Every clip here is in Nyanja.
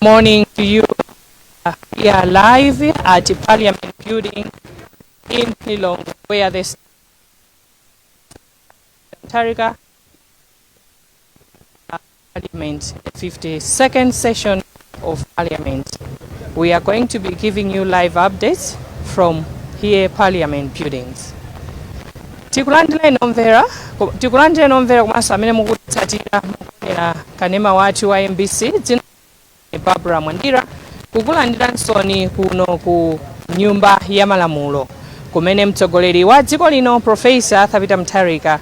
Morning to you. We are live at the Parliament building in Lilongwe, where the Mutharika Parliament, 52nd session of Parliament. We are going to be giving you live updates from here, Parliament buildings. Tikulandireni omvera, tikulandireni omvera komanso amene mukutitsatira mukuonera kanema wathu wa MBC. Dzina Barbara Mwandira, kukulandiransoni kuno ku Nyumba ya Malamulo kumene mtsogoleri wa dziko lino, Professor Arthur Peter Mutharika,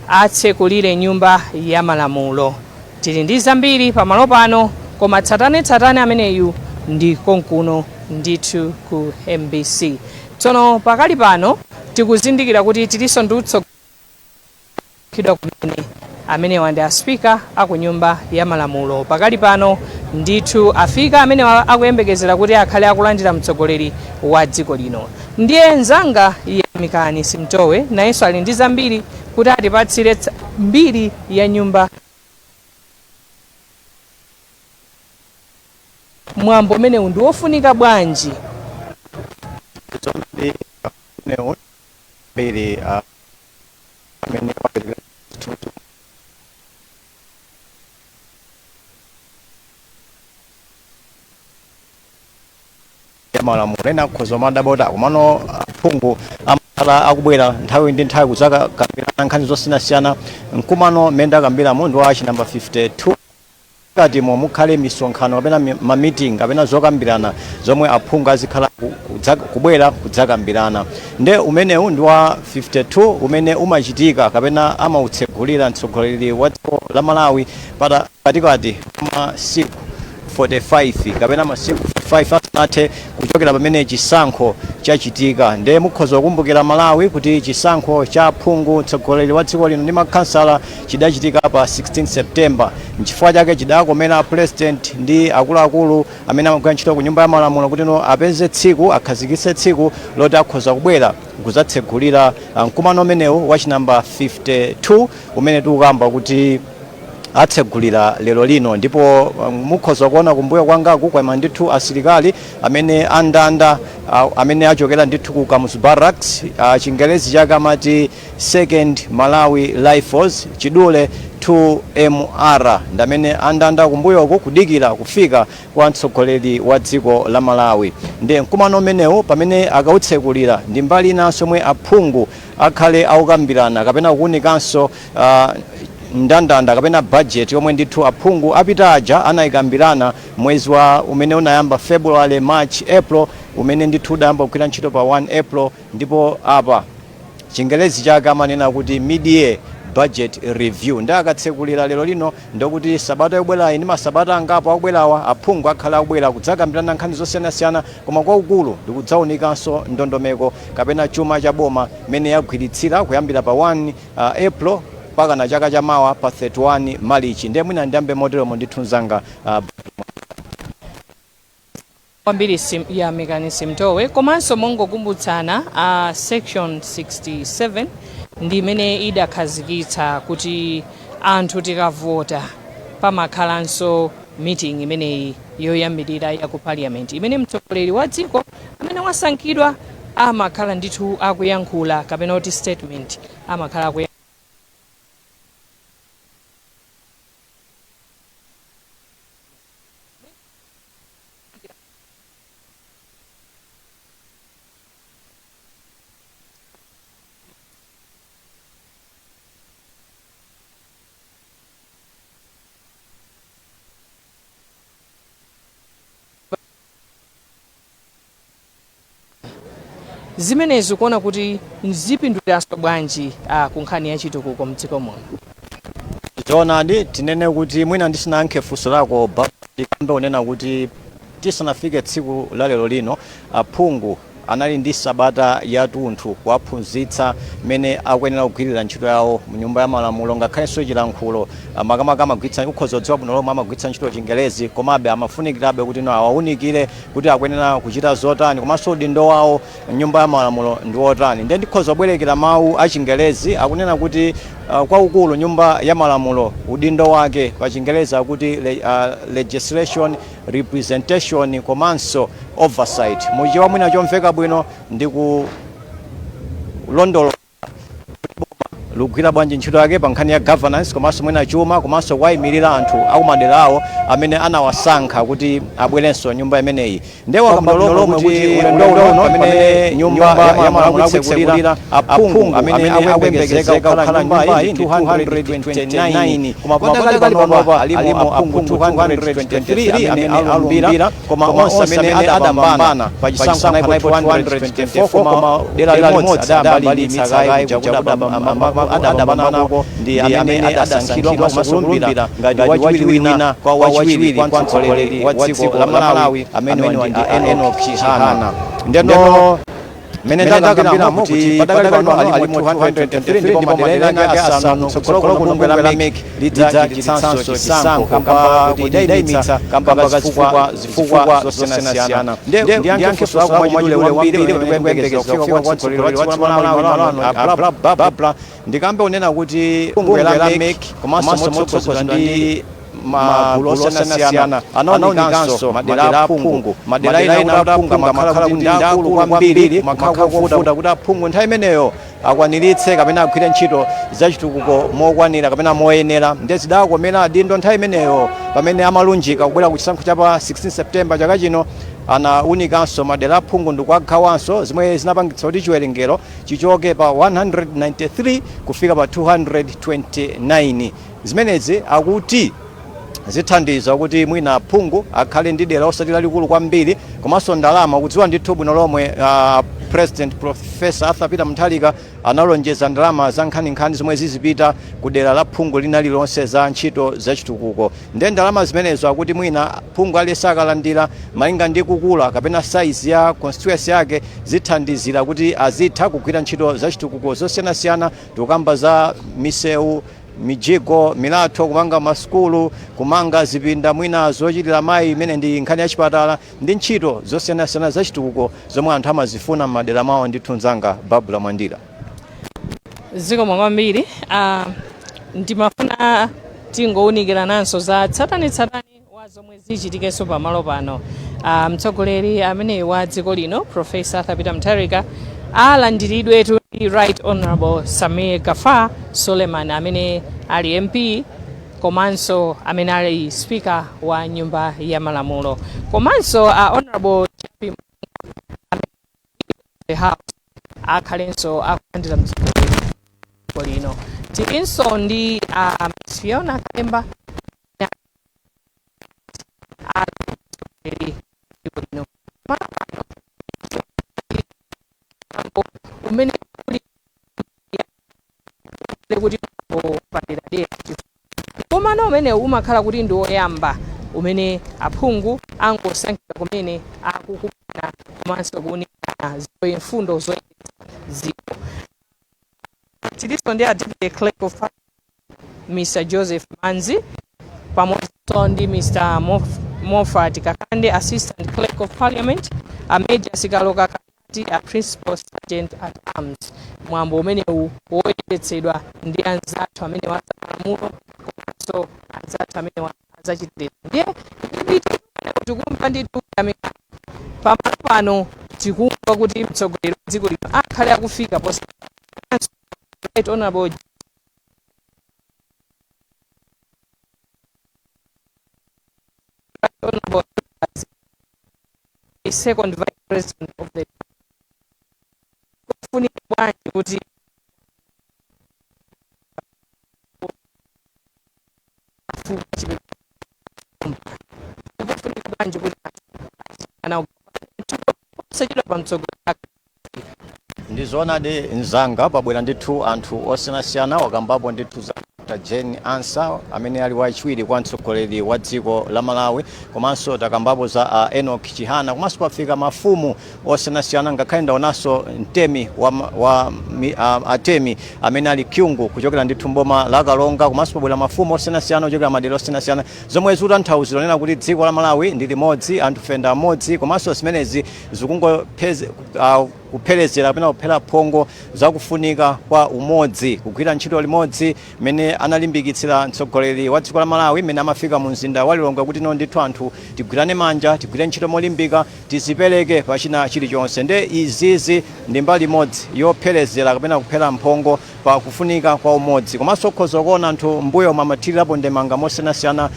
atsekulire Nyumba ya Malamulo. Tili ndi zambiri pamalo pano, koma tsatanetsatane ameneyu ndi konkuno ndithu ku MBC. Tsono pakali pano tikuzindikira kuti tilinso ndi utsogoleri kumene amenewa ndi a Speaker aku Nyumba ya Malamulo. Pakali pano ndithu afika amene akuyembekezera kuti akhale akulandira mtsogoleri wa dziko lino. Ndiye nzanga Yamikani Simtowe nayenso ali ndi zambiri kuti atipatsire mbiri ya nyumba, mwambo umenewu ndi wofunika bwanji. Zoonadi, umenewu mbiri amene wapereka chithunzi ya malamulo. Ena akhoza kumadabwa kuti komano aphungu amakhala akubwera nthawi ndi nthawi kudzakambirana nkhani zosiyanasiyana. Mkumano mmene ndakambiramo ndi wa chinamba 52. Katimo mukhale misonkhano kapena ma meeting kapena zokambirana zomwe aphungu azikhala kubwera kudzakambirana. Nde umenewu ndi wa 52 umene umachitika kapena amautsegulira mtsogoleri wa dziko la Malawi pata katikati masiku 45 kapena masiku 45 asanathe kuchokera pamene chisankho chachitika. Nde mukhoza kukumbukira, Malawi, kuti chisankho cha phungu, mtsogoleri wa dziko lino ndi makhansala chidachitika pa 16 September. Nchifukwa chake chidakomera President ndi akuluakulu amene amagwira ntchito ku Nyumba ya Malamulo kuti no apeze tsiku, akhazikitse tsiku loti akhoza kubwera kudzatsegulira mkumano umenewu wa chinamba 52 umene tikukamba kuti atsegulira lero lino. Ndipo mukhoza kuona kumbuyo kwangaku kwayima ndithu asilikali amene andanda amene achokera ndithu ku Kamuzu Barracks, Chingerezi chake amati Second Malawi Rifles, chidule 2MR, ndi amene andanda kumbuyoku kudikira kufika kwa mtsogoleri wa dziko la Malawi. Ndi mkumano umenewu pamene akautsekulira ndi mbali inanso omwe aphungu akhale akukambirana kapena kuwunikanso ndandanda kapena budget yomwe ndithu aphungu apita aja anayikambirana mwezi wa umene unayamba February, March, April, umene ndithu udayamba kugwira ntchito pa 1 April. Ndipo apa Chingerezi chake amanena kuti mid-year budget review. Ndi akatsekulira lero lino, ndokuti sabata yobwerayi ndi masabata angapo akubwerawa aphungu akhala akubwera kudzakambirana nkhani zosiyanasiyana, koma kwaukulu ndikudzawunikanso ndondomeko kapena chuma cha boma mmene yagwiritsira kuyambira pa 1 April mpaka na chaka chamawa pa 31 Marichi. Ndiye mwina ndiyambe moteromo ndithu, mzanga Kwambiri Yamikani Simtowe. Komanso mongokumbutsana, section 67 ndi imene idakhazikitsa kuti anthu tikavota pamakhalanso meeting imeneyi yoyambirira ya ku Parliament imene mtsogoleri wa dziko amene wasankhidwa amakhala ndithu akuyankhula kapena kuti statement amakhala akuyankhula. Zimenezi kuona kuti zipinduliranso bwanji ku nkhani ya chitukuko mdziko muno? Zoonadi, tinene kuti mwina ndisinayankhe funso lako, ndikambe unena kuti tisanafike tsiku la lero lino aphungu Anali ndi sabata yatunthu kuwaphunzitsa mmene akuyenera kugwirira ntchito yawo mu Nyumba ya Malamulo, ngakhalenso chilankhulo. Makamaka amagwiritsa, ukhoza kudziwa bwino lomwe, amagwiritsa ntchito Chingerezi, komabe amafunikirabe kuti no awaunikire kuti akuyenera kuchita zotani, komanso udindo wawo mnyumba ya malamulo ndi wotani. Ndiye ndikhoza kubwerekera mawu a Chingerezi akunena kuti kwaukulu Nyumba ya Malamulo udindo wake pa Chingerezi akuti legislation, representation komanso oversight. Muchichewa mwina chomveka bwino ndi kulondola lugwira bwanji ntchito yake pa nkhani ya governance, komanso mwina chuma, komanso kuwayimirira anthu akumadera awo amene anawasankha kuti abwerenso nyumba imeneyi. Ndiye wakamba lomwe kuti ulendo uno pamene Nyumba ya Malamulo akutsekulira, aphungu amene akuyembekezeka kukhala nyumbayi ndi 229, koma padakali panopa alimo aphungu 223 amene alumbira, koma onse amene adapambana pa chisankho analipo 224, koma dera limodzi adayambalitsa kaye kuja kuti adapambanako ndi amene adasankhidwa komanso kulumbira ngati wachiwiri wina kwa wachiwiri kwa mtsogoleri wa dziko la Malawi, amene ndi a Enoch Chihana. Ndeno mmene ndakambiramo kuti padakali pano alimo 223, ndipo madera ake asanu kutsogolo kuno bungwe la MEC lidzachititsanso chisankho kamba kuti idayimitsa kamba ka zifukwa zosiyanasiyana. Ndiye ndiyankhe funso lako mwachidule wambiri imene tikuyembekeza kufika kwa mtsogoleri wa dziko la Malawi malano Babla. Ndikambe unena kuti bungwe la MEC komanso motsogozedwa ndi magulu osiyanasiyana anaonikanso madera aphungu, madera ena kuti aphungu amakhala kuti ndi akulu kwambiri, makhala kovuta kuti aphungu nthawi imeneyo akwaniritse kapena agwire ntchito zachitukuko mokwanira kapena moyenera. Ndiye zidakomera adindo nthawi imeneyo pamene amalunjika kubwera ku chisankho cha pa 16 September chaka chino, anaunikanso madera aphungu ndikuagawanso, zimwe zinapangitsa kuti chiwerengero chichoke pa 193 kufika pa 229. Zimenezi akuti zithandiza kuti mwina phungu akhale ndi dera osati lalikulu kwambiri, komanso ndalama. Kudziwa ndithu bwino lomwe, President Professor Arthur Peter Mutharika analonjeza ndalama za nkhaninkhani zomwe zizipita ku dera la phungu lina lililonse za ntchito zachitukuko. Ndiye ndalama zimenezo akuti mwina phungu aliyense akalandira malinga ndi kukula kapena size ya constituency yake, zithandizira kuti azitha kugwira ntchito zachitukuko zosiyanasiyana. Tikukamba za misewu, mijigo, milatho, kumanga masukulu, kumanga zipinda mwina zochitira mayi imene ndi nkhani ya chipatala, ndi ntchito zosiyanasiyana zachitukuko zomwe anthu amazifuna m'madera mwawo. Ndithu mzanga Babula Mwandira. Zikomo kwambiri. Ndimafuna tingowunikirananso za tsatanetsatane wa zomwe zichitikenso pamalo pano. Mtsogoleri amene wa dziko lino, Professor Arthur Peter Mutharika, alandiridwetu ndi Right Honorable Sameer Gaffar Suleman amene ali MP komanso amene ali Speaker wa Nyumba ya Malamulo, komanso Honorable Jappie the House akhalenso akulandira mtsogoleri wa dziko lino. Tilinso ndi Miss Fiona Kalemba ali dziko lino. Pamalo pano umene uli kuti paderadera, komano umene umakhala kuti ndi woyamba umene aphungu angosankhidwa kumene akukumana komanso kuwunikirana mfundo zoyendetsa dziko. Tilinso ndi a Deputy Clerk of Parliament, Mr Joseph Manzi, pamodzinso ndi Mr Moffat Kakande, Assistant Clerk of Parliament, a Major Sikaloka Kayati, a Principal Sergeant at Arms. Mwambo umenewu woyendetsedwa ndi anzathu amene wazamalamulo komanso anzathu amene azachitetezo. Ndiye ndipite tikumva ndithu pamalo pano, tikumva kuti mtsogoleri wa dziko lino akhale akufika posa Right Honorable Right Honorable Second Vice President of the kufunika bwanji kuti kufunika bwanji kuti ana posachedwa pa mtsogoleri. Ndi zoonadi mzanga, pabwera ndithu anthu osiyanasiyana. Wakambapo ndithu za Dr. Jane Ansah amene ali wachiwiri kwa mtsogoleri wa dziko la Malawi, komanso takambapo za Enoch Chihana, komanso pafika mafumu osiyanasiyana. Ngakhale ndaonanso mtemi wa atemi amene ali Kyungu kuchokera ndithu mboma la Kalonga, komanso pabwera mafumu osiyanasiyana ochokera madera osiyanasiyana, zomwe zikutanthauzira nena kuti dziko la Malawi ndi limodzi, anthu fenda amodzi. Komanso zimenezi zikungopeze kupherezera kapena kuphera phongo zakufunika kwa umodzi, kugwira ntchito limodzi, mmene analimbikitsira mtsogoleri wa dziko la Malawi mmene amafika mu mzinda wa Lilongwe, kuti no ndithu anthu tigwirane manja, tigwire ntchito molimbika, tizipereke pachina chilichonse. Nde izizi ndi mbali imodzi yopherezera kapena kuphera mphongo pa kufunika kwa umodzi. Komanso ukhoza kuona anthu mbuyo amathirirapo ndemanga mosiyanasiyana,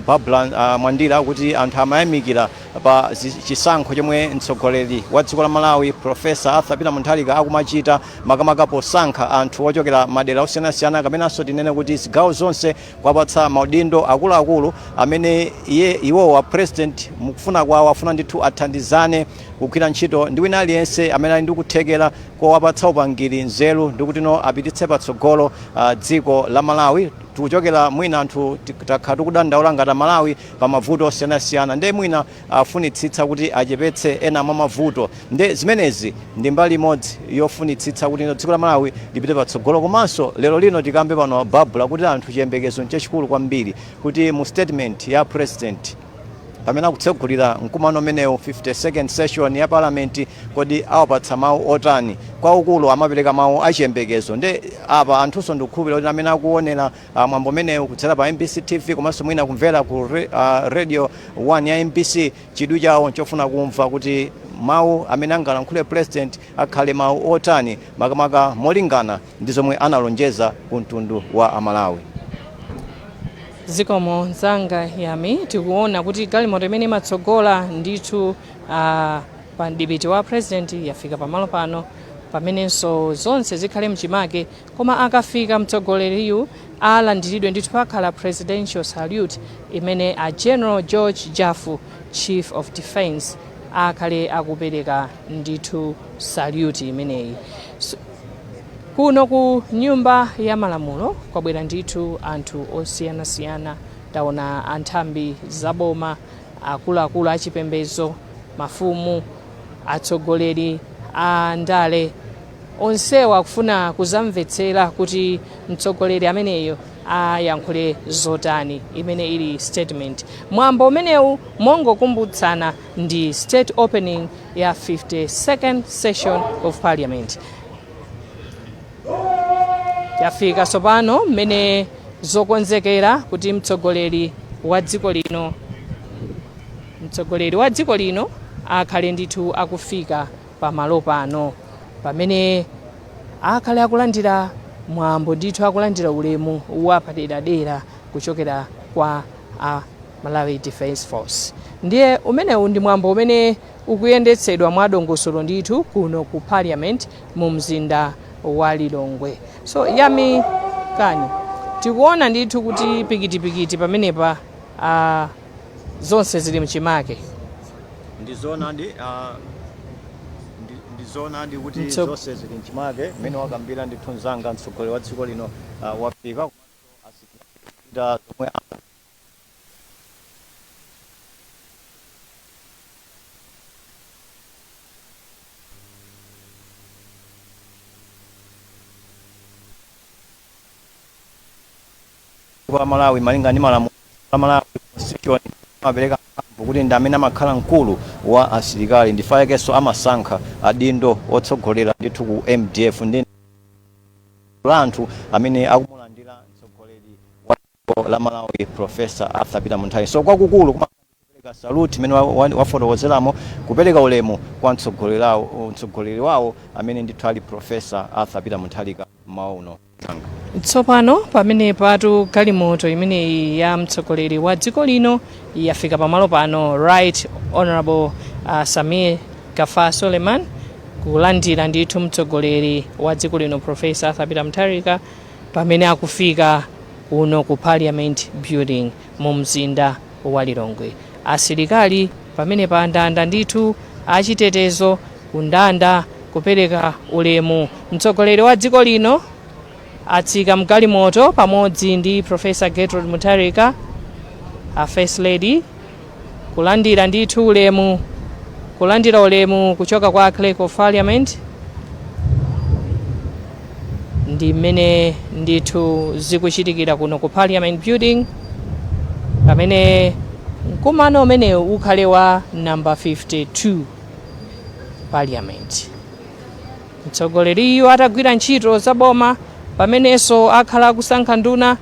Babla Mwandira, kuti anthu amayamikira pa chisankho chomwe mtsogoleri wa dziko la Malawi Professor Arthur Peter Mutharika akumachita, makamaka posankha anthu ochokera madera osiyanasiyana, kapenanso tinene kuti zigawo zonse, kuwapatsa maudindo akuluakulu amene iye iwowa president mukufuna kwawo afuna ndithu athandizane kugwira ntchito ndi wina aliyense amene ali ndi kuthekera kowapatsa upangiri, nzeru, ndi kuti no apititse patsogolo dziko la Malawi. Tikuchokera mwina anthu takhala tikudandaula ngati Malawi pa mavuto osiyanasiyana, nde mwina afunitsitsa kuti achepetse ena mwa mavuto. Nde zimenezi ndi mbali imodzi yofunitsitsa kuti dziko la Malawi lipite patsogolo. Komanso lero lino tikambe pano, Babula, kuti anthu chiyembekezo nchachikulu kwambiri kuti mu statement ya president pamene akutsegulira mkumano umenewu, 52nd session ya parliament, kodi awapatsa mawu otani? Kwaukulu amapereka mawu achiyembekezo. Nde apa anthunso ndikukhulupirira kuti amene akuonera mwambo umenewu kudzera pa MBC TV komanso mwina kumvera ku radio 1 ya MBC, chidwi chawo nchofuna kumva kuti mawu amene angalankhule president akhale mawu otani, makamaka molingana ndi zomwe analonjeza ku mtundu wa Amalawi. Zikomo mzanga Yami. Tikuona kuti galimoto imene imatsogola ndithu pa mdipiti wa president yafika pamalo pano, pamenenso zonse zikhale mchimake. Koma akafika mtsogoleriyu alandiridwe ndithu, pakhala presidential salute imene a General George Jaffu, Chief of Defence, akhale akupereka ndithu salute imeneyi. So, kuno ku Nyumba ya Malamulo kwabwera ndithu anthu osiyanasiyana. Taona anthambi zaboma, akuluakulu achipembedzo, mafumu, atsogoleri a ndale, onsewa akufuna kuzamvetsera kuti mtsogoleri ameneyo ayankhule zotani, imene ili statement. Mwambo umenewu, mongokumbutsana, ndi state opening ya 52nd session of parliament. Yafika tsopano mmene zokonzekera kuti mtsogoleri wa dziko lino akhale ndithu akufika pamalo pano, pamene akhale akulandira mwambo ndithu, akulandira ulemu wapaderadera kuchokera kwa a Malawi Defence Force. Ndiye umenewu ndi mwambo umene ukuyendetsedwa mwadongosolo ndithu kuno ku parliament mu mzinda wa Lilongwe. So Yami kani, tikuona ndithu kuti pikitipikiti pamenepa, zonse zili mchimake. Ndi zoonadi kuti zonse zili mchimake mmene wakambira ndithu mzanga. Mtsogoleri wa dziko lino wafika, komanso asilikali zomwe wa Malawi malinga ndi malamulo a Malawi, constitution amapereka mphamvu kuti ndi amene amakhala mkulu wa asilikali, ndifayekenso amasankha adindo otsogolera ndithu ku MDF. Ndi la anthu amene akumulandira mtsogoleri wa dziko la Malawi Professor Arthur Peter Mutharika. So kwakukulu kupereka salute imene wafotokozeramo, kupereka ulemu kwa mtsogoleri wawo amene ndithu ali Professor Arthur Peter Mutharika mmawa uno. Tsopano pamene patu galimoto imeneyi ya mtsogoleri wa dziko lino yafika pamalo pano, Right Honorable Sameer Gaffar Suleman kulandira ndithu mtsogoleri wa dziko lino Professor Arthur Peter Mutharika pamene akufika kuno ku Parliament Building mu mzinda wa Lilongwe. Asilikali pamene pa ndanda ndithu achitetezo kundanda kupereka ulemu mtsogoleri wa dziko lino. Atsika mgalimoto pamodzi ndi Professor Gertrude Mutharika, a First Lady, kulandira ndithu ulemu, kulandira ulemu kuchoka kwa Clerk of Parliament. Ndi mmene ndithu zikuchitikira kuno ku Parliament Building, pamene mkumano umenewu ukhale wa number 52 Parliament. Mtsogoleriyu atagwira ntchito za boma, pamenenso akhala akusankha nduna,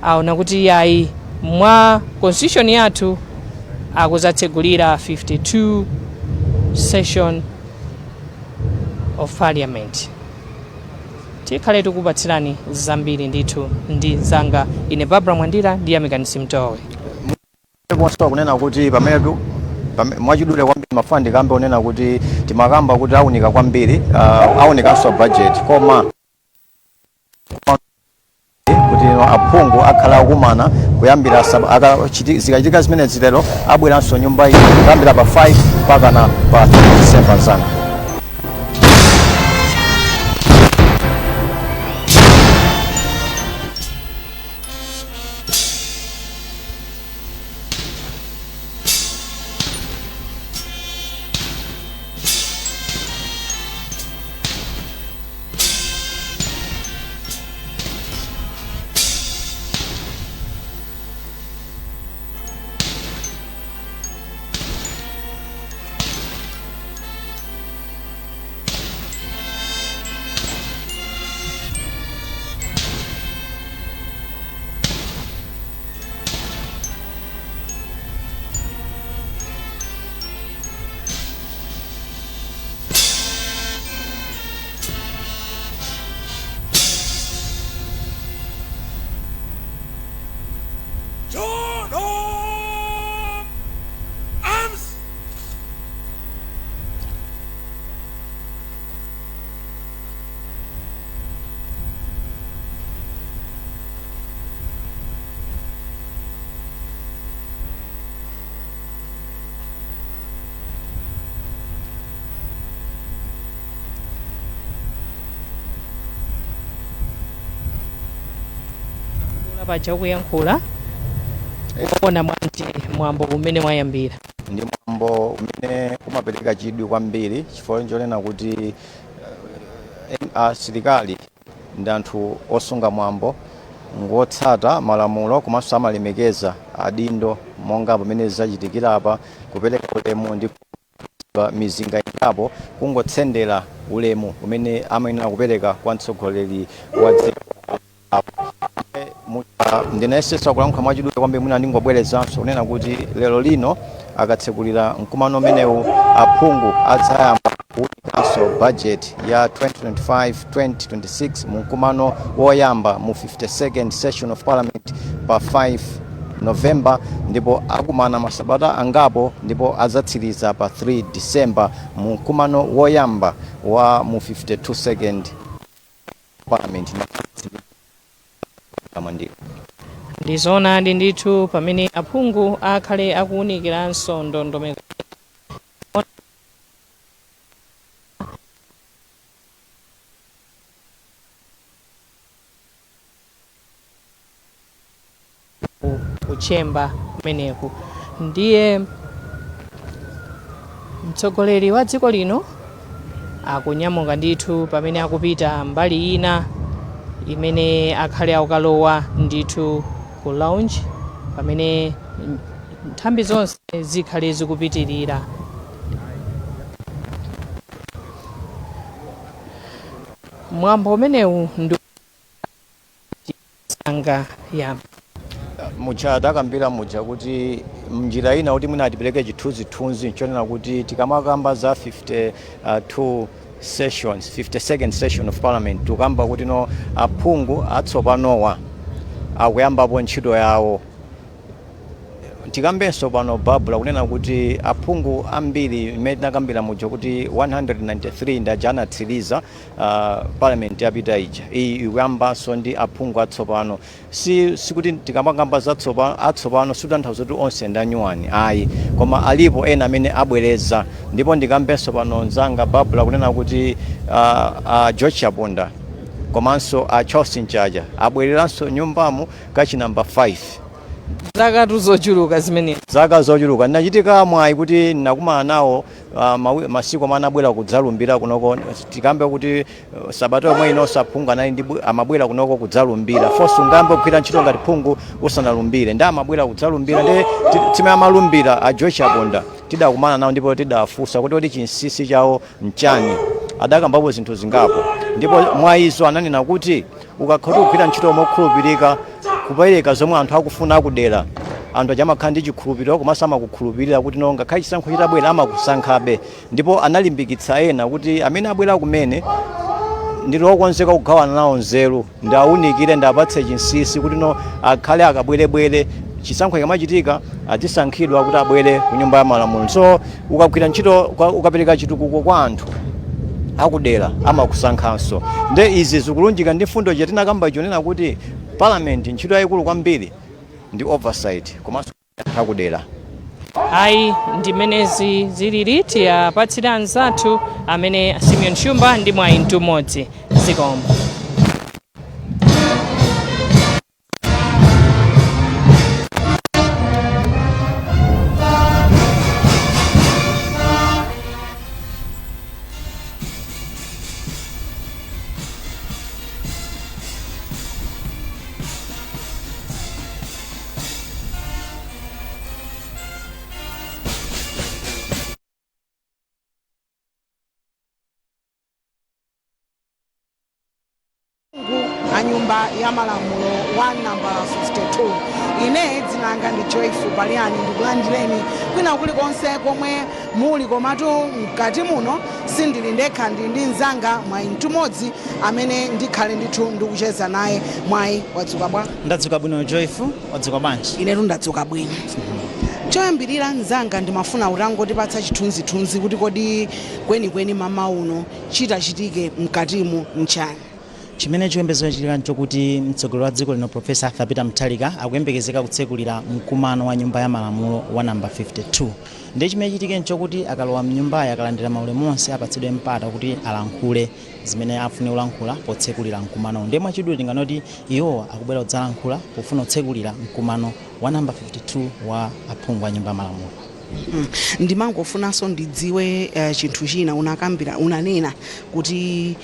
aona kuti yayi, mwa constitution yathu akuzatsegulira 52 session of Parliament. Tikhale tikupatsirani zambiri ndithu ndi zanga ine Barbara Mwandira ndi Yamikani Simtowe. Konso kunena kuti pamene mwachidule kwambiri mafuna ndikambe unena kuti timakamba kuti aunika kwambiri, aunikanso budget, koma kuti aphungu akhala akumana kuyambira zikachitika zimene zilero, abweranso nyumba iyi kuyambira pa 5 mpaka na pa 3 December zanga. Turn up! Arms! Paja kuyankhula, kuona bwanji mwambo umene wayambira? Ndi mwambo umene umapereka chidwi kwambiri, chifukwa chonena kuti asilikali ndi anthu osunga mwambo, ngotsata malamulo, komanso amalemekeza adindo, monga pamene zachitikira apa, kupereka ulemu ndi pa mizinga ingapo, kungotsendera ulemu umene amayenera kupereka kwa mtsogoleri wa dziko. Ndinayesesa kulankhula mwachidule kwambiri, mwina ndingobwerezanso kunena kuti lero lino akatsekulira mkumano umenewu, aphungu adzayamba kuwunikanso budget ya 2025-2026 mu mkumano woyamba mu 52nd session of Parliament pa 5 November, ndipo akumana masabata angapo, ndipo adzatsiriza pa 3 December mu mkumano woyamba wa mu 52nd Parliament. Mwandira. Ndizoonadi ndithu, pamene aphungu akhale akuwunikiranso ndondomeko kuchemba kumeneku, ndiye mtsogoleri wa dziko lino akunyamuka ndithu pamene akupita mbali ina imene akhale akukalowa ndithu ku lounge, pamene nthambi zonse zikhale zikupitirira. Mwambo umenewu ndi sanga ya Muja takambira muja kuti mnjira ina kuti mwina atipereke chithunzithunzi, nchonena kuti tikamakamba za 52 sessions, 52nd session of Parliament, tikamba kuti no, aphungu atsopanowa akuyambapo ntchito yawo. Tikambenso pano, Babula, kunena kuti aphungu ambiri imene tinakambira muja kuti 193 ndi aja anatsiriza Parliament yapita ija. Iyi ikuyambanso ndi aphungu atsopano. Sikuti tikamakamba za atsopano sikutanthauza kuti onse ndi anyuwani, ayi, koma alipo ena amene abwereza. Ndipo ndikambenso pano, mzanga Babula, kunena kuti George Chaponda Komanso a Charles Mchacha abwereranso nyumbamo kachi namba 5. Zaka zochuluka zimenezi. Zaka zochuluka. Ndinachitika mwayi kuti ndinakumana nawo masiku amene anabwera kudzalumbira kunoko. Tikambe kuti sabata yomwe ino aphungu anali ndi amabwera kunoko kudzalumbira. Fonso ungambe kugwira ntchito ngati phungu usanalumbire, ndi amabwera kudzalumbira. Ndi timene amalumbira a Joyce Chaponda tidakumana nawo ndipo tidafunsa kuti kodi chinsinsi chawo nchani. Adakambapo zinthu zingapo, ndipo mwa izo ananena kuti ukakhala kugwira ntchito mokhulupirika, kupereka zomwe anthu akufuna akudera, anthu aja amakhala ndi chikhulupiriro komanso amakukhulupirira kuti no, ngakhale chisankho chitabwera amakusankhabe. Ndipo analimbikitsa ena kuti amene abwera kumene ndili okonzeka kugawana nawo nzeru, ndawunikire, ndapatse chinsinsi kuti no, akhale akabwerebwere chisankho chikamachitika azisankhidwa kuti abwere ku Nyumba ya Malamulo. So ukagwira ntchito ukapereka chitukuko kwa anthu akudera, amakusankhanso. Nde izi zikulunjika ndi mfundo ija tinakamba ichonena kuti parliament ntchito yayikulu kwambiri ndi oversight komanso anthu akudera. Ayi, ndimenezi zilili. Tiyapatsire anzathu amene Simeon Shumba ndi Mwayi Mtumodzi. Zikomo. A Nyumba ya Malamulo wa nambala 52, ine dzina langa ndi Joyful Paliani, ndikulandireni kwina kulikonse komwe muli. Komatu mkati muno sindili ndekha, ndili ndi mzanga Mwayi Mtumodzi amene ndikhale ndithu ndikucheza naye. Mwayi, wadzuka bwa? Ndadzuka bwino, Joyful. Wadzuka bwanji? Inetu ndadzuka bwino. Choyambirira mzanga, ndimafuna utangotipatsa chithunzithunzi kuti kodi kwenikweni mama uno chitachitike mkatimu nchani? Chimene chiyembekezo chitika nchokuti mtsogoleri wa dziko lino, Profesa Arthur Peter Mutharika, akuyembekezeka kutsekulira mkumano wa Nyumba ya Malamulo wa namba 52. Ndi chimene chitike nchokuti akalowa mnyumbayi, akalandira maulemu onse, apatsidwe mpata kuti alankhule zimene afune kulankhula potsekulira mkumano. Ndiye mwachidule tinganoti iwowa akubwera kudzalankhula pofuna kutsekulira mkumano wa namba 52 wa aphungu a Nyumba ya Malamulo. Ndimangofunanso ndidziwe chinthu china. Unakambira, unanena kuti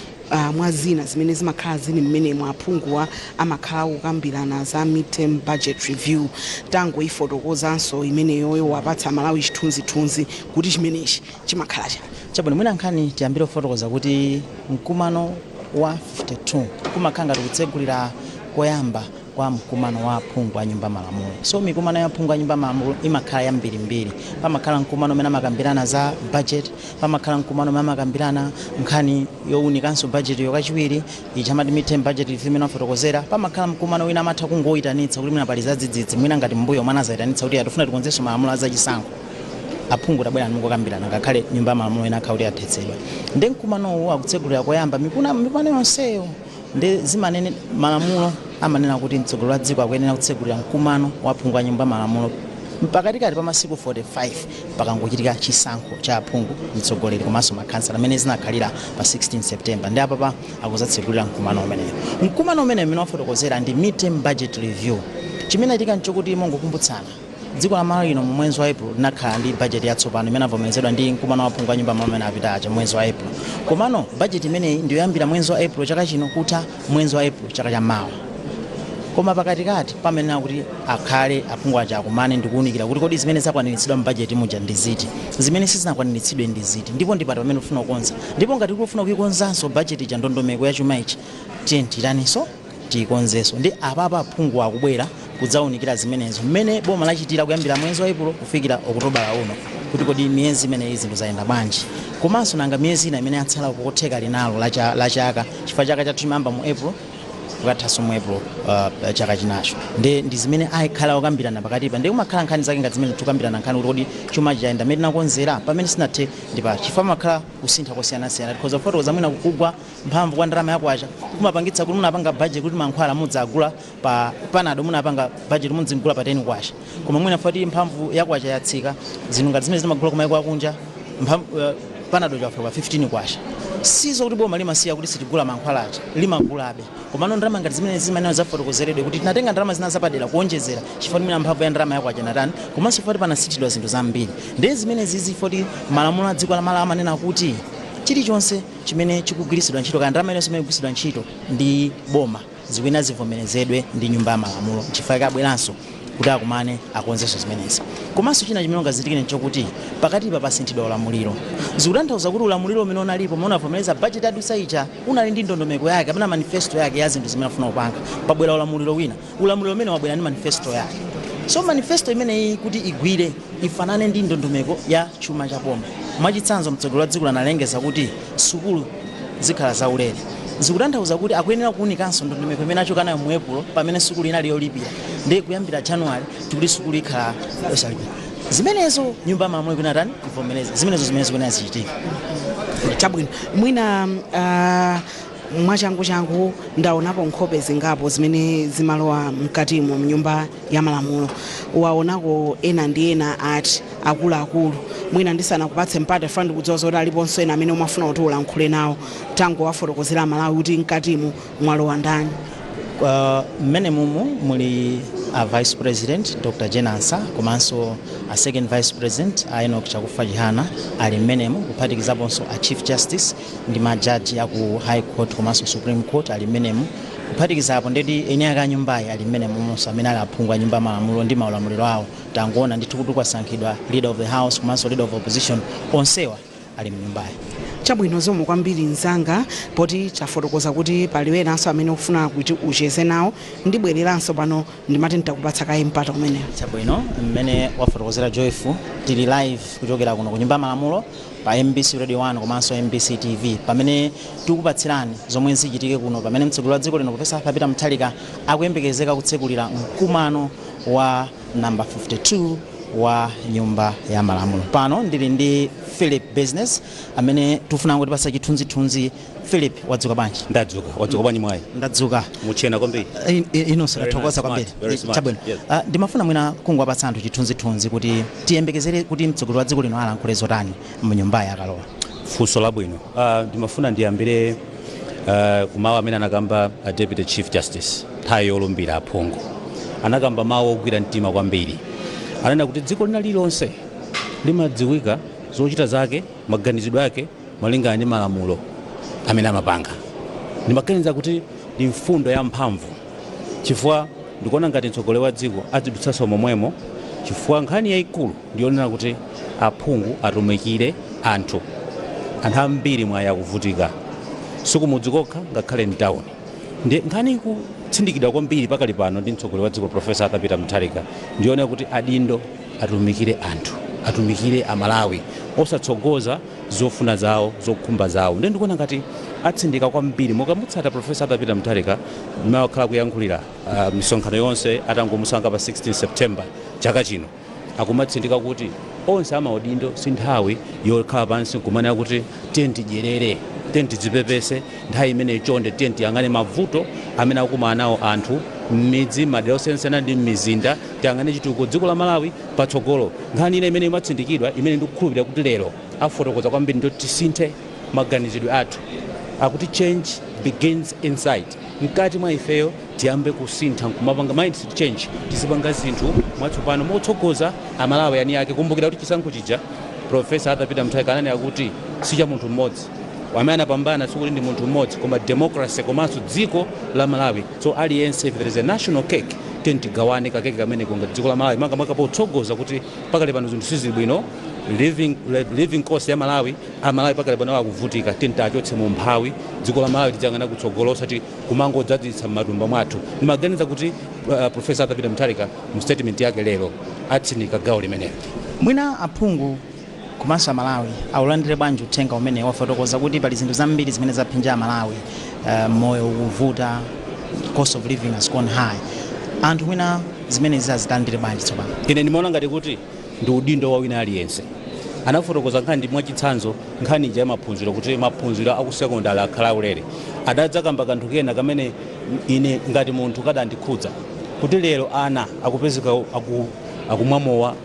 mwa zina zimene zimakhala zili mmenemo, aphunguwa amakhala kukambirana za midterm budget review. Tangoifotokozanso imeneyoyo, wapatsa Malawi chithunzithunzi kuti chimenechi chimakhala chani? Chabwino, mwina nkhani tiyambire kufotokoza kuti mkumano wa 52 kumakhala ngati kutsegulira koyamba kwa mkumano wa aphungu a Nyumba Malamulo. So mikumano ya aphungu a Nyumba Malamulo imakhala yambirimbiri. Pamakhala mkumano umene amakambirana za budget, pamakhala mkumano umene amakambirana nkhani yowunikanso budget yokachiwiri ija amati midterm budget review imene afotokozera. Pamakhala mkumano wina amatha kungoyitanitsa kuti mwina pali zadzidzidzi, mwina ngati mbuyo mwana azayitanitsa kuti atifuna tikonzenso malamulo azachisankho, aphungu tabwera mungokambirana, ngakhale Nyumba ya Malamulo ina akhala kuti yathetsedwa. Ndi mkumanowu akutsegulira koyamba mikumano yonseyo. Ndi zimanene malamulo amanena kuti mtsogoleri wa dziko akuyenera kutsegulira mkumano wa aphungu a Nyumba ya Malamulo pakatikati pa masiku 45 pakangochitika chisankho cha aphungu, mtsogoleri komanso makhansala, amene zinakhalira pa 16 September. Ndi apapa akuzatsegulira mkumano umeneyo. Mkumano umeneyo umene wafotokozera ndi midterm budget review. Chimene achitika nchokuti, mongokumbutsana, dziko la Malawi lino mu mwezi wa April linakhala ndi budget yatsopano imene avomerezedwa ndi mkumano wa aphungu a Nyumba ya amene apita aja mwezi wa April. Komano budget imeneyi ndiyoyambira mwezi wa April chaka chino kutha mwezi wa April chaka chammawa. Koma pakatikati pamenena kuti akhale aphungu aja akumane ndikuwunikira kuti kodi zimene zakwaniritsidwa mu budget muja ndi ziti, zimene sizinakwaniritsidwe ndi ziti, ndipo ndipati pamene tifuna kukonza, ndipo ngati tikufuna kuikonzanso budget ija, ndondomeko ya chuma ichi, tiye tiyitaninso tiyikonzenso. Ndi apapa aphungu akubwera kudzawunikira zimenezo, mmene boma lachitira kuyambira mwezi wa Epulo kufikira Okutobala uno, kuti kodi miyezi imeneyi zinthu zayenda bwanji, komanso nanga miyezi ina imene yatsala kotheka linalo la chaka, chifukwa chaka chathu chimayamba mu April kukathanso mu April chaka chinacho. Ndi zimene ayikhala okambirana pakatipa. Ndi kumakhala nkhani zake ngati zimene tikukambirana, nkhani kuti kodi chuma chayenda mmene tinakonzera, pamene sinathe ndi pa chifukwa pamakhala kusintha kosiyanasiyana. Tikhoza kufotokoza mwina kugwa mphamvu kwa ndalama yakwacha kumapangitsa kuti munapanga budget kuti mankhwala mudzagula pa Panado, munapanga budget mudzigula pa 10 kwacha, koma mwina fati mphamvu yakwacha yatsika, zinthu ngati zimene zimagula kumayiko akunja mphamvu Panado chafika pa 15 kwacha. Sizo kuti boma limasiya kuti sitigula mankhwalacha, limagulabe, komano ndalama ngati zimene zimayenera zafotokozeredwe kuti tinatenga ndalama zina zapadera kuonjezera chifukwa timene mphamvu ya ndalama yakwacha natani, komanso chifukwa panasinthidwa zinthu zambiri. Ndiye zimene zizi foti malamulo a dziko la Malawi amanena kuti chilichonse chimene chikugwiritsidwa ntchito, kana ndalama iliyonse imene ikugwiritsidwa ntchito ndi boma, zikuyenera zivomerezedwe ndi Nyumba ya Malamulo. Chifukwa kabweranso kuti akumane akonzenso zimenezi. Komanso china chimene ungazindikire nchokuti pakatipa pasinthidwa ulamuliro. Zikutanthauza kuti ulamuliro umene unalipo, umene unavomereza budget adusa ija, unali ndi ndondomeko yake kapena manifesto yake ya zinthu zimene afuna kupanga. Pabwera ulamuliro wina, ulamuliro umene wabwera ndi manifesto yake. So manifesto imeneyi kuti igwire, ifanane ndi ndondomeko ya chuma cha boma. Mwachitsanzo, mtsogoleri wa dziko analengeza kuti sukulu zikhala zaulere. Zikutanthauza kuti akuyenera kuwunikanso ndondomeko imene achoka nayo mu Epulo, pamene sukulu inali yolipira, ndi kuyambira January tikuti sukulu ikhala yosalipira. Zimenezo Nyumba ya Malamulo ikuyenera tani? Ivomereze zimenezo, zimene zikuyenera zichitika. Chabwino, mwina mwachangu changu, ndaonapo nkhope zingapo zimene zimalowa mkatimo mnyumba ya malamulo. Waonako ena ndi ena ati akuluakulu? Mwina ndisanakupatse mpata, funa ndikudziwa zoti aliponso ena amene umafuna kuti ulankhule nawo, tangowafotokozera Malawi kuti mkatimu mwalowa ndani. Mmene mumu muli a Vice President Dr Jane Ansah, komanso a Second Vice President a Enoch Chakufa Chihana ali mmenemu, kuphatikizaponso a Chief Justice ndi majaji aku High Court komanso Supreme Court ali mmenemu. Kuphatikizapo ndeti eni ake a nyumbayi ali mmene mumonso, amene ali aphungu a Nyumba ya Malamulo ndi maulamuliro awo. Tangoona ndithu kuti kwasankhidwa Leader of the House komanso Leader of Opposition, onsewa ali mnyumbayi. Chabwino, zikomo kwambiri mzanga. Poti chafotokoza kuti pali wenanso amene ukufuna kuti ucheze nawo, ndibwereranso pano, ndimati nditakupatsa kaye mpata umenewo. Chabwino, mmene wafotokozera Joyful, tili live kuchokera kuno ku Nyumba ya Malamulo pa MBC Radio 1 komanso MBC TV, pamene tikupatsirani zomwe zichitike kuno pamene mtsogoleri wa dziko lino, Profesa Peter Mutharika, akuyembekezeka kutsekulira mkumano wa namba 52 wa Nyumba ya Malamulo. Pano ndili ndi Philip Business amene tikufuna kutipatsa chithunzithunzi. Philip, wadzuka bwanji? Ndadzuka. Wadzuka bwanji mwayi? Ndadzuka. Muchena kwambiri. Inonso tathokoza kwambiri. Chabwino, ndimafuna mwina kungowapatsa anthu chithunzithunzi kuti tiyembekezere kuti mtsogoleri wa dziko lino alankhule zotani mnyumbayi akalowa. Funso labwino. Ndimafuna ndiyambire kumawu amene anakamba a Deputy Chief Justice nthawi yolumbira aphungu. Anakamba mawu ogwira mtima kwambiri. Ananena kuti dziko lina lililonse limadziwika zochita zake, maganizidwe ake, malingana ndi malamulo amene amapanga. Ndimaganiza kuti ndi mfundo ya mphamvu, chifukwa ndikuona ngati mtsogoleri wa dziko adzidutsanso momwemo, chifukwa nkhani yayikulu ndiyonena kuti aphungu atumikire anthu. Anthu ambiri mwayi akuvutika, sikumudzi kokha, ngakhale mtawuni. Ndi nkhani ikutsindikidwa kwambiri pakali pano ndi mtsogoleri wa dziko, Profesa Arthur Peter Mutharika, ndiyonena kuti adindo atumikire anthu, atumikire Amalawi, osatsogoza zofuna zawo, zokhumba zawo. Ndiye ndikuona ngati atsindika kwambiri. Mukamutsata Profesa Arthur Peter Mutharika makhala kuyankhulira misonkhano yonse atangomusankha pa 16 September chaka chino, akumatsindika kuti onse amaudindo si nthawi yokhala pansi kumanena kuti tiye tidyerere, tiye tidzipepese. Nthawi imeneyi chonde tiye tiyang'ane mavuto amene akumana nawo anthu m'midzi, madera osiyanasiyana ndi m'mizinda, tiyang'ane chitukuko dziko la Malawi patsogolo. Nkhani ina imene imatsindikidwa, imene ndikukhulupirira kuti lero afotokoza kwambiri, ndoti tisinthe maganizidwe athu. Akuti change begins inside, mkati mwa ifeyo tiyambe kusintha nkumapanga mindset change, tizipanga zinthu mwatsopano motsogoza Amalawi ani ake. Kumbukira kuti chisankho chija Profesa Arthur Peter Mutharika ananena kuti si cha munthu mmodzi amene anapambana, sikuti ndi munthu mmodzi, koma democracy komanso dziko la Malawi. So aliyense, if there is a national cake, tiye tigawane kakeke kamene ngati dziko la Malawi, makamaka potsogoza kuti pakali pano zinthu sizili bwino, living cost ya Malawi, Amalawi pakali pano akuvutika. Tiye tiachotse mu mphawi dziko la Malawi, tiziyang'ana kutsogolo, osati kumangodzadzitsa m'matumba mwathu. Ndimaganiza kuti Profesa Arthur Peter Mutharika mu statement yake lero atsindika gawo limenelo. Mwina aphungu komanso Amalawi aulandire bwanji uthenga umene wafotokoza kuti pali zinthu zambiri zimene zaphinja Amalawi, moyo ukuvuta, cost of living has gone high? Anthu mwina zimene zizazilandire bwanji tsopano? Ine ndimaona ngati kuti ndi udindo wa wina aliyense. Anafotokoza nkhani ndi mwachitsanzo nkhani ija ya maphunziro, kuti maphunziro aku sekondari akhala aulere. Adadzakamba kanthu kena kamene ine ngati munthu kadandikhudza, kuti lero ana akupezeka akumwa mowa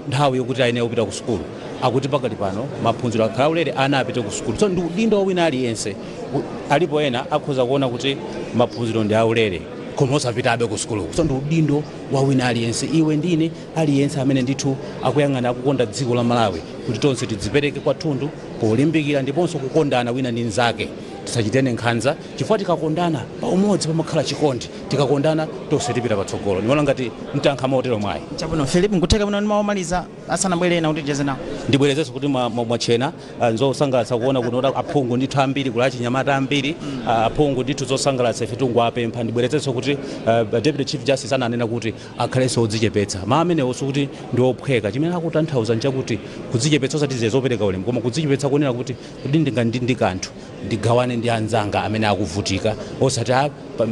nthawi yokuti ayenera kupita ku sukulu. Akuti pakali pano maphunziro akhala aulere, ana apite ku sukulu. So ndi udindo wa wina aliyense. Alipo ena akhoza kuona kuti maphunziro ndi aulere koma osapitabe ku sukuluku. So ndi udindo wa wina aliyense, iwe ndine, aliyense amene ndithu akuyang'ana, akukonda dziko la Malawi, kuti tonse tidzipereke kwathunthu polimbikira ndiponso kukondana wina ndi mnzake. Tisachitene nkhanza, chifukwa tikakondana pa umodzi pamakhala chikondi. Tikakondana tonse tipita patsogolo. Ndimaona ngati mtankha motero, mwayi. Chabwino, Philip, nkutheka mwina ndi mawu omaliza asanabwere ena kuti ticheze nawo. Ndibwerezenso kuti mwachena, nzosangalatsa kuona kuti aphungu ndithu ambiri, kuli achinyamata ambiri, aphungu ndithu, zosangalatsa. Ife tungwapempha, ndibwerezenso kuti Deputy Chief Justice ananena kuti akhalenso odzichepetsa. Mawu amenewo sikuti ndi ophweka. Chimene akutanthauza nchakuti kudzichepetsa osati ziye zopereka ulemu, koma kudzichepetsa kunena kuti kuti ndingandi ndi kanthu ndigawane ndi anzanga amene akuvutika, osati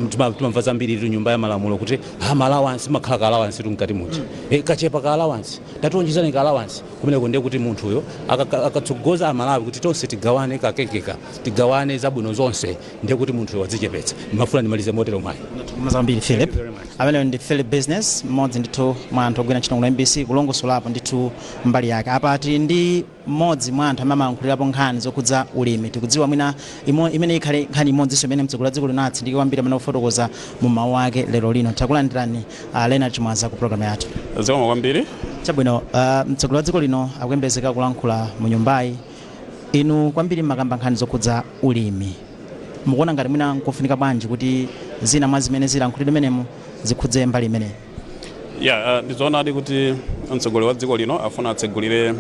timamva zambiri tu nyumba ya malamulo kuti ma allowance, makhala ka allowance tu mkati muja, kachepa ka allowance, tationjezani ka allowance. Kumeneko ndiye kuti munthuyo akatsogoza Amalawi kuti tonse tigawane kakekeka, tigawane zabwino zonse, ndiye kuti munthuyo wadzichepetsa. Ndimafuna ndimalize motero, mwayi. Zambiri, Philip. Thank you very much. Ameneyo ndi Philip Business, mmodzi ndithu mwa anthu ogwira ntchito kuno MBC, kulongosolapo ndithu mbali yake. Apa tili ndi mmodzi mwa anthu amene amayankhulirapo nkhani zokhudza ulimi. Tikudziwa mwina imene ikhale nkhani imodzinso imene mtsogoleri wa dziko lino atsindike kwambiri amene akufotokoza mu mawu ake lero lino. Takulandirani, Leonard Chimwaza, ku programu yathu. Zikomo kwambiri. Chabwino, mtsogoleri wa dziko lino akuyembekezeka kulankhula mu nyumbayi. Inu kwambiri mmakamba nkhani zokhudza ulimi. Mukuona ngati mwina nkofunika bwanji kuti zina mwa zimene zilankhulidwe menemo zikhudze mbali imeneyi? Ya, ndizoonadi kuti mtsogoleri wa dziko lino afuna atsegulire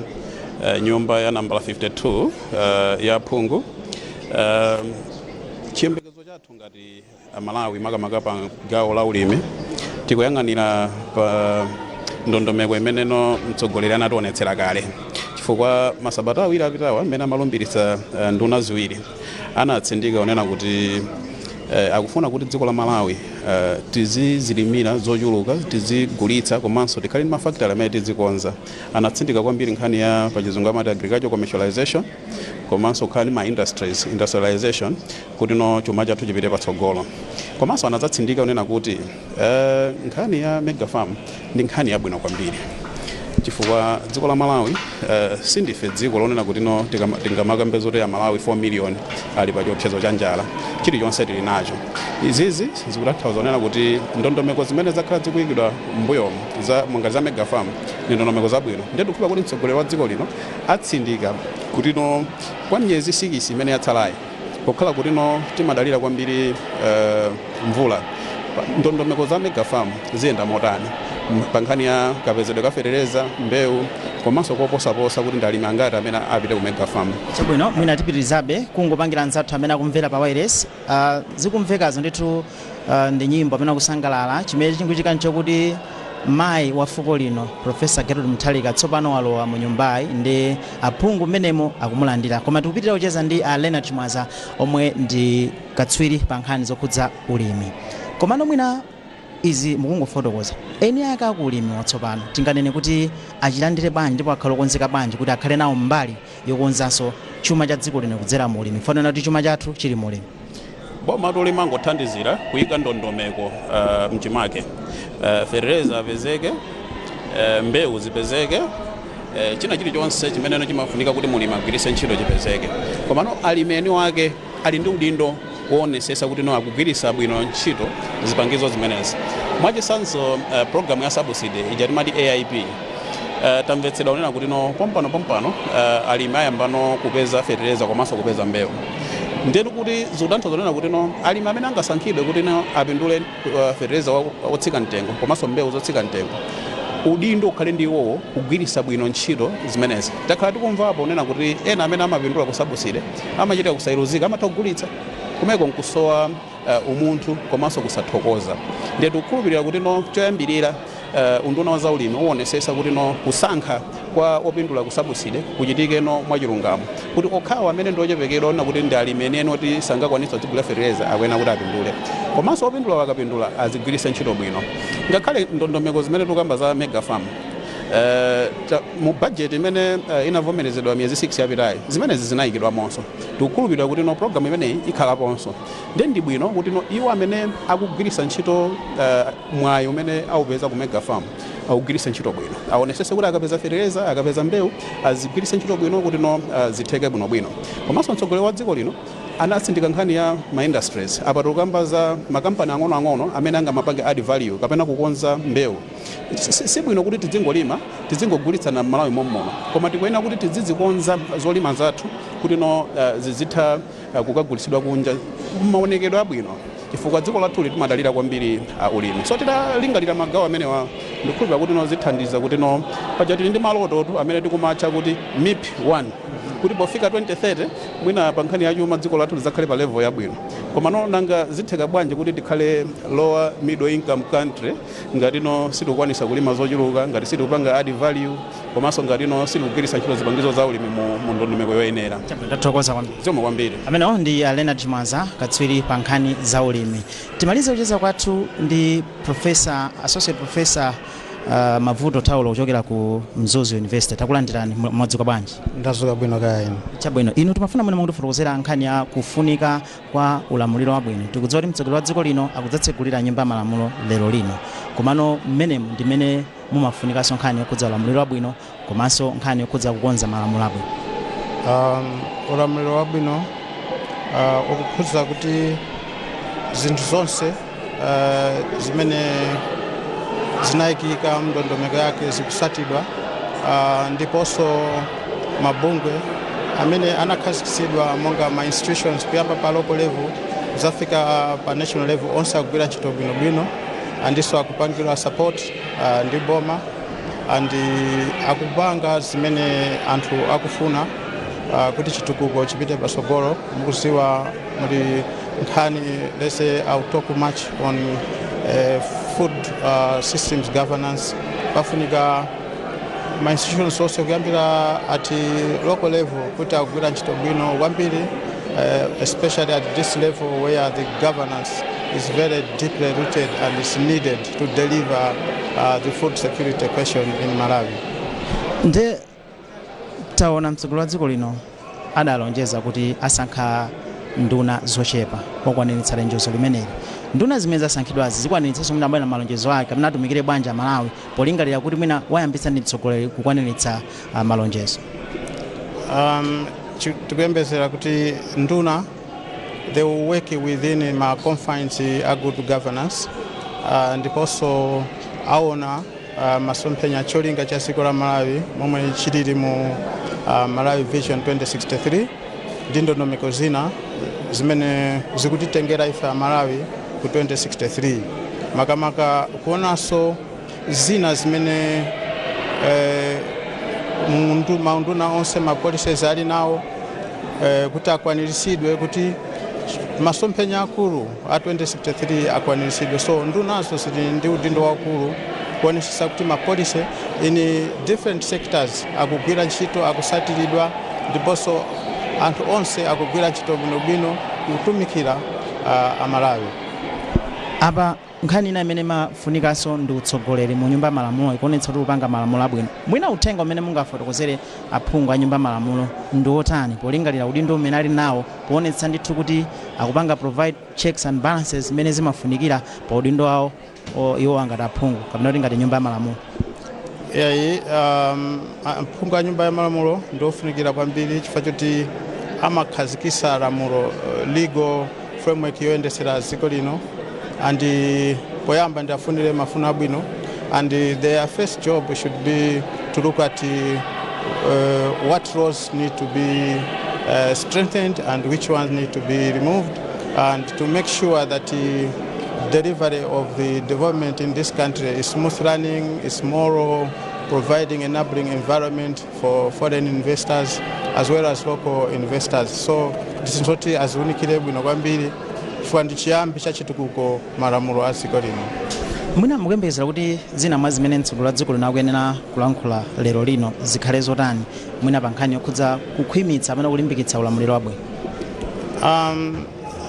nyumba ya nambala 52 ya phungu. Chiyembekezo chathu ngati Amalawi, makamaka pa gawo la ulimi, tikuyang'anira pa ndondomeko imeneno mtsogoleri anationetsera kale, chifukwa masabata 2 apitawa mmene amalumbiritsa nduna ziwiri, anatsindika kunena kuti akufuna kuti dziko la Malawi tizizilimira zochuluka, tizigulitsa, komanso tikhale ndi mafakitale amene tizikonza. Anatsindika kwambiri nkhani ya pachizungu amati agricultural commercialization, komanso kukhala ndi ma industries, industrialization, kuti no chuma chathu chipite patsogolo. Komanso anadzatsindika kunena kuti nkhani ya mega farm ndi nkhani yabwino kwambiri, chifukwa dziko la Malawi sindife dziko lonena kuti no tingamakambe zoti Amalawi 4 million ali pa chiopsezo cha njala. Chilichonse tili nacho. Izizi zikutanthauza kunena kuti ndondomeko zimene zakhala zikuyikidwa m'mbuyomu za monga za mega farm ndi ndondomeko zabwino. Ndiye tikukhulupirira kuti mtsogoleri wa dziko lino atsindika kuti no kwa miyezi 6 imene yatsalayi, pokhala kuti no timadalira kwambiri mvula, ndondomeko za mega farm ziyenda motani pa nkhani ya kapezedwe ka fetereza, mbewu, komanso koposaposa kuti ndi alimi angati amene apite ku mega farm. Chabwino, mwina tipitirizabe kungopangira anzathu amene akumvera pa wireless. Zikumvekazo ndithu ndi nyimbo amene akusangalala. Chimene chikuchitika nchokuti mayi wa fuko lino, Profesa Gertrude Mutharika, tsopano walowa mu nyumbayi ndi aphungu mmenemo akumulandira. Koma tikupitira kucheza ndi a Leonard Chimwaza omwe ndi katswiri pa nkhani zokhudza ulimi. Komano mwina izi mukungofotokoza, eni ake akuulimi watsopano tinganene kuti achilandire bwanji, ndipo akhale okonzeka bwanji kuti akhale nawo mbali yokonzanso chuma cha dziko lino kudzera mu ulimi, fanana kuti chuma chathu chili mu ulimi? Boma limangothandizira kuyika ndondomeko mchimake, fetereza apezeke, mbewu zipezeke, china chilichonse chimene chimafunika kuti mulimi agwiritse ntchito chipezeke. Komano alimi eni wake ali ndi udindo woonetsetsa kuti no akugwiritsa bwino ntchito zipangizo zimenezi. Mwachitsanzo, program ya subsidy ija timati AIP, tamvetsedwa kunena kuti no pompano pompano alimi ayambano kupeza fetereza komanso kupeza mbewu. Ndetu kuti zikutanthauza kunena kuti no alimi amene angasankhidwe kuti no apindule fetereza wotsika mtengo komanso mbewu zotsika mtengo, udindo ukhale ndi iwowo kugwiritsa bwino ntchito zimenezi. Takhala tikumvapo kunena kuti ena amene amapindula ku subsidy amachita kusayiruzika, amatha kugulitsa kumeko nkusowa umunthu komanso kusathokoza. Ndiye tikukhulupirira kuti no choyambirira unduna wa zaulimi uwonesesa kuti no kusankha kwa opindula ku subsidy kuchitike no mwachilungamo, kuti okhawo amene ndi ochepekedwa ona kuti ndi alimi enieni oti sangakwanitsa kudzigulira fetereza akuyenera kuti apindule, komanso opindula akapindula azigwiritse ntchito bwino. Ngakhale ndondomeko zimene tikukamba za mega farm, Mu budget imene inavomerezedwa miyezi 6 yapitayi, zimenezi zinayikidwamonso. Tikukhulupirira kuti no program imeneyi ikhalaponso. Ndiye ndi bwino kuti no iwo amene akugwiritsa ntchito mwayi umene awupeza ku mega farm awugwiritse ntchito bwino, aonesese kuti akapeza fetereza, akapeza mbewu, azigwiritse ntchito bwino kuti no zitheke bwinobwino. Komanso mtsogoleri wa dziko lino anatsindika nkhani ya ma industries. Apa tikukamba za makampani ang'onoang'ono amene angamapange add value kapena kukonza mbewu. Si bwino kuti tidzingolima, tidzingogulitsana m'Malawi mommuno, koma tikuyenera kuti tizizikonza zolima zathu kuti no zizitha kukagulitsidwa kunja maonekedwe abwino, chifukwa dziko lathuli timadalira kwambiri ulimi. So titalingalira magawo amenewa, ndikukhulupirira kuti no zithandiza kuti no paja tili ndi malototu amene tikumatcha kuti MIP 1, kuti pofika 2030 mwina pa nkhani yachuma dziko lathu lizakhale pa level yabwino. Koma no nanga zitheka bwanji kuti tikhale lower middle income country ngati no sitikukwanisa kulima zochuluka, ngati sitikupanga add value, komanso ngati no sitikugwiritsa ntchito zipangizo za ulimi mu ndondomeko yoyenera? Ndathokoza kwambiri. Zikomo kwambiri. Amenewo ndi Leonard Chimwaza, katswiri pa nkhani za ulimi. Timalize kucheza kwathu ndi professor, associate professor Mavuto Taulo kuchokera ku Mzuzu University. Takulandirani. Mwadzuka bwanji? Ndadzuka bwino, kaya inu? Chabwino. Inu timafuna mwene mukutifotokozera nkhani ya kufunika kwa ulamuliro wabwino. Tikudziwa kuti mtsogoleri wa dziko lino akudzatsegulira Nyumba ya Malamulo lero lino, komano mmenemu ndimene mumafunikanso nkhani yokhudza ulamuliro wabwino komanso nkhani yokhudza kukonza malamulo abwino. Ulamuliro wabwino ukukhudza kuti zinthu zonse zimene zinayikika mndondomeko yake zikusatidwa, ndiponso mabungwe amene anakhazikitsidwa monga ma institutions, kuyamba pa local level kuzafika pa national level, onse akugwira ntchito bwinobwino, andinso akupangidwa support ndi boma, and akupanga zimene anthu akufuna kuti chitukuko chipite patsogolo. Mukuziwa muli nkhani, let's say I'll talk much on food systems governance. Pafunika ma institutions onse kuyambira at local level kuti akugwira ntchito bwino kwambiri, especially at this level where the governance is very deeply rooted and is needed to deliver the food security question in Malawi. Nde taona mtsogoleri wa dziko lino adalonjeza kuti asankha nduna zochepa. Wakwaniritsa lonjezo limeneli? Nduna zimene zasankhidwazi zikwaniritsanso mwina abwera malonjezo ake, kapena atumikire bwanji Amalawi, polingalira kuti mwina wayambitsa ndi mtsogoleri kukwaniritsa malonjezo? Tikuyembezera kuti nduna, they will work within ma confines a good governance, ndiponso aona masomphenya, cholinga cha dziko la Malawi momwe chilili mu Malawi Vision 2063 ndi ndondomeko zina zimene zikutitengera ife a Malawi ku 2063, makamaka kuonanso zina zimene maunduna onse, ma policies ali nawo kuti akwaniritsidwe, kuti masomphenya akulu a 2063 akwaniritsidwe. So ndunazo zili ndi udindo wakulu kuonesesa kuti ma policy in different sectors akugwira ntchito, akusatiridwa, ndiponso anthu onse akugwira ntchito bwinobwino kutumikira Amalawi. Apa nkhani ina imene imafunikanso ndi utsogoleri mu Nyumba ya Malamulo, ikuonetsa kuti upanga malamulo abwino. Mwina uthenga umene mungafotokozere aphungu a Nyumba ya Malamulo ndi otani, polingalira udindo umene ali nawo, poonetsa ndithu kuti akupanga provide checks and balances zimene zimafunikira pa udindo wawo iwo ngati aphungu kapena kuti ngati Nyumba ya Malamulo? Yayi, aphungu a Nyumba ya Malamulo ndiofunikira kwambiri chifukwa choti amakhazikisa lamulo, legal framework yoyendesera dziko lino. And poyamba ndiafunire mafuno abwino, and their first job should be to look at what laws need to be strengthened and which ones need to be removed, and to make sure that the delivery of the development in this country is smooth running, is moral, providing enabling environment for foreign investors as well as local investors. So ndizoti aziunikire bwino kwambiri chifukwa ndi chiyambi cha chitukuko malamulo a dziko lino. Mwina mukuyembekezera kuti zina mwa zimene mtsogoleri wa dziko lino akuyenera kulankhula lero lino zikhale zotani, mwina pa nkhani yokhudza kukhwimitsa amene kulimbikitsa ulamuliro wabwino?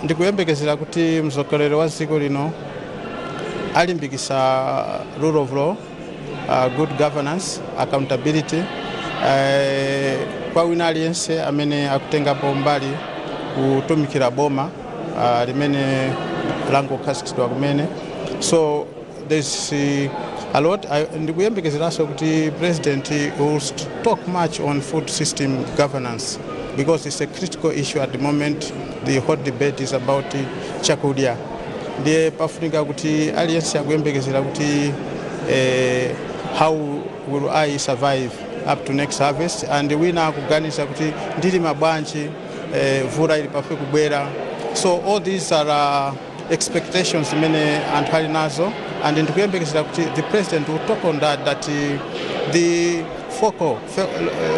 Ndikuyembekezera kuti mtsogoleri wa dziko lino alimbikitsa rule of law. Good governance, accountability kwa wina aliyense amene akutengapo mbali kutumikira boma limene langokhazikitsidwa kumene. So there's a lot. Ndikuyembekezeranso kuti President will talk much on food system governance because it's a critical issue at the moment. The hot debate is about chakudya, ndiye pafunika kuti aliyense akuyembekezera kuti how will I survive up to next harvest, and wina akuganiza kuti ndilima bwanji, mvula ili pafupi kubwera. So all these are expectations zimene anthu ali nazo, and ndikuyembekezera kuti the President will talk on that, that the focal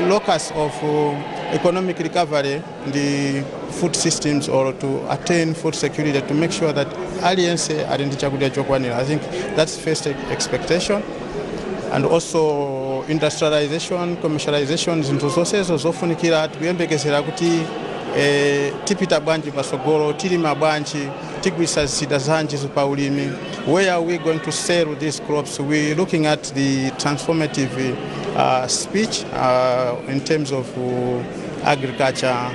locus of economic recovery ndi food systems, or to attain food security, to make sure that aliyense ali ndi chakudya chokwanira. I think that's first expectation. And also industrialization, commercialization, zinthu zonsezo zofunikira. Tikuyembekezera kuti tipita bwanji pasogolo, tilima bwanji, tigwisa zida zanji pa ulimi, where are we going to sell these crops? We looking at the transformative speech in terms of agriculture,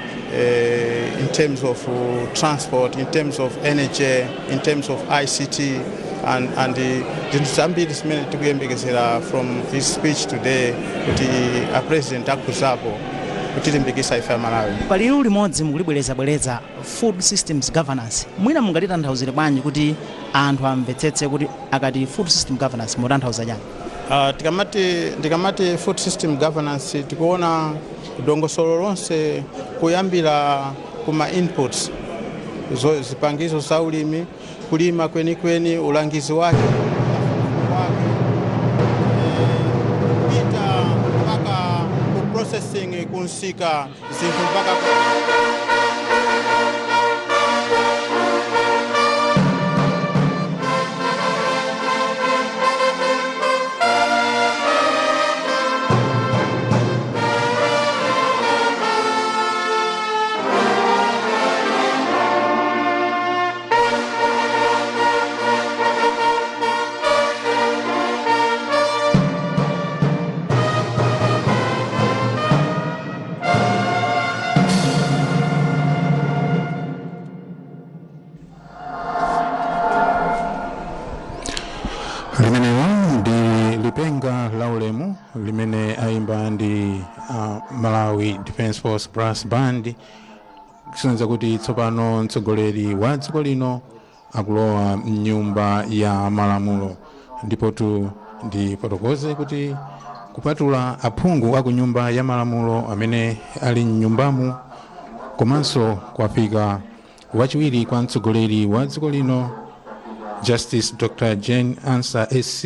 in terms of transport, in terms of energy, in terms of ICT, and zinthu zambiri zimene tikuyembekezera from his speech today kuti a President akhuzapo kutilimbikitsa ife Amalawi. Pali liwu limodzi mukulibwerezabwereza, food systems governance. Mwina mungatitanthauzire bwanji kuti anthu amvetsetse kuti akati food system governance mutanthauza chani? Tikamati food system governance, tikuona dongosolo lonse kuyambira kuma inputs, zipangizo za ulimi, kulima kwenikweni, ulangizi wake, kupita mpaka ku processing, kunsika zinthu mpaka Limenelo ndi lipenga la ulemu limene ayimba ndi Malawi Defence Force Brass Band, kusonyeza kuti tsopano mtsogoleri wa dziko lino akulowa mnyumba ya malamulo. Ndipotu ndifotokoze kuti kupatula aphungu aku nyumba ya malamulo amene ali mnyumbamu, komanso kwafika wachiwiri kwa mtsogoleri wa dziko lino, Justice Dr Jane Ansah SC,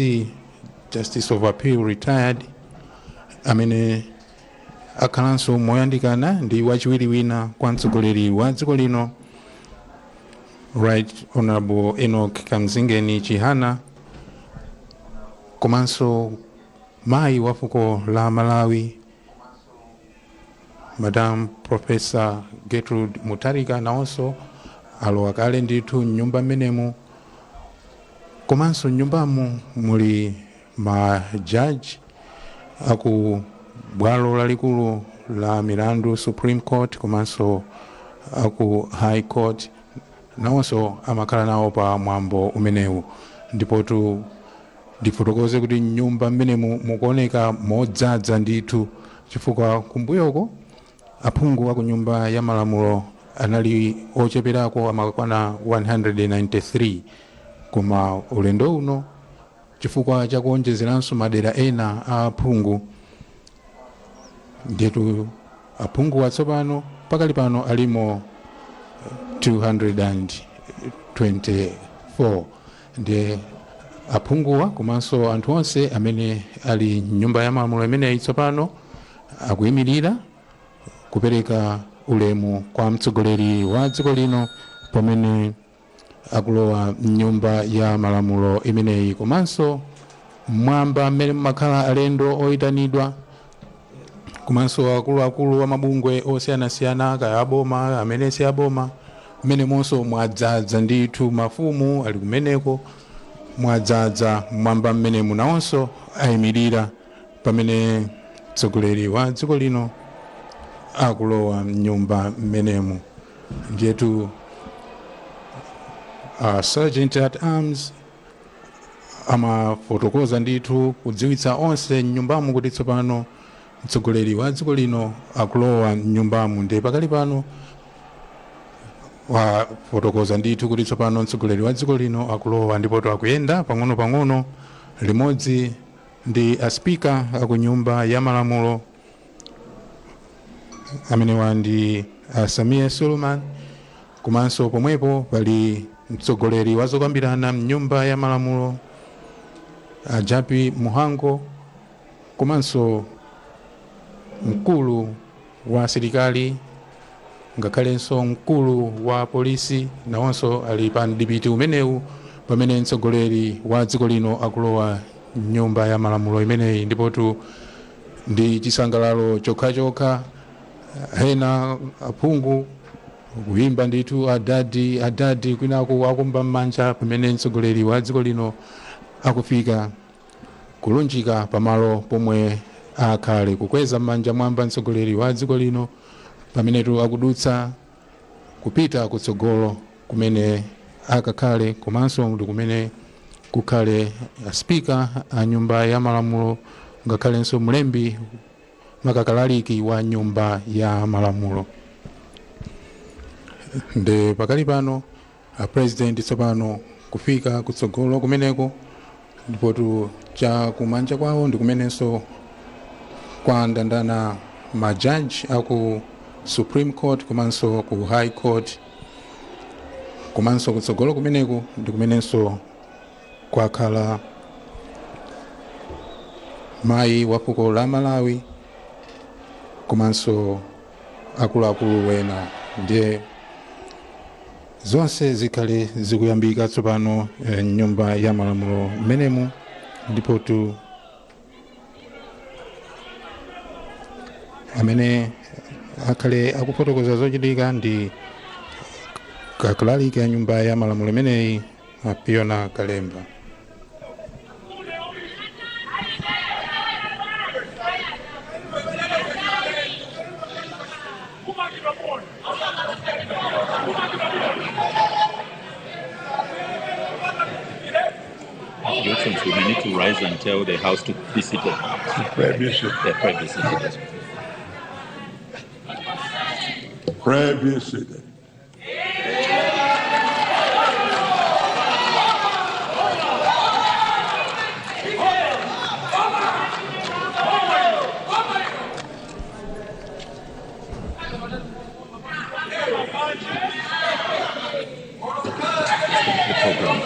Justice of Appeal retired, amene akhalanso moyandikana ndi wachiwiri wina kwa mtsogoleri wa dziko lino, Right Honorable Enoch Kamzingeni Chihana, komanso mayi wa fuko la Malawi, Madam Professor Gertrude Mutharika, nawonso alowa kale ndithu mnyumba mmenemu. Komanso mnyumbamu muli majaji aku bwalo lalikulu la milandu, Supreme Court, komanso aku High Court, nawonso amakhala nawo pa mwambo umenewu. Ndipotu ndifotokoze kuti mnyumba mmenemu mukuoneka modzaza ndithu, chifukwa kumbuyoko aphungu aku nyumba ya malamulo anali ocheperako, amakwana 193, koma ulendo uno, chifukwa chakuonjezeranso madera ena a aphungu, ndiyetu aphungu atsopano pakali pano alimo 224. Ndiye aphunguwa komanso anthu onse amene ali mnyumba ya malamulo imeneyi tsopano akuyimirira kupereka ulemu kwa mtsogoleri wa dziko lino pamene akulowa mnyumba ya malamulo imeneyi. Komanso mmwamba mmene mumakhala alendo oyitanidwa komanso akuluakulu amabungwe osiyanasiyana, kaya aboma, amene si aboma, mmenemonso mwadzaza ndithu. Mafumu ali kumeneko. Mwadzaza mwamba mmenemu nawonso ayimirira pamene mtsogoleri wa dziko lino akulowa mnyumba mmenemu. Ndiyetu Sergeant at Arms amafotokoza ndithu kudziwitsa onse mnyumbamo kuti tsopano mtsogoleri wa dziko lino akulowa mnyumbamu. Ndiye pakali pano wafotokoza ndithu kuti tsopano mtsogoleri wa dziko lino akulowa, ndipo akuyenda pang'ono-pang'ono limodzi ndi aspika aku Nyumba ya Malamulo, amenewa ndi Sameer Suleman, komanso pomwepo pali mtsogoleri wa zokambirana mnyumba ya malamulo, a Jappie Mhango, komanso mkulu wa asilikali, ngakhalenso mkulu wa polisi nawonso ali pa mdipiti umenewu pamene mtsogoleri wa dziko lino akulowa mnyumba ya malamulo imeneyi. Ndipotu ndi chisangalalo chokhachokha, ena aphungu kuyimba ndithu "Adadi, adadi", kwinaku akumba m'manja pamene mtsogoleri wa dziko lino akufika kulunjika pamalo pomwe akhale, kukweza m'manja mwamba mtsogoleri wa dziko lino pamenetu akudutsa kupita kutsogolo kumene akakhale, komanso ndi kumene kukhale spika a Nyumba ya Malamulo, ngakhalenso mlembi makakalaliki wa Nyumba ya Malamulo. Ndi pakali pano a President tsopano kufika kutsogolo kumeneko, ndipotu cha kumanja kwawo ndi kumenenso kwandandana majaji aku Supreme Court komanso ku High Court, komanso kutsogolo kumeneku ndi kumenenso kwakhala mayi wa fuko la Malawi komanso akuluakulu wena. Ndiye zonse zikhale zikuyambika tsopano nyumba ya malamulo mmenemu, ndipotu amene akhale akufotokoza zochitika ndi kalaliki ya Nyumba ya Malamulo imeneyi, Fiona Kalemba. Your Excellency, we need to rise and tell the House to be seated. Pray be seated. Yeah, pray be seated. Pray be seated. The program.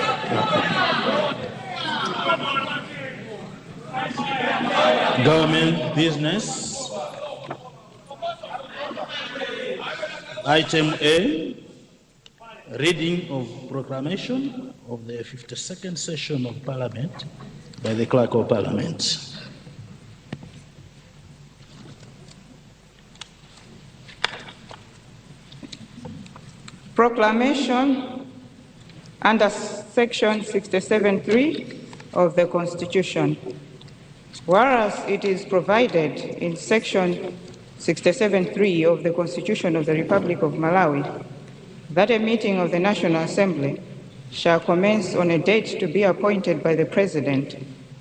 Government business. Item A, reading of proclamation of the 52nd session of Parliament by the Clerk of Parliament. Proclamation under Section 67(3) of the Constitution. Whereas it is provided in Section 67(3) of the Constitution of the Republic of Malawi that a meeting of the National Assembly shall commence on a date to be appointed by the President,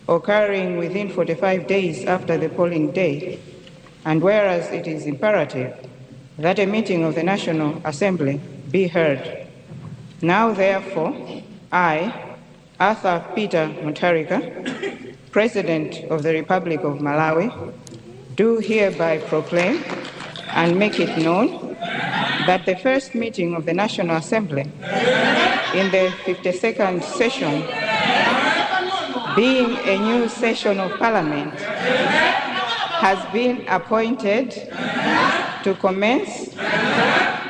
occurring within 45 days after the polling day, and whereas it is imperative that a meeting of the National Assembly be heard. Now, therefore, I, Arthur Peter Mutharika, President of the Republic of Malawi, do hereby proclaim and make it known that the first meeting of the National Assembly in the 52nd session, being a new session of Parliament, has been appointed to commence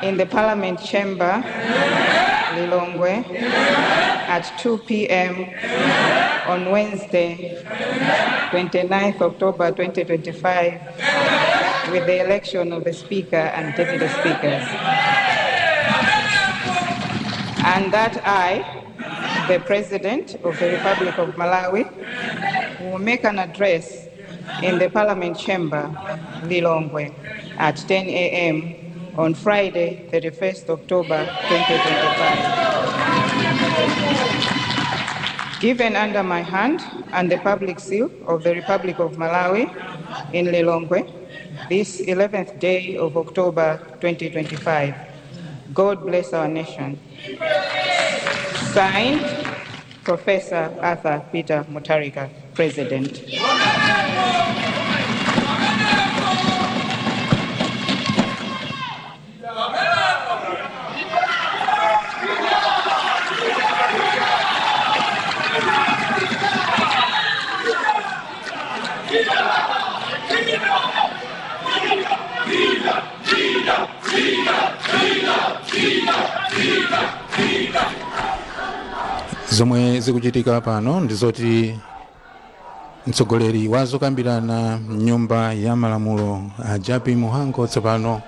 in the Parliament Chamber, Lilongwe, at 2 p.m. on Wednesday, 29th October 2025, with the election of the Speaker and Deputy Speakers. And that I, The President of the Republic of Malawi, will make an address in the Parliament Chamber, Lilongwe, at 10 a.m. on Friday, 31st October 2025. Given under my hand and the public seal of the Republic of Malawi in Lilongwe, this 11th day of October 2025. God bless our nation. Signed, Professor Arthur Peter Mutharika, President. Zomwe zikuchitika pano ndizoti mtsogoleri wa zokambirana mnyumba ya malamulo, a Jappie Mhango, tsopano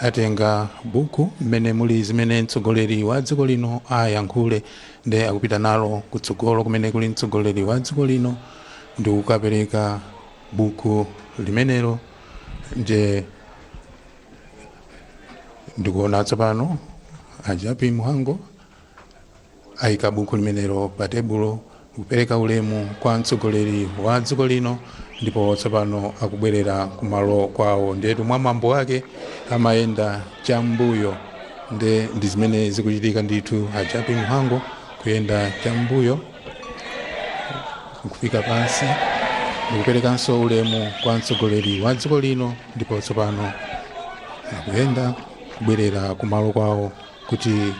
atenga buku mmene muli zimene mtsogoleri wa dziko lino ayankhule, nde akupita nalo kutsogolo kumene kuli mtsogoleri wa dziko lino ndi kukapereka buku limenelo. Nje ndikuona tsopano a Jappie Mhango ayika buku limenelo pa tebulo kupereka ulemu kwa mtsogoleri wa dziko lino, ndipo tsopano akubwerera kumalo kwawo. Ndetu mwa mwambo wake amayenda chambuyo, nde ndi zimene zikuchitika ndithu. A Jappie Mhango kuyenda chambuyo kufika pansi ndikuperekanso ulemu kwa mtsogoleri wa dziko lino, ndipo tsopano akuyenda kubwerera kumalo kwawo kuti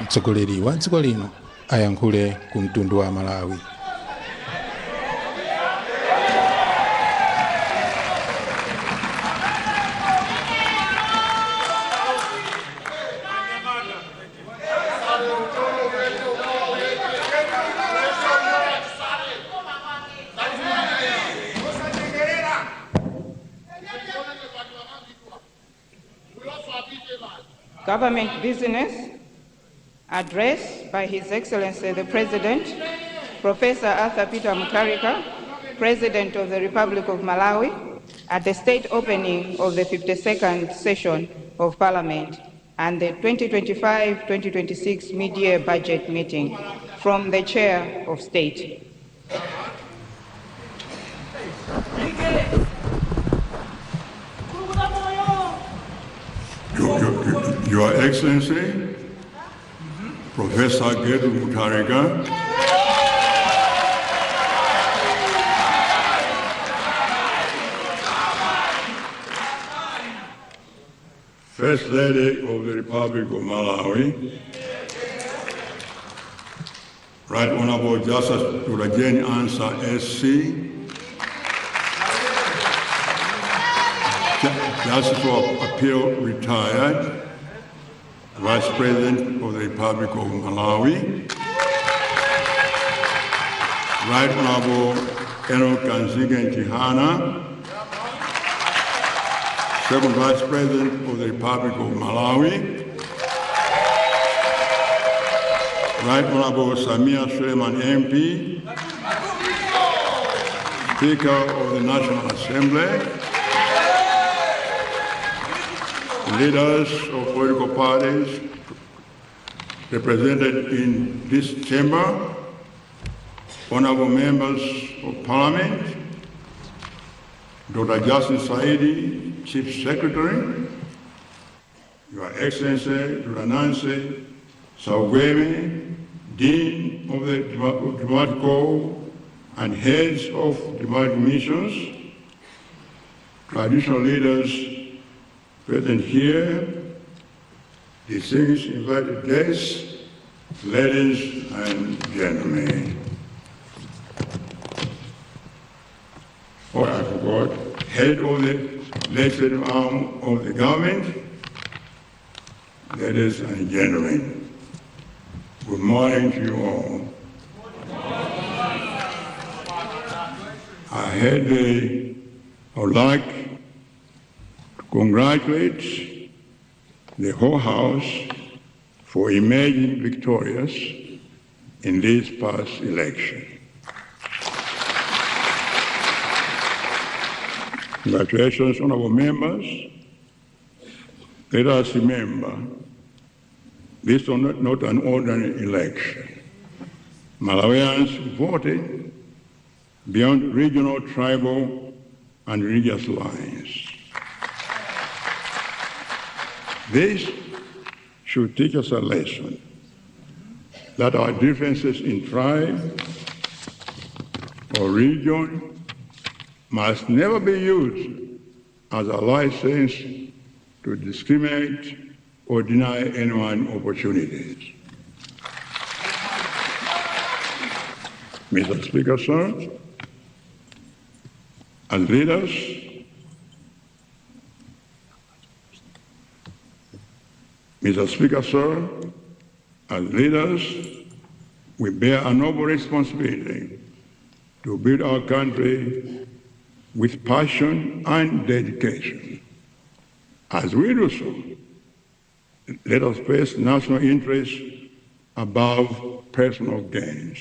mtsogoleri wa dziko lino ayankhule ku mtundu wa Malawi. Government business, address by His Excellency the President, Professor Arthur Peter Mutharika, President of the Republic of Malawi, at the state opening of the 52nd session of Parliament and the 2025-2026 mid-year budget meeting, from the Chair of State. Your Excellency, Professor Gertrude Mutharika, First Lady of the Republic of Malawi, Right Honorable Justice Dr. Jane Ansah SC, Justice of Appeal retired, Vice President of the Republic of Malawi, Right Honorable Enoch Kanzige Chihana, Second Vice President of the Republic of Malawi, Right Honorable Sameer Suleman MP, Speaker of the National Assembly, leaders of political parties represented in this chamber, honorable members of Parliament, Dr. Justin Saidi, Chief Secretary, Your Excellency, Dr. Nancy Saungweme, Dean of the Diplomatic Corps and heads of diplomatic missions, traditional leaders present here, distinguished invited guests, ladies and gentlemen. Oh, I forgot, head of the legislative arm of the government, ladies and gentlemen, good morning to you all. I would like to congratulate the whole House for emerging victorious in this past election. Congratulations, honorable members. Let us remember this was not an ordinary election. Malawians voted beyond regional, tribal, and religious lines. This should teach us a lesson that our differences in tribe or region must never be used as a license to discriminate or deny anyone opportunities. Mr. Speaker, sir, as leaders, Mr. Speaker, sir, as leaders, we bear a noble responsibility to build our country with passion and dedication. As we do so, let us place national interests above personal gains.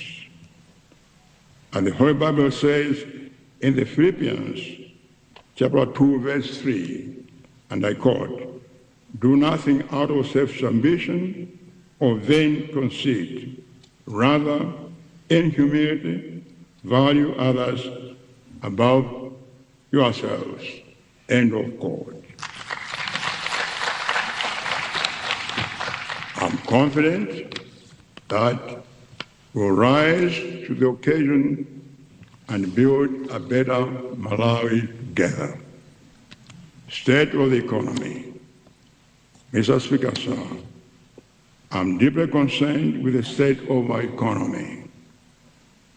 And the Holy Bible says in the Philippians chapter 2, verse 3, and I quote, "Do nothing out of selfish ambition or vain conceit. Rather, in humility, value others above yourselves." End of quote. I'm confident that we'll rise to the occasion and build a better Malawi together. State of the economy. Mr. Speaker, sir, I'm deeply concerned with the state of our economy.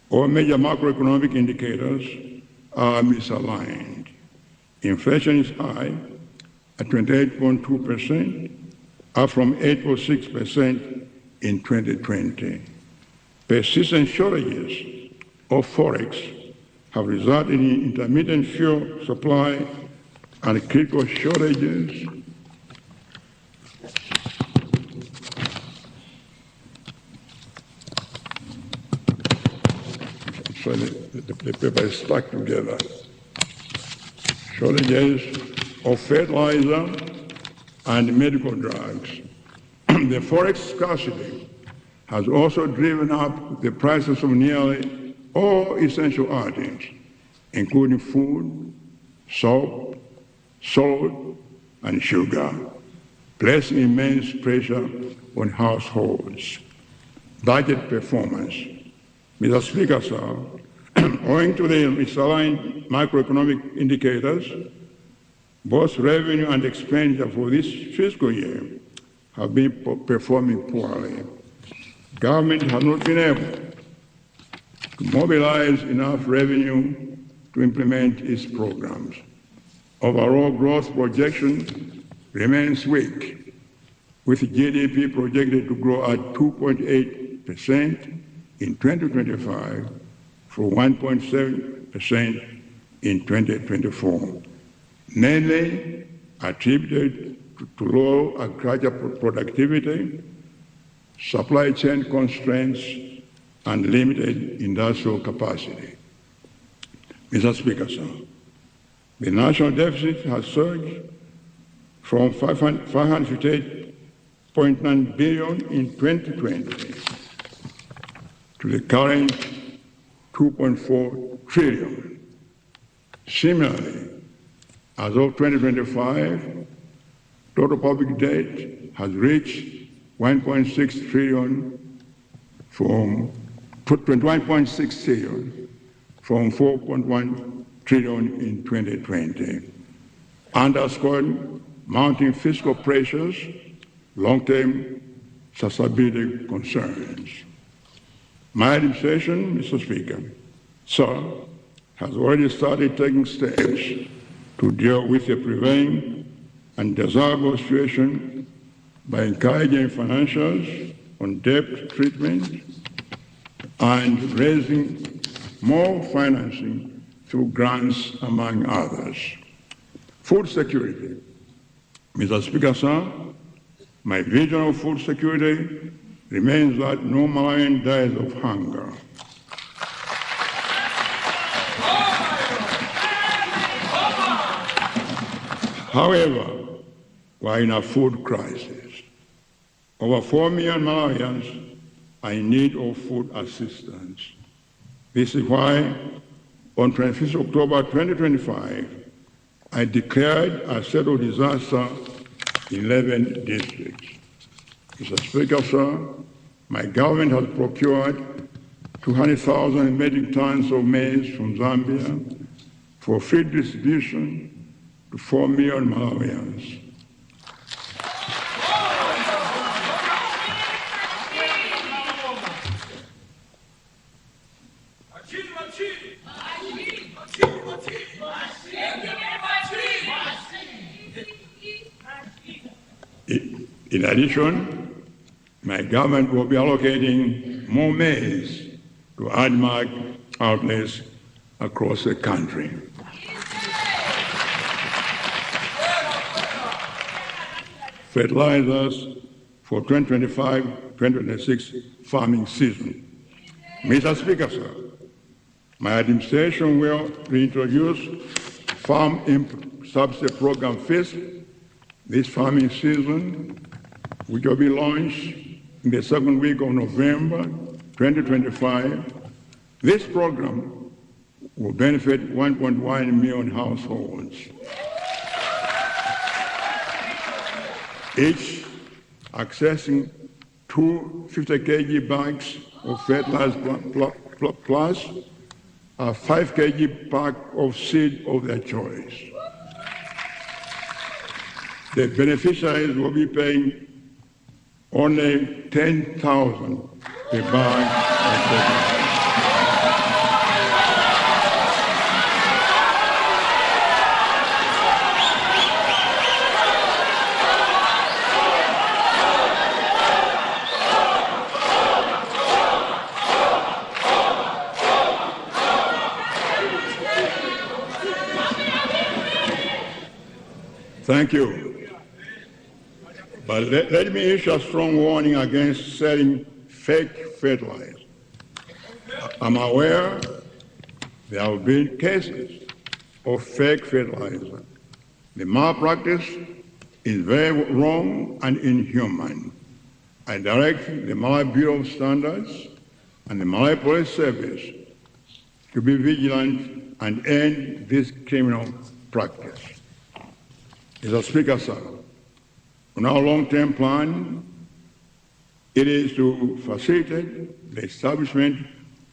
All major macroeconomic indicators are misaligned. Inflation is high at 28.2%, up from 8.6% in 2020. Persistent shortages of forex have resulted in intermittent fuel supply and critical shortages So the paper is stuck together. Shortages of fertilizer and medical drugs. The forex scarcity has also driven up the prices of nearly all essential items, including food, soap, salt, and sugar, placing immense pressure on households. Budget performance. Mr. Speaker, sir, owing to the misaligned macroeconomic indicators, both revenue and expenditure for this fiscal year have been performing poorly. Government has not been able to mobilize enough revenue to implement its programs. Overall growth projection remains weak, with GDP projected to grow at 2.8% in 2025 from 1.7% in 2024, mainly attributed to low agricultural productivity, supply chain constraints, and limited industrial capacity. Mr. Speaker, sir, the national deficit has surged from 558.9 billion in 2020 to the current 2.4 trillion. Similarly, as of 2025, total public debt has reached 1.6 trillion from 21.6 trillion from 4.1 trillion in 2020, underscoring mounting fiscal pressures, long-term sustainability concerns. My administration, Mr. Speaker, sir, has already started taking steps to deal with the prevailing and desirable situation by encouraging financiers on debt treatment and raising more financing through grants, among others. Food security. Mr. Speaker, sir, my vision of food security remains that no Malawian dies of hunger. However, we are in a food crisis. Over 4 million Malawians are in need of food assistance. This is why on 25th October 2025, I declared a state of disaster in 11 districts. Mr. Speaker, sir, my government has procured 200,000 metric tons of maize from Zambia for free distribution to 4 million Malawians. In addition, my government will be allocating more maize to ADMARC outlets across the country. Fertilizers for 2025-2026 farming season. Mr. Speaker, sir, my administration will reintroduce Farm Input Subsidy Program FISP this farming season, which will be launched in the second week of November 2025. This program will benefit 1.1 million households, each accessing two 50 kg bags of fertilizer plus a 5 kg pack of seed of their choice. The beneficiaries will be paying only 10,000 per bag of fertilizer. Thank you. But let me issue a strong warning against selling fake fertilizer. I'm aware there have been cases of fake fertilizer. The malpractice is very wrong and inhuman. I direct the Malawi Bureau of Standards and the Malawi Police Service to be vigilant and end this criminal practice. Mr. Speaker, sir, on our long-term plan, it is to facilitate the establishment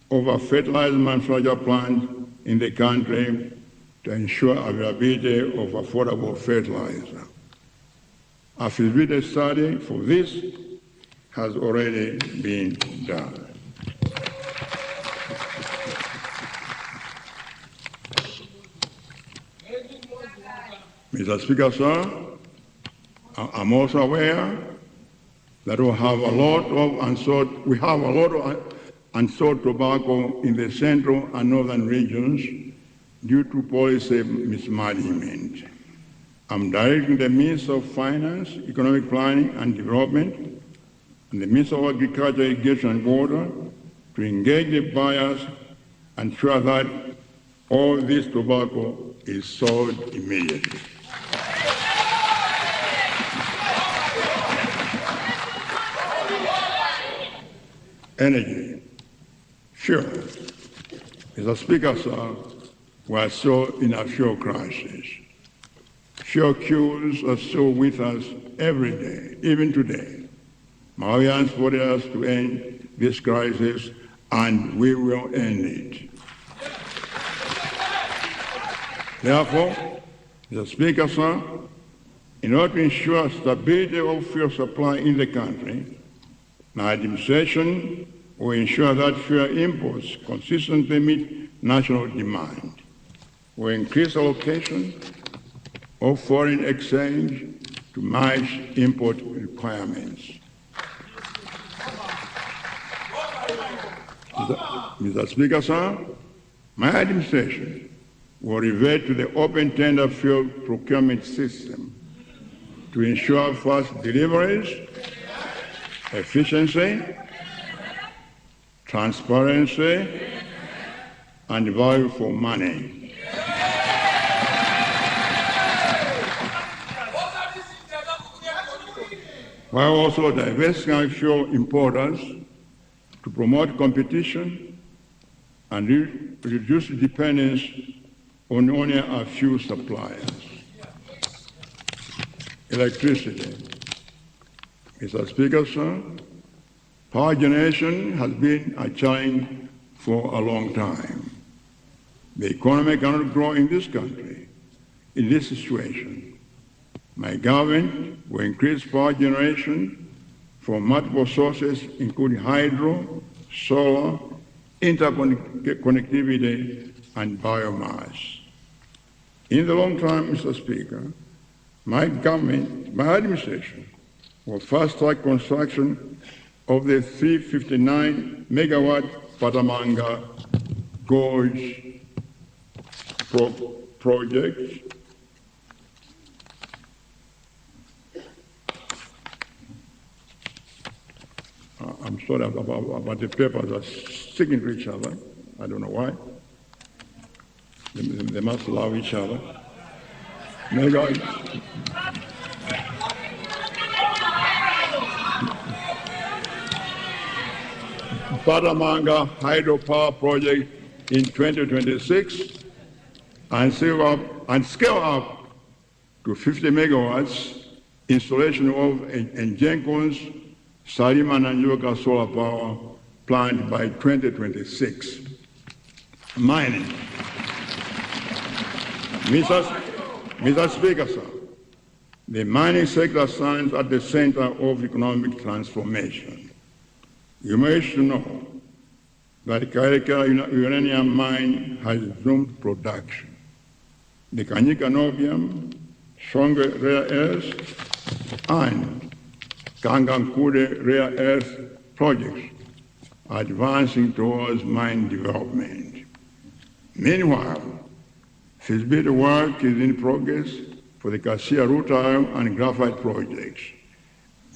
of a fertilizer manufacture plant in the country to ensure availability of affordable fertilizer. A feasibility study for this has already been done. Mr. Speaker, sir, I'm also aware that we have a lot of unsold tobacco in the central and northern regions due to policy mismanagement. I'm directing the Minister of Finance, Economic Planning and Development, and the Minister of Agriculture, Irrigation and Water to engage the buyers and ensure that all this tobacco is sold immediately. Energy. Fuel. Mr. Speaker, sir, we are still in a fuel crisis. Fuel queues are still with us every day, even today. Malawians voted us to end this crisis, and we will end it. Therefore, Mr. Speaker, sir, in order to ensure stability of fuel supply in the country, my administration will ensure that fuel imports consistently meet national demand. We increase allocation of foreign exchange to match import requirements. Mr. Speaker, sir, my administration will revert to the open tender fuel procurement system to ensure fast deliveries Efficiency, transparency, and value for money. While also diversifying fuel importers to promote competition and reduce dependence on only a few suppliers. Electricity. Mr. Speaker, sir, power generation has been a challenge for a long time. The economy cannot grow in this country in this situation. My government will increase power generation from multiple sources, including hydro, solar, interconnectivity, and biomass. In the long term, Mr. Speaker, my government, my administration, will fast-track construction of the 359 megawatt Patamanga Gorge project. I'm sorry about the papers are sticking to each other. I don't know why. They must love each other. Megawatt. Patamanga hydropower project in 2026 and scale up to 50 megawatts installation of Jenkins Salima Nanyoka solar power plant by 2026. Mining. Mr. Speaker, sir, the mining sector stands at the center of economic transformation. You may know that Kayelekera uranium mine has resumed production. The Kanyika Niobium, Songwe rare earths, and Kangankunde rare earth projects are advancing towards mine development. Meanwhile, feasibility work is in progress for the Kasiya rutile and graphite projects.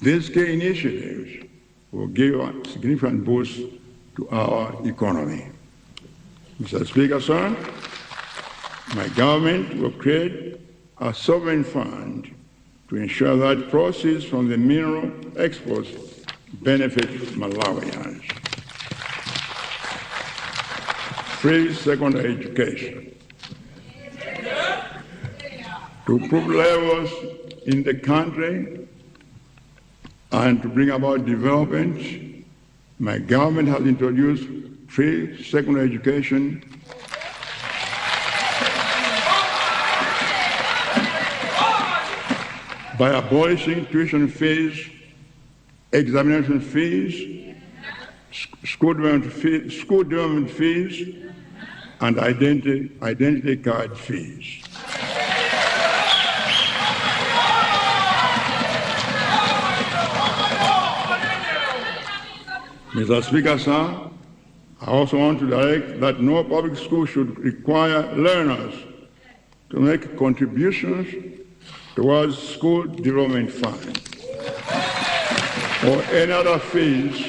These key initiatives will give a significant boost to our economy. Mr. Speaker, sir, my government will create a sovereign fund to ensure that proceeds from the mineral exports benefit Malawians. Free secondary education. To improve levels in the country and to bring about development, my government has introduced free secondary education by abolishing tuition fees, examination fees, school development fees, and identity card fees. Mr. Speaker, sir, I also want to direct that no public school should require learners to make contributions towards school development fund or any other fees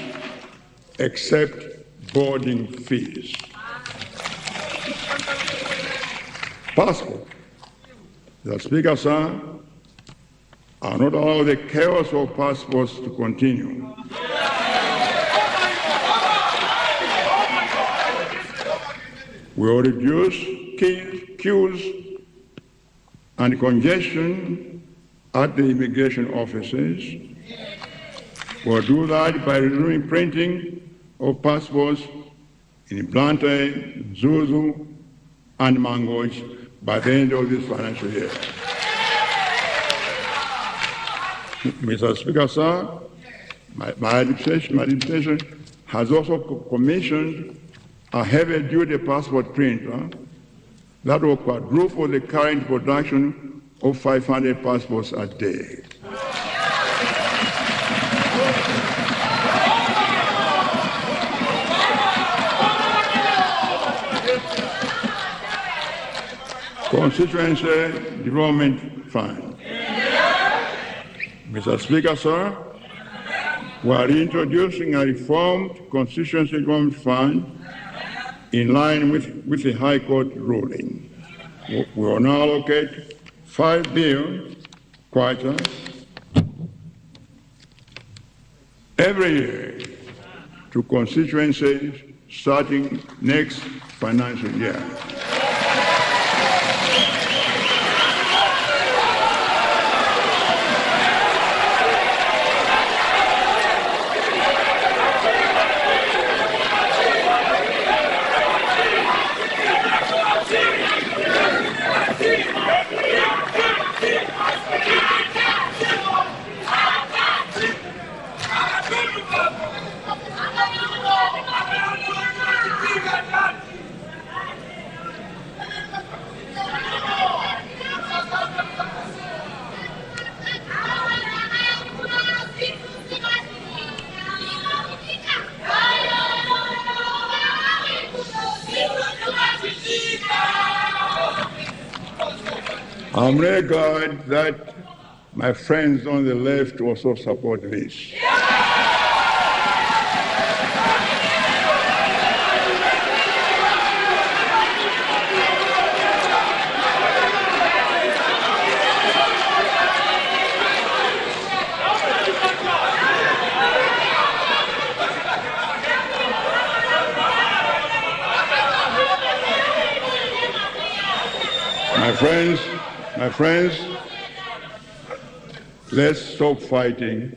except boarding fees. Passport. Mr. Speaker, sir, I will not allow the chaos of passports to continue. We will reduce queues and congestion at the immigration offices. We'll do that by resuming printing of passports in Blantyre, Mzuzu, and Mangochi by the end of this financial year. Mr. Speaker, sir, my administration has also commissioned a heavy-duty passport printer that will quadruple the current production of 500 passports a day. Constituency Development Fund. Mr. Speaker, sir, We are introducing a reformed Constituency Development Fund in line with the High Court ruling. We will now allocate 5 billion kwacha every year to constituencies starting next financial year. I'm really glad that my friends on the left also support this. My friends, let's stop fighting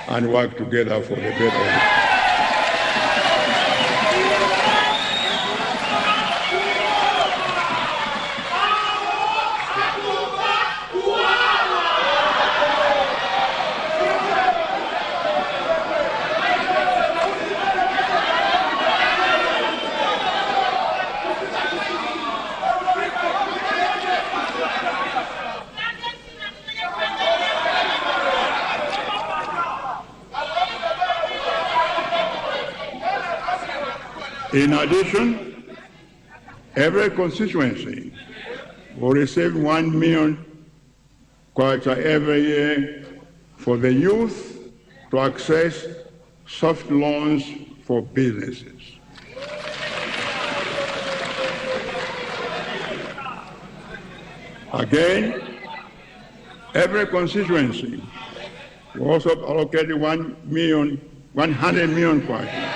and work together for the better. In addition, every constituency will receive 1 million kwacha every year for the youth to access soft loans for businesses. Again, every constituency will also allocate 100 million kwacha.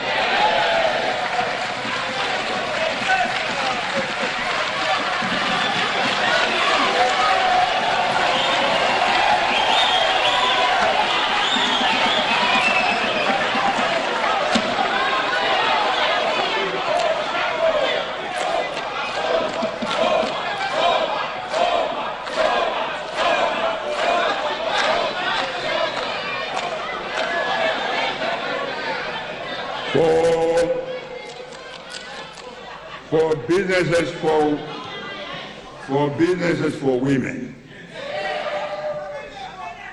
For businesses for women.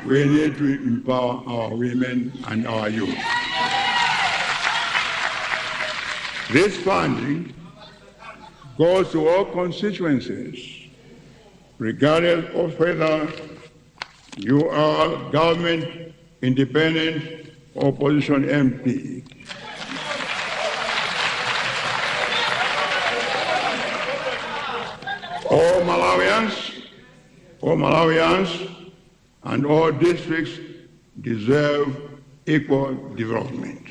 We need to empower our women and our youth. This funding goes to all constituencies, regardless of whether you are government, independent, or opposition MP. All Malawians and all districts deserve equal development.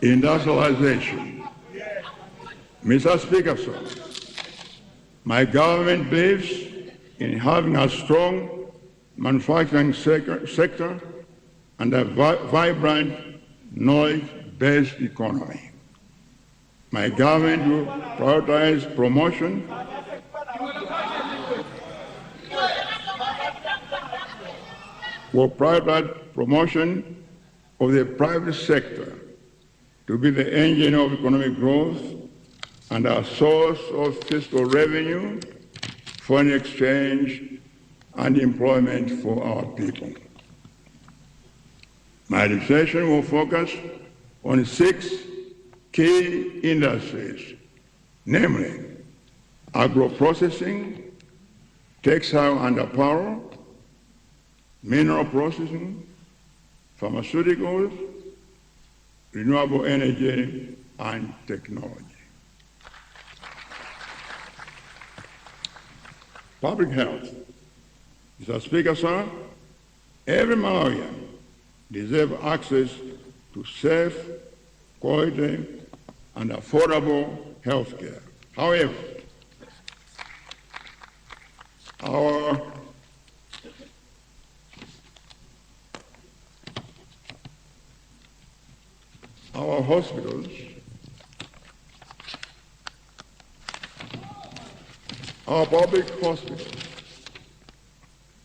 Industrialization. Mr. Speaker, sir, my government believes in having a strong manufacturing sector and a vibrant knowledge-based economy. My government will prioritize promotion of the private sector to be the engine of economic growth and a source of fiscal revenue, foreign exchange, and employment for our people. My administration will focus on 6 key industries, namely Agro-processing, textile and apparel, mineral processing, pharmaceuticals, renewable energy, and technology. Public health. Mr. Speaker, sir, every Malawian deserves access to safe, quality, and affordable health care. However, our hospitals our public hospitals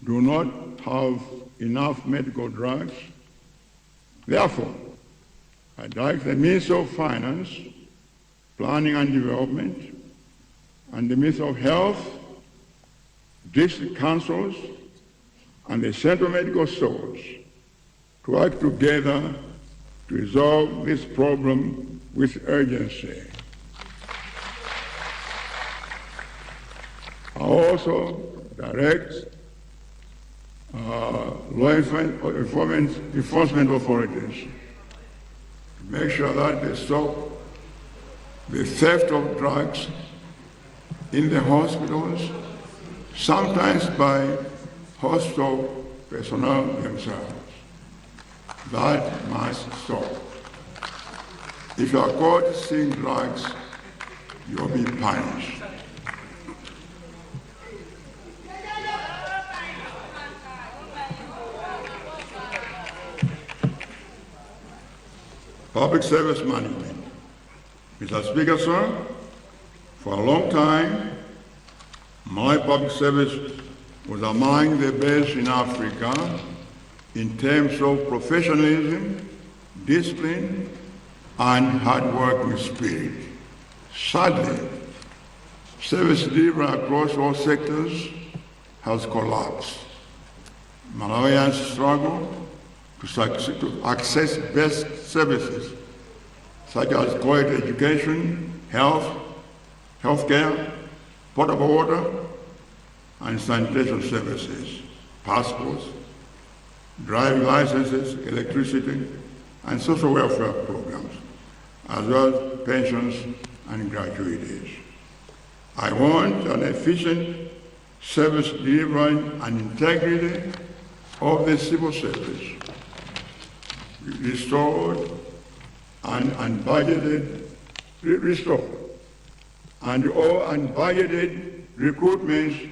do not have enough medical drugs. Therefore, I'd like the Minister of Finance, Planning and Development, and the Minister of Health, district councils, and the Central Medical Stores to work together to resolve this problem with urgency. I also direct law enforcement authorities to make sure that they stop the theft of drugs in the hospitals, sometimes by hospital personnel themselves. That must stop. If you are caught stealing drugs, you will be punished. Public service management. Mr. Speaker, sir, for a long time, my public service was among the best in Africa in terms of professionalism, discipline, and hard-working spirit. Sadly, service delivery across all sectors has collapsed. Malawians struggle to access best services such as quality education, health, healthcare, potable water, and sanitation services, passports, driving licenses, electricity, and social welfare programs, as well as pensions and gratuities. I want an efficient service delivery and integrity of the civil service restored and unbudgeted, restored, and all unbudgeted recruitments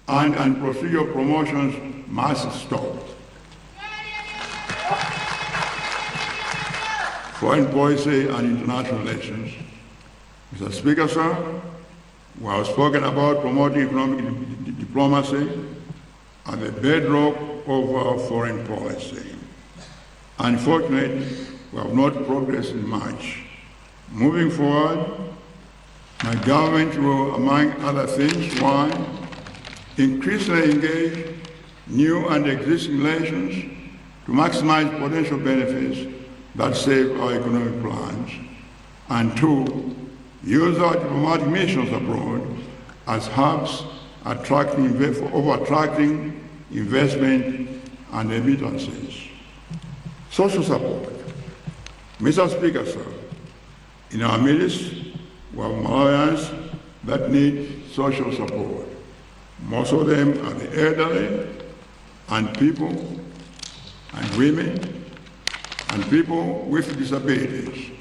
and unprocedural promotions must stop. Foreign policy and international relations. Mr. Speaker, sir, we have spoken about promoting economic diplomacy as the bedrock of our foreign policy. Unfortunately, we have not progressed much. Moving forward, my government will, among other things, one, increasingly engage new and existing relations to maximize potential benefits that save our economic plans, and two, use our diplomatic missions abroad as hubs attracting investment and remittances. Social support. Mr. Speaker, sir, in our midst, we have Malawians that need social support. Most of them are the elderly and people and women and people with disabilities.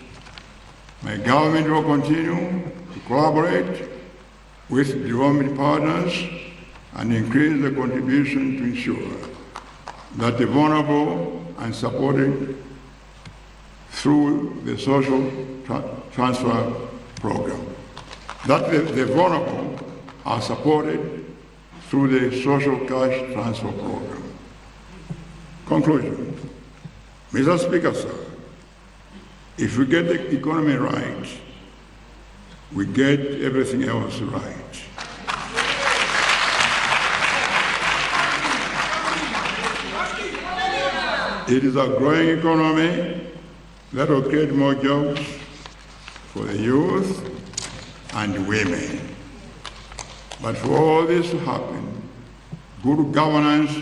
My government will continue to collaborate with development partners and increase the contribution to ensure that the vulnerable and supported through the social transfer program. That the vulnerable are supported through the social cash transfer program. Conclusion. Mr. Speaker, sir, if we get the economy right, we get everything else right. It is a growing economy that will create more jobs for the youth and women. But for all this to happen, good governance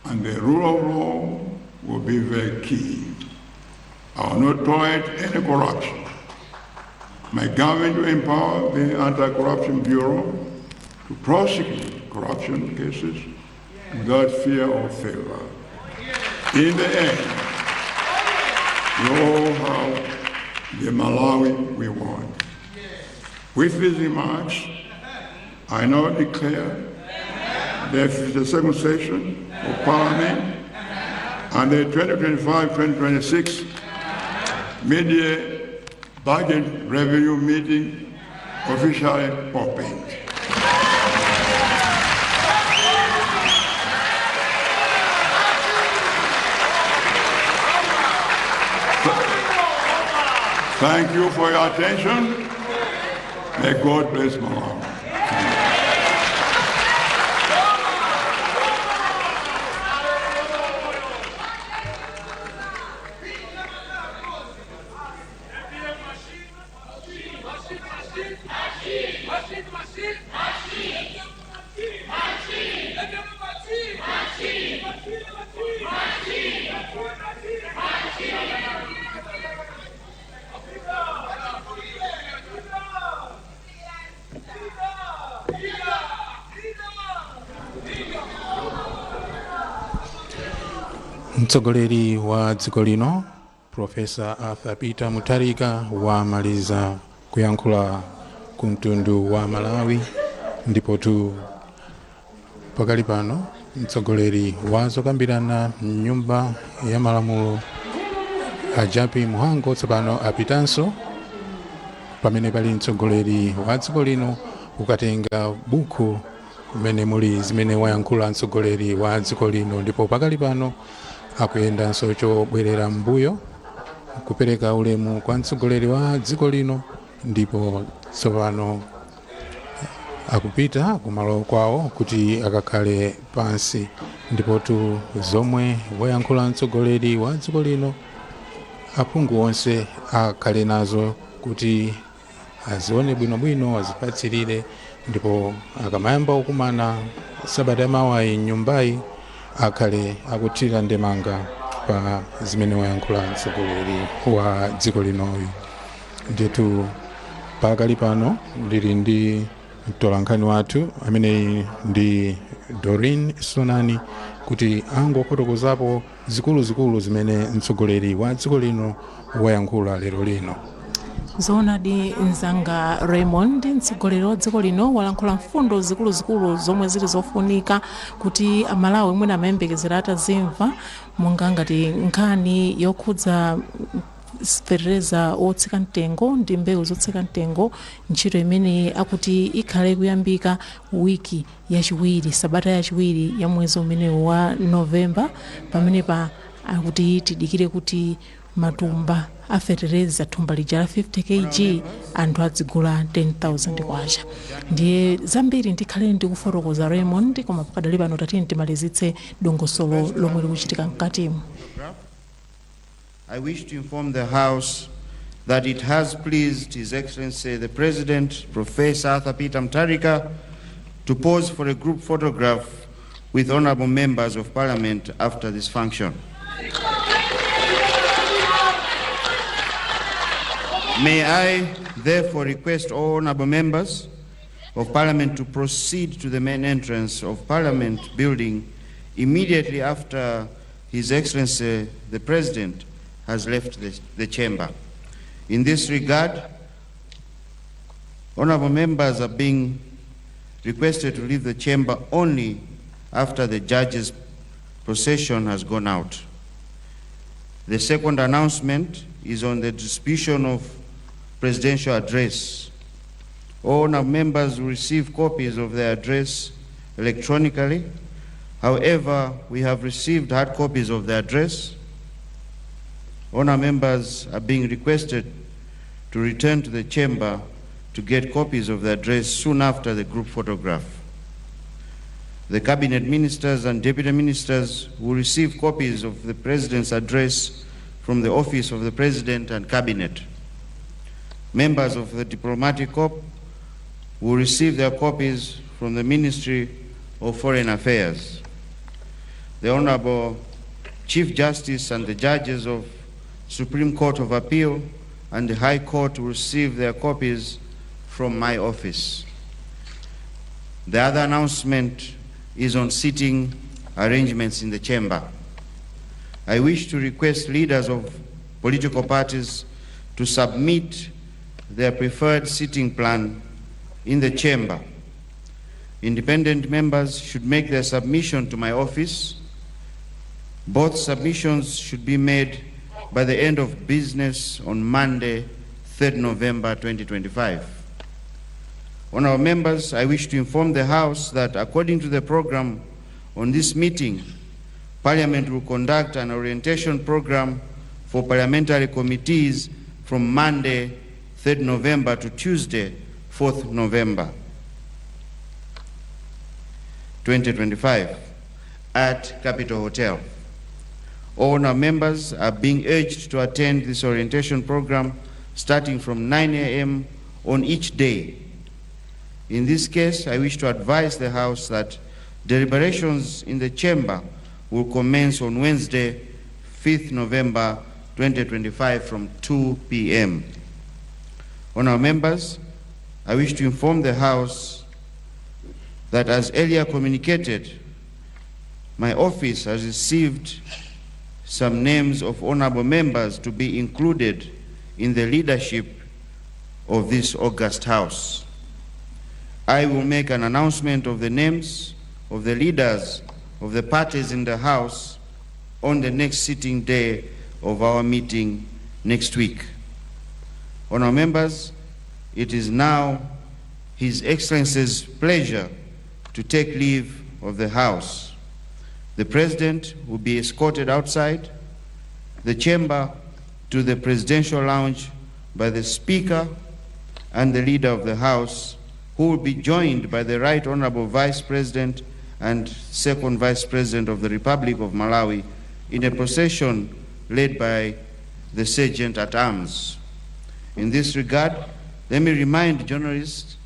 and the rule of law will be very key. I will not tolerate any corruption. My government will empower the Anti-Corruption Bureau to prosecute corruption cases without fear or favor. In the end, we all have the Malawi we want. With these remarks, I now declare the 52nd session of Parliament and the 2025-2026 mid-year budget review meeting officially opened. Thank you for your attention. May God bless Malawi. Mtsogoleri wa dziko lino, Profesa Arthur Peter Mutharika, wamaliza kuyankhula ku mtundu wa Malawi. Ndipotu pakali pano mtsogoleri wa zokambirana mnyumba ya malamulo, a Jappie Mhango, tsopano apitanso pamene pali mtsogoleri wa dziko lino kukatenga buku mmene muli zimene wayankhula mtsogoleri wa dziko lino. Ndipo pakali pano akuyendanso chobwerera mbuyo kupereka ulemu kwa mtsogoleri wa dziko lino, ndipo tsopano akupita kumalo kwawo kuti akakhale pansi. Ndipotu zomwe wayankhula mtsogoleri wa dziko lino, aphungu onse akhale nazo kuti azione bwinobwino, azipatsirire, ndipo akamayamba kukumana sabata yamawayi mnyumbayi akhale akuthira ndemanga pa zimene wayankhula mtsogoleri wa dziko linoyu. Ndithu pakali pano ndili ndi mtolankhani wathu amene ndi Doreen Sonani kuti angofotokozapo zikuluzikulu zimene mtsogoleri wa dziko lino wayankhula lero lino. Zoonadi mzanga Raymond, mtsogoleri wa dziko lino walankhula mfundo zikuluzikulu zomwe zili zofunika kuti Amalawi mwina amayembekezera atazimva, monga ngati nkhani yokhudza fetereza wotsika mtengo ndi mbewu zotsika mtengo, ntchito imene akuti ikhale kuyambika wiki yachiwiri, sabata yachiwiri ya mwezi umenewu wa Novemba. Pamenepa akuti tidikire kuti matumba afetereza, thumba lija la 50 kg, anthu adzigula 10,000 kwacha. Ndiye zambiri ndikhale ndikufotokoza, Raymond, koma pakadali pano tatiyeni timalizitse dongosolo lomwe likuchitika mkatimu. I wish to inform the House that it has pleased His Excellency the President, Professor Arthur Peter Mutharika, to pose for a group photograph with honorable members of Parliament after this function. May I therefore request all honorable members of Parliament to proceed to the main entrance of Parliament building immediately after His Excellency the President has left the chamber. In this regard, honorable members are being requested to leave the chamber only after the judge's procession has gone out. The second announcement is on the distribution of presidential address. All honorable members will receive copies of their address electronically. However, we have received hard copies of the address. Honorable members are being requested to return to the chamber to get copies of the address soon after the group photograph. The cabinet ministers and deputy ministers will receive copies of the President's address from the Office of the President and Cabinet. Members of the diplomatic corps will receive their copies from the Ministry of Foreign Affairs. The Honorable Chief Justice and the judges of Supreme Court of Appeal and the High Court will receive their copies from my office. The other announcement is on seating arrangements in the chamber. I wish to request leaders of political parties to submit their preferred seating plan in the chamber. Independent members should make their submission to my office. Both submissions should be made by the end of business on Monday, 3rd November 2025. Honorable members, I wish to inform the House that according to the program on this meeting, Parliament will conduct an orientation program for parliamentary committees from Monday, 3rd November to Tuesday, 4th November 2025 at Capitol Hotel. All our members are being urged to attend this orientation program starting from 9 a.m. on each day. In this case, I wish to advise the House that deliberations in the chamber will commence on Wednesday, 5th November 2025 from 2 p.m. Honorable members, I wish to inform the House that, as earlier communicated, my office has received some names of honorable members to be included in the leadership of this august House. I will make an announcement of the names of the leaders of the parties in the House on the next sitting day of our meeting next week. Honorable members, it is now His Excellency's pleasure to take leave of the House. The President will be escorted outside the chamber to the Presidential Lounge by the Speaker and the Leader of the House, who will be joined by the Right Honorable Vice President and Second Vice President of the Republic of Malawi in a procession led by the Sergeant at Arms. In this regard, let me remind journalists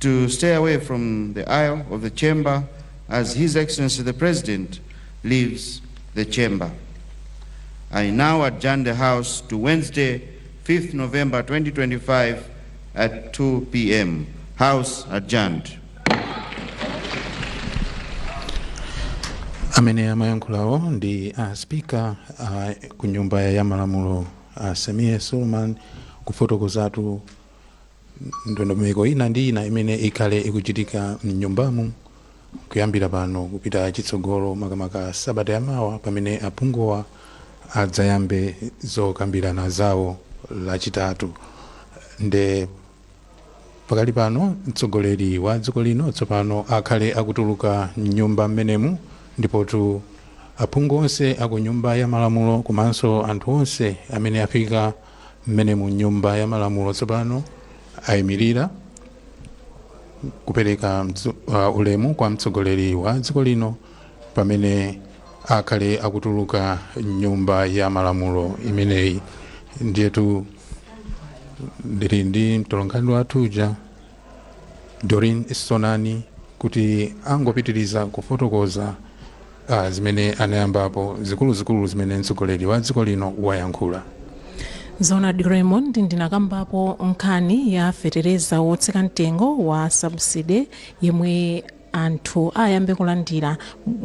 to stay away from the aisle of the chamber as His Excellency the President leaves the chamber. I now adjourn the House to Wednesday, 5th November 2025 at 2 p.m. House adjourned. Amene amayankhulawo ndi a Speaker ku Nyumba ya Malamulo, a Sameer Suleman, kufotokozatu ndondomeko ina ndi ina imene ikhale ikuchitika mnyumbamu kuyambira pano kupita chitsogolo, makamaka sabata yamawa pamene aphunguwa adzayambe zokambirana zawo Lachitatu. Nde pakali pano mtsogoleri wa dziko lino tsopano akhale akutuluka mnyumba mmenemu, ndipotu aphungu onse aku Nyumba ya Malamulo komanso anthu onse amene afika mmenemu Nyumba ya Malamulo tsopano ayimirira kupereka ulemu kwa mtsogoleri wa dziko lino pamene akhale akutuluka Nyumba ya Malamulo imeneyi. Ndiyetu ndili ndi mtolankhani wathu uja Doreen Sonani kuti angopitiriza kufotokoza zimene anayambapo, zikuluzikulu zimene mtsogoleri wa dziko lino wayankhula. Zoonadi Raymond, ndinakambapo nkhani ya fetereza wotsika mtengo wa subsidy yemwe anthu ayambe kulandira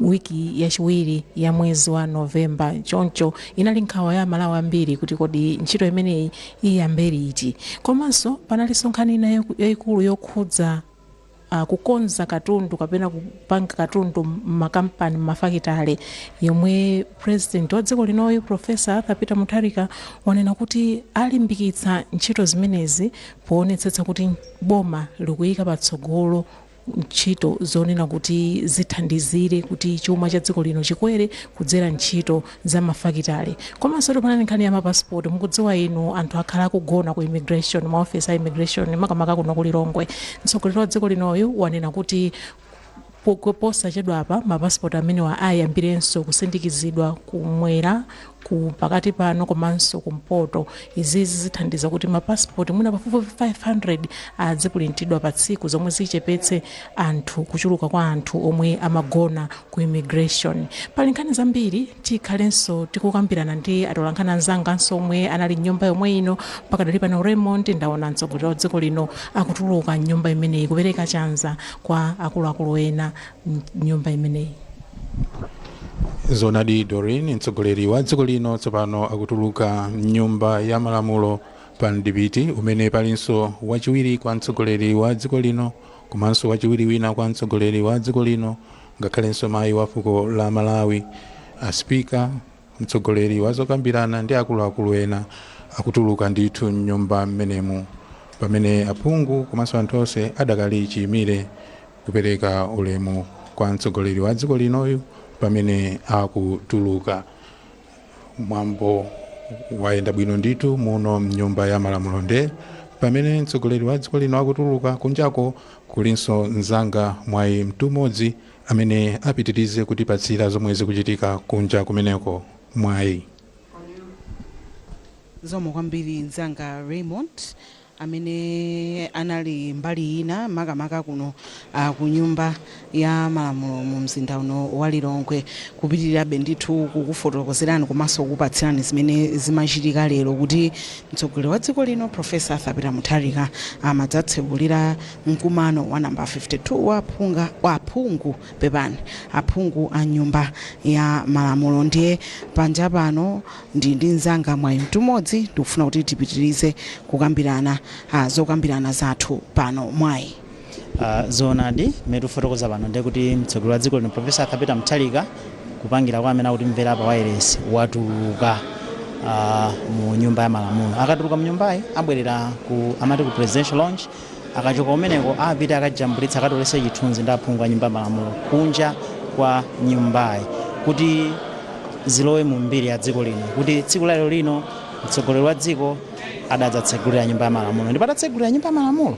wiki yachiwiri ya mwezi wa Novemba. Choncho inali nkhawa ya Malawi ambiri kuti kodi ntchito imeneyi iyambe liti? Komanso panalinso nkhani ina yayikulu yokhudza kukonza katundu kapena kupanga katundu m'makampani, m'mafakitale, yomwe President wa dziko linoyo, Professor Arthur Peter Mutharika, wanena kuti alimbikitsa ntchito zimenezi poonetsetsa kuti boma likuyika patsogolo ntchito zonena kuti zithandizire kuti chuma cha dziko lino chikwere kudzera ntchito za mafakitale. Komanso panali nkhani ya mapasipoti. Mukudziwa inu, anthu akhala akugona ku immigration, maofesi a immigration, makamaka kuno ku Lilongwe. Mtsogoleri wa dziko linoyu wanena kuti posachedwapa mapasipoti amenewa ayambirenso kusindikizidwa kumwera. Ku pakati pano komanso kumpoto. Izizi zithandiza kuti mapasipoti mwina pafupifupi 500 azipulintidwa pa tsiku, zomwe zichepetse anthu, kuchuluka kwa anthu omwe amagona ku immigration. Pali nkhani zambiri, tikhalenso tikukambirana ndi atolankhani anzanganso omwe anali mnyumba yomwe ino. Pakadali pano, Raymond, ndaona mtsogoleri wa dziko lino akutuluka mnyumba imeneyi, kupereka chanza kwa akuluakulu ena mnyumba imeneyi. Zonadi, Doreen, mtsogoleri wa dziko lino tsopano akutuluka mnyumba ya malamulo pa mdipiti umene palinso wachiwiri kwa mtsogoleri wa dziko lino, komanso wachiwiri wina kwa mtsogoleri wa dziko lino, ngakhalenso mayi wa fuko la Malawi, aspika, mtsogoleri wa zokambirana ndi akuluakulu ena akutuluka ndithu mnyumba mmenemu, pamene aphungu komanso anthu onse adakali chiyimire kupereka ulemu kwa mtsogoleri wa dziko linoyu pamene akutuluka. Mwambo wayenda bwino ndithu muno mnyumba ya malamulo. Nde pamene mtsogoleri wa dziko lino akutuluka, kunjako kulinso mzanga Mwayi Mtumodzi amene apitirize kutipatsira zomwe zikuchitika kunja kumeneko. Mwayi. Zikomo kwambiri, mzanga Raymond, amene anali mbali ina, makamaka kuno ku Nyumba ya Malamulo mu mzinda uno wa Lilongwe, kupitirirabe ndithu kukufotokozerani komanso kukupatsirani zimene zimachitika lero, kuti mtsogoleri wa dziko lino, Professor Arthur Peter Mutharika, amadzatsekulira mkumano wa namba 52 wa aphungu, pepani, aphungu a Nyumba ya Malamulo. Ndiye panja pano ndi mzanga Mwayi Mtumodzi, ndikufuna kuti tipitirize kukambirana zokambirana zathu pano. Mwayi. Zoonadi, mmene tikufotokoza pano ndiye kuti mtsogoleri wa dziko lino, Professor Arthur Peter Mutharika, kupangira kwa amene akutimvera pa wireless, watuluka mu Nyumba ya Malamulo. Akatuluka mu nyumbayi abwerera ku, amati, ku Presidential Lounge. Akachoka kumeneko apita akajambulitsa, akatolese chithunzi ndi aphungu a Nyumba ya Malamulo kunja kwa nyumbayi, kuti zilowe mu mbiri ya dziko lino kuti tsiku la lero lino mtsogoleri wa dziko adadzatsegulira Nyumba ya Malamulo, ndipo atatsegulira Nyumba ya Malamulo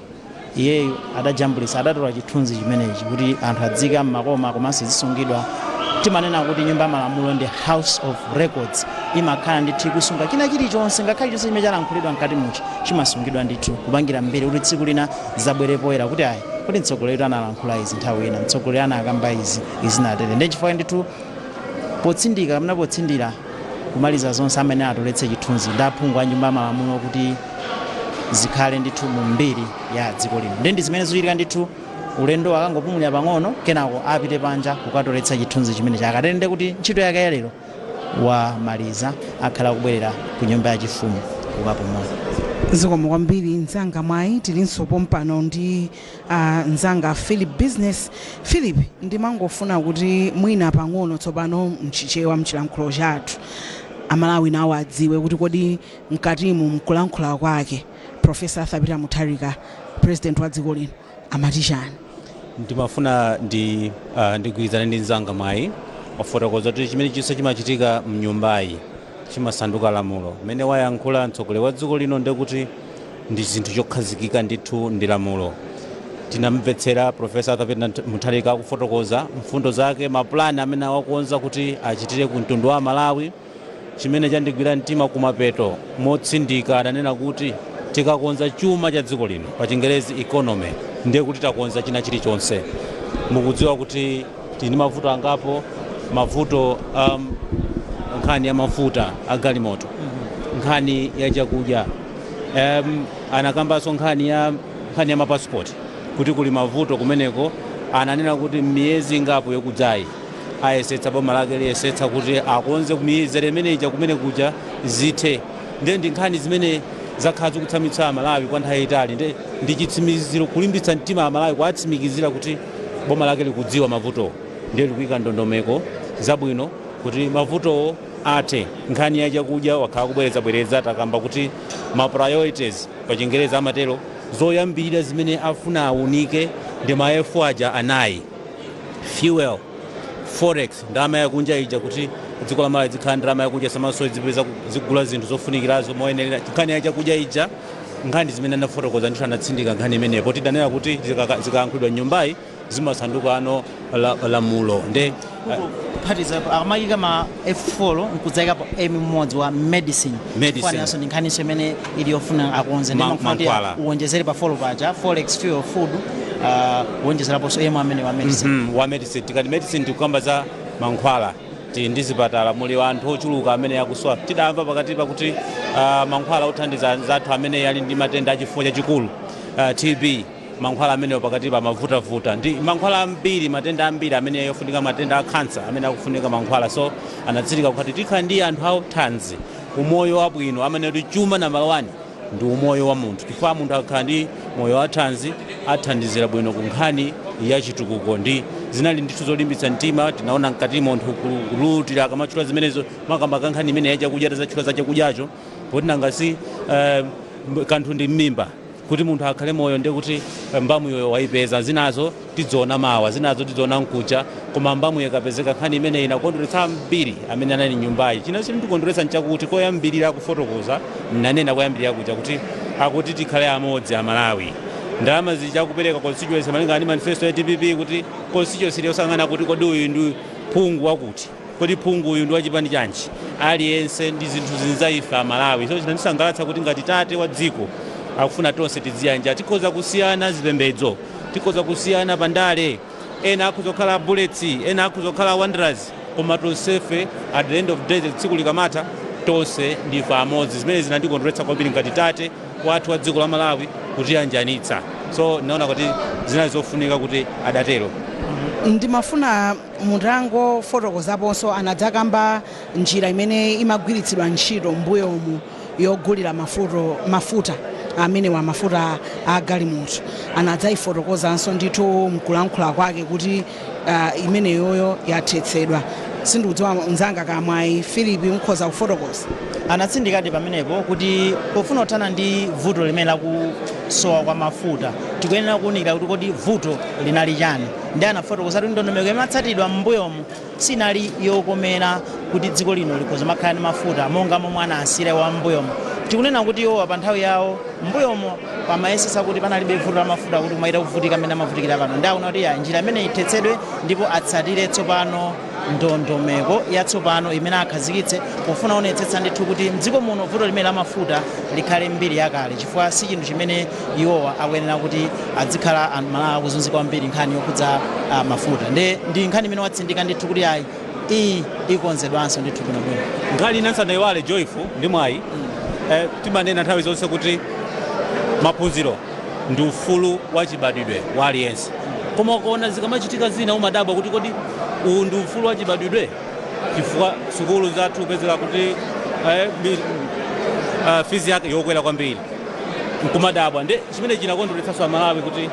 iyeyu adajambulitsa, adatola chithunzi chimenechi kuti anthu adzika mmakoma komanso zisungidwa. Timanena kuti Nyumba ya Malamulo ndi house of records, imakhala ndithu ikusunga china chilichonse, ngakhale chonse chimene chalankhulidwa mkati muchi chimasungidwa ndithu kupangira mbiri, kuti tsiku lina zabwere poyera kuti ayi, kuti mtsogoleri analankhula izi, nthawi ina mtsogoleri anakamba izi, izi natere. Ndiye chifukwa ndithu potsindika kapena potsindira kumaliza zonse, amene atoletse chithunzi ndi aphungu a Nyumba ya Malamulo kuti zikhale ndithu mu mbiri ya dziko lino. Ndi zimene zikuchitika ndithu. Ulendo akangopumulira pang'ono, kenako apite panja kukatoletsa chithunzi chimene chakatende kuti ntchito yake ya lero wamaliza, akhala kubwerera ku nyumba yachifumu kukapumula. Zikomo kwambiri, mzanga Mwayi. Tilinso pompano ndi mzanga Philip Business. Philip, ndimangofuna kuti mwina pang'ono tsopano mchichewa, mchilankhulo chathu, Amalawi nawo adziwe kuti kodi mkatimu mkulankhula kwake Professor Arthur Peter Mutharika, president wa dziko lino, amati chani? Ndimafuna ndigwirizane ndi mzanga Mwayi. Wafotokoza kuti chimene chonse chimachitika mnyumbayi chimasanduka lamulo. Mmene wayankhula mtsogoleri wa dziko lino, ndekuti ndi zinthu chokhazikika ndithu, ndi lamulo. Tinamvetsera Professor Arthur Peter Mutharika akufotokoza mfundo zake, mapulani amene awakonza kuti achitire ku mtundu wa Malawi. Chimene chandigwira mtima, kumapeto motsindika adanena kuti tikakonza chuma cha dziko lino, pa Chingerezi economy, ndiye kuti takonza china chilichonse. Mukudziwa kuti tili ndi mavuto angapo, mavuto nkhani ya mafuta a galimoto, nkhani ya chakudya, anakambanso nkhani ya mapasipoti kuti kuli mavuto kumeneko. Ananena kuti miyezi ingapo yokudzayi ayesetsa, boma lake liyesetsa kuti akonze mizere imeneyi kumene kuja zithe. Ndiye ndi nkhani zimene zakhala zikutsamwitsa Amalawi kwa nthawi yayitali. Ndi ndi chitsimikiziro, kulimbitsa mtima Amalawi, kuwatsimikizira kuti boma lake likudziwa mavutowo, ndiye likuyika ndondomeko zabwino kuti mavutowo athe. Nkhani ya chakudya wakhala kubwerezabwereza, takamba kuti ma priorities, pa Chingerezi amatero, zoyambirira zimene afuna aunike ndi ma F aja anayi: fuel, forex, ndalama yakunja ija, kuti dziko la Malawi zikhala ndalama yakunja, samaso zipeza zigula zinthu zofunikirazo moyenerera, nkhani ya chakudya ija. Nkhani zimene anafotokoza ndithu, anatsindika nkhani imeneyo, poti danena kuti zikayankhulidwa mnyumbayi zimasanduka ano lamulo. Nde Kuphatiza amayika ma F4 nkudzayikapo M mmodzi wa medicine. Medicine. Chifukwa ndi nkhaniso imene ili yofuna akonze ndi mafuna kuti mankhwala. Uwonjezere pa 4 paja, forex, fuel, food, uwonjezeraponso M amene wa medicine. Wa medicine. Tikati medicine, tikukamba za mankhwala. Tili ndi zipatala, muli anthu ochuluka amene akusowa. Tidamva pakati pakuti mankhwala othandiza anzathu amene ali ndi matenda achifuwa chachikulu, TB, mankhwala amenewo pakati pa mavutavuta ndi mankhwala ambiri, matenda ambiri amene yofunika, matenda a kansa amene akufunika mankhwala. So anatsindika kuti tikhala ndi anthu authanzi, umoyo wabwino, amene kuti chuma nambala 1 ndi umoyo wa munthu, chifukwa munthu akakhala ndi moyo wathanzi athandizira bwino ku nkhani ya chitukuko. Ndi zinali ndithu zolimbitsa mtima. Tinaona mkati munthu kulutira akamatchula zimenezo, makamaka nkhani imene yachakudya, tazatchula za chakudyacho, poti nangasi kanthu ndi mmimba. Kuti munthu akhale moyo ndiye kuti mbamuyo wayipeza, zinazo tidziona mawa, zinazo tidziona mkucha, koma mbamuyo ikapezeka. Nkhani imeneyi inakondweretsa ambiri amene anali nyumbayi. China chindikondweretsa nchakuti koyambirira kufotokoza, nanena koyambirira kuja kuti akuti tikhale amodzi Amalawi. Ndalama zichakupereka constituency malingana ndi manifesto ya DPP, kuti constituency yosang'ana kuti kodi uyu ndi phungu wakuti, kodi phungu uyu ndi wachipani chanji, aliyense ndi zinthu zinzaife Amalawi. So chinandisangalatsa kuti ngati tate wa dziko akufuna tonse tiziyanja. Tikhoza kusiyana zipembedzo, tikhoza kusiyana pandale, ena akhoza kukhala Bullets, ena akhoza kukhala Wanderers, koma tonsefe at the end of the day, tsiku likamatha, tonse ndife amodzi. Zimene zinandikondweretsa kwambiri ngati tate wathu wa dziko la Malawi kutiyanjanitsa. So naona kuti zinali zofunika kuti adatero. Ndimafuna mutangofotokozaponso, anadzakamba njira imene imagwiritsidwa ntchito mbuyomu yogulira mafuta amenewa, mafuta a galimoto. Anadzayifotokozanso ndithu mkulankhula kwake kuti imeneyoyo yathetsedwa. Sindikudziwa mnzanga Kamwayi Philip, mukhoza kufotokoza. Anatsindikadi pamenepo kuti pofuna kuthana ndi vuto limene lakusowa kwa mafuta, tikuyenera kuwunikira kuti kodi vuto linali chani. Ndi anafotokoza kuti ndondomeko imatsatidwa m'mbuyomu sinali yokomera kuti dziko lino likhoza makhala ndi mafuta monga momwe anasiyira wa m'mbuyomu. Tikunena kuti iwowa pa nthawi yawo m'mbuyomo pamayesesa kuti panalibe vuto la mafuta kuti kumaita kuvutika amene amavutikira pano. Ndi akuona kuti ya njira imene ithetsedwe ndipo atsatire tsopano ndondomeko yatsopano imene akhazikitse pofuna onetsetsa ndithu kuti mdziko muno vuto limene la mafuta likhale mbiri yakale, chifukwa si chinthu chimene iwowa akuyenera kuti adzikhala Amalawi akuzunzika kwambiri nkhani yokhudza mafuta. Ndi nkhani imene watsindika ndithu kuti ayi, iyi ikonzedwanso ndithu bwinobwino. Nkhani ina nsanayiwale, Joyful ndi Mwayi, timanena nthawi zonse kuti maphunziro ndi ufulu wachibadwidwe wa aliyense, koma ukaona zikamachitika zina umadabwa kuti kodi uwu ndi ufulu wachibadwidwe? Chifukwa sukulu zathu upezeka kuti fees yake yokwera kwambiri, nkumadabwa. Ndi chimene chinakondweretsanso Amalawi kuti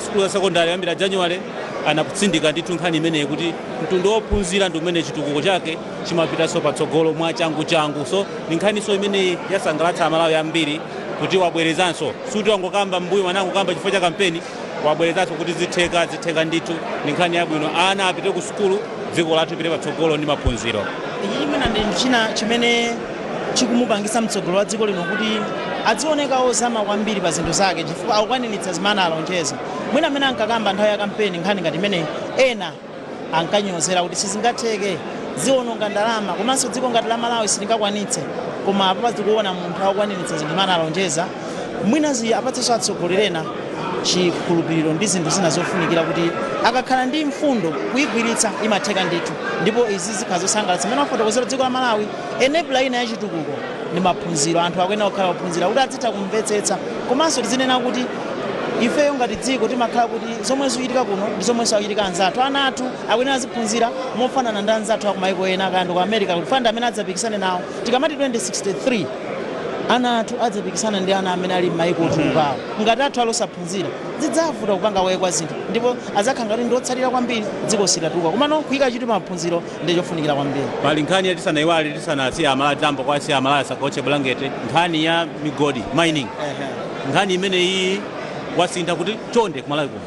sukulu za sekondari yambira January anakutsindika ndithu nkhani imeneyi kuti mtundu wophunzira ndi umene chitukuko chake chimapitanso patsogolo mwa changu changu. So ndi nkhaniso imeneyi yasangalatsa Amalawi ambiri kuti wabwerezanso, suti wangokamba mbuyo mwanangokamba chifukwa cha kampeni, wabwerezanso kuti zitheka, zitheka ndithu. Ndi nkhani yabwino, ana apite ku sukulu, dziko lathu lipite patsogolo ndi maphunziro. Ichi chimene ndi china chimene chikumupangisa mtsogoleri wa dziko lino kuti adzioneka ozama kwambiri pa zinthu zake, chifukwa akukwaniritsa zimene analonjeza. Mwina amene ankakamba nthawi ya kampeni nkhani ngati imeneyi, ena ankanyozera kuti sizingatheke, ziwononga ndalama, komanso dziko ngati la Malawi silingakwanitse. Koma apo tikuona munthu akukwaniritsa zinthu zimene analonjeza. Mwina apatsenso atsogoleri ena chikhulupiriro ndi zinthu zina zofunikira kuti akakhala ndi mfundo kuyigwiritsa imatheka ndithu. Ndipo izi zikhala zosangalatsa mmene wafotokozera dziko la Malawi. Enabler ina yachitukuko ndi maphunziro. Anthu akuyenera kukhala ophunzira kuti adzitha kumvetsetsa. Komanso tizinena kuti ifeyo ngati dziko timakhala kuti zomwe zikuchitika kuno ndi zomwenso akuchitika anzathu. Ana athu akuyenera aziphunzira mofanana ndi anzathu akumayiko ena, kaya ndi ku America, kuti fanda amene adzapikisane nawo. Tikamati 2063, ana athu adzapikisana ndi ana amene ali m'mayiko otulukawo. Ngati athu ali osaphunzira, zidzavuta kupanga kwaye kwa zinthu, ndipo adzakhala ngati ndi otsalira kwambiri, dziko silatuka. Komano kuyika chidwi maphunziro ndi chofunikira kwambiri. Pali nkhani ya, tisanayiwale, tisanasiya Amalawi, tamba kwasiya Amalawi asakaotche bulangete, nkhani ya migodi, mining. Nkhani imeneyi wasintha kuti chonde ku Malawi kuno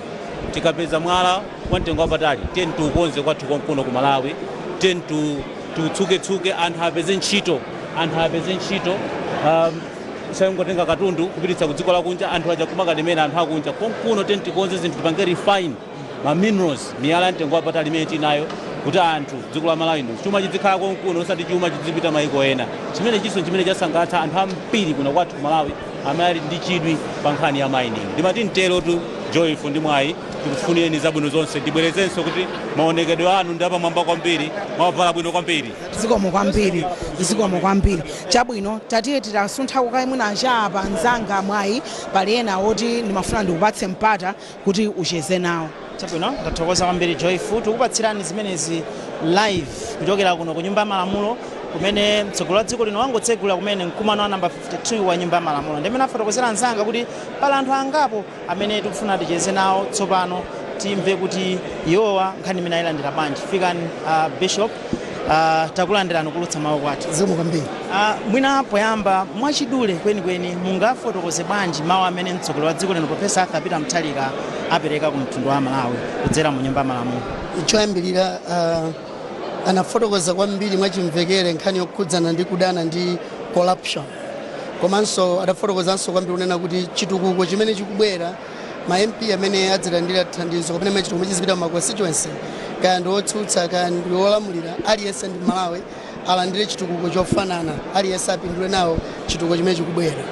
tikapeza mwala wa mtengo wapatali, tiyeni tiukonze kwathu konkuno ku Malawi, tiyeni tiutsuketsuke, anthu apeze ntchito, anthu apeze ntchito, sangotenga katundu kupititsa ku dziko lakunja, anthu aja kumakalemera, anthu akunja. Konkuno tiyeni tikonze zinthu, tipange refine ma minerals, miyala ya mtengo wapatali imene tinayo. Kuti anthu dziko la Malawi lino chuma chizikhala konkuno, osati chuma chizipita maiko ena. Chimene chinso chimene chasangalatsa anthu ambiri kuno kwathu ku Malawi amene ali ndi chidwi pa nkhani ya mining. Ndimati mterotu, Joyful ndi Mwayi, tikufunireni zabwino zonse. Ndibwerezenso kuti maonekedwe anu ndi apamwamba kwambiri, mwavala bwino kwambiri. Zikomo kwambiri, zikomo kwambiri. Chabwino, tatiye titasunthako kaye mwina chapa mzanga Mwayi, pali ena woti ndimafuna ndikupatse mpata kuti ucheze nawo. Chabwino, ndathokoza kwambiri, Joyful. Tikupatsirani zimenezi live kuchokera kuno ku Nyumba ya Malamulo, kumene mtsogoleri wa dziko lino wangotsegula kumene mkumano wa namba 52 wa Nyumba ya Malamulo. Ndimene afotokozera anzanga kuti pali anthu angapo amene tikufuna ticheze nawo tsopano, timve kuti iwowa nkhani imene ayilandira bwanji. Fikani, Bishop, takulandirani kulutsa mawu kwathu. Zikomo kwambiri. Mwina poyamba, mwachidule kwenikweni, mungafotokoze bwanji mawu amene mtsogoleri wa dziko lino, Profesa Arthur Peter Mutharika, apereka ku mtundu wa Malawi kudzera mu Nyumba ya Malamulo? Choyambirira, anafotokoza kwambiri mwachimvekere nkhani yokhudzana ndi kudana ndi corruption, komanso adafotokozanso kwambiri kunena kuti chitukuko chimene chikubwera, ma MP amene adzilandira thandizo kapena amene chitukuko chizipita mu constituency, kaya ndi otsutsa kaya ndi olamulira, aliyense ndi Malawi, alandire chitukuko chofanana, aliyense apindule nawo chitukuko chimene chikubwera.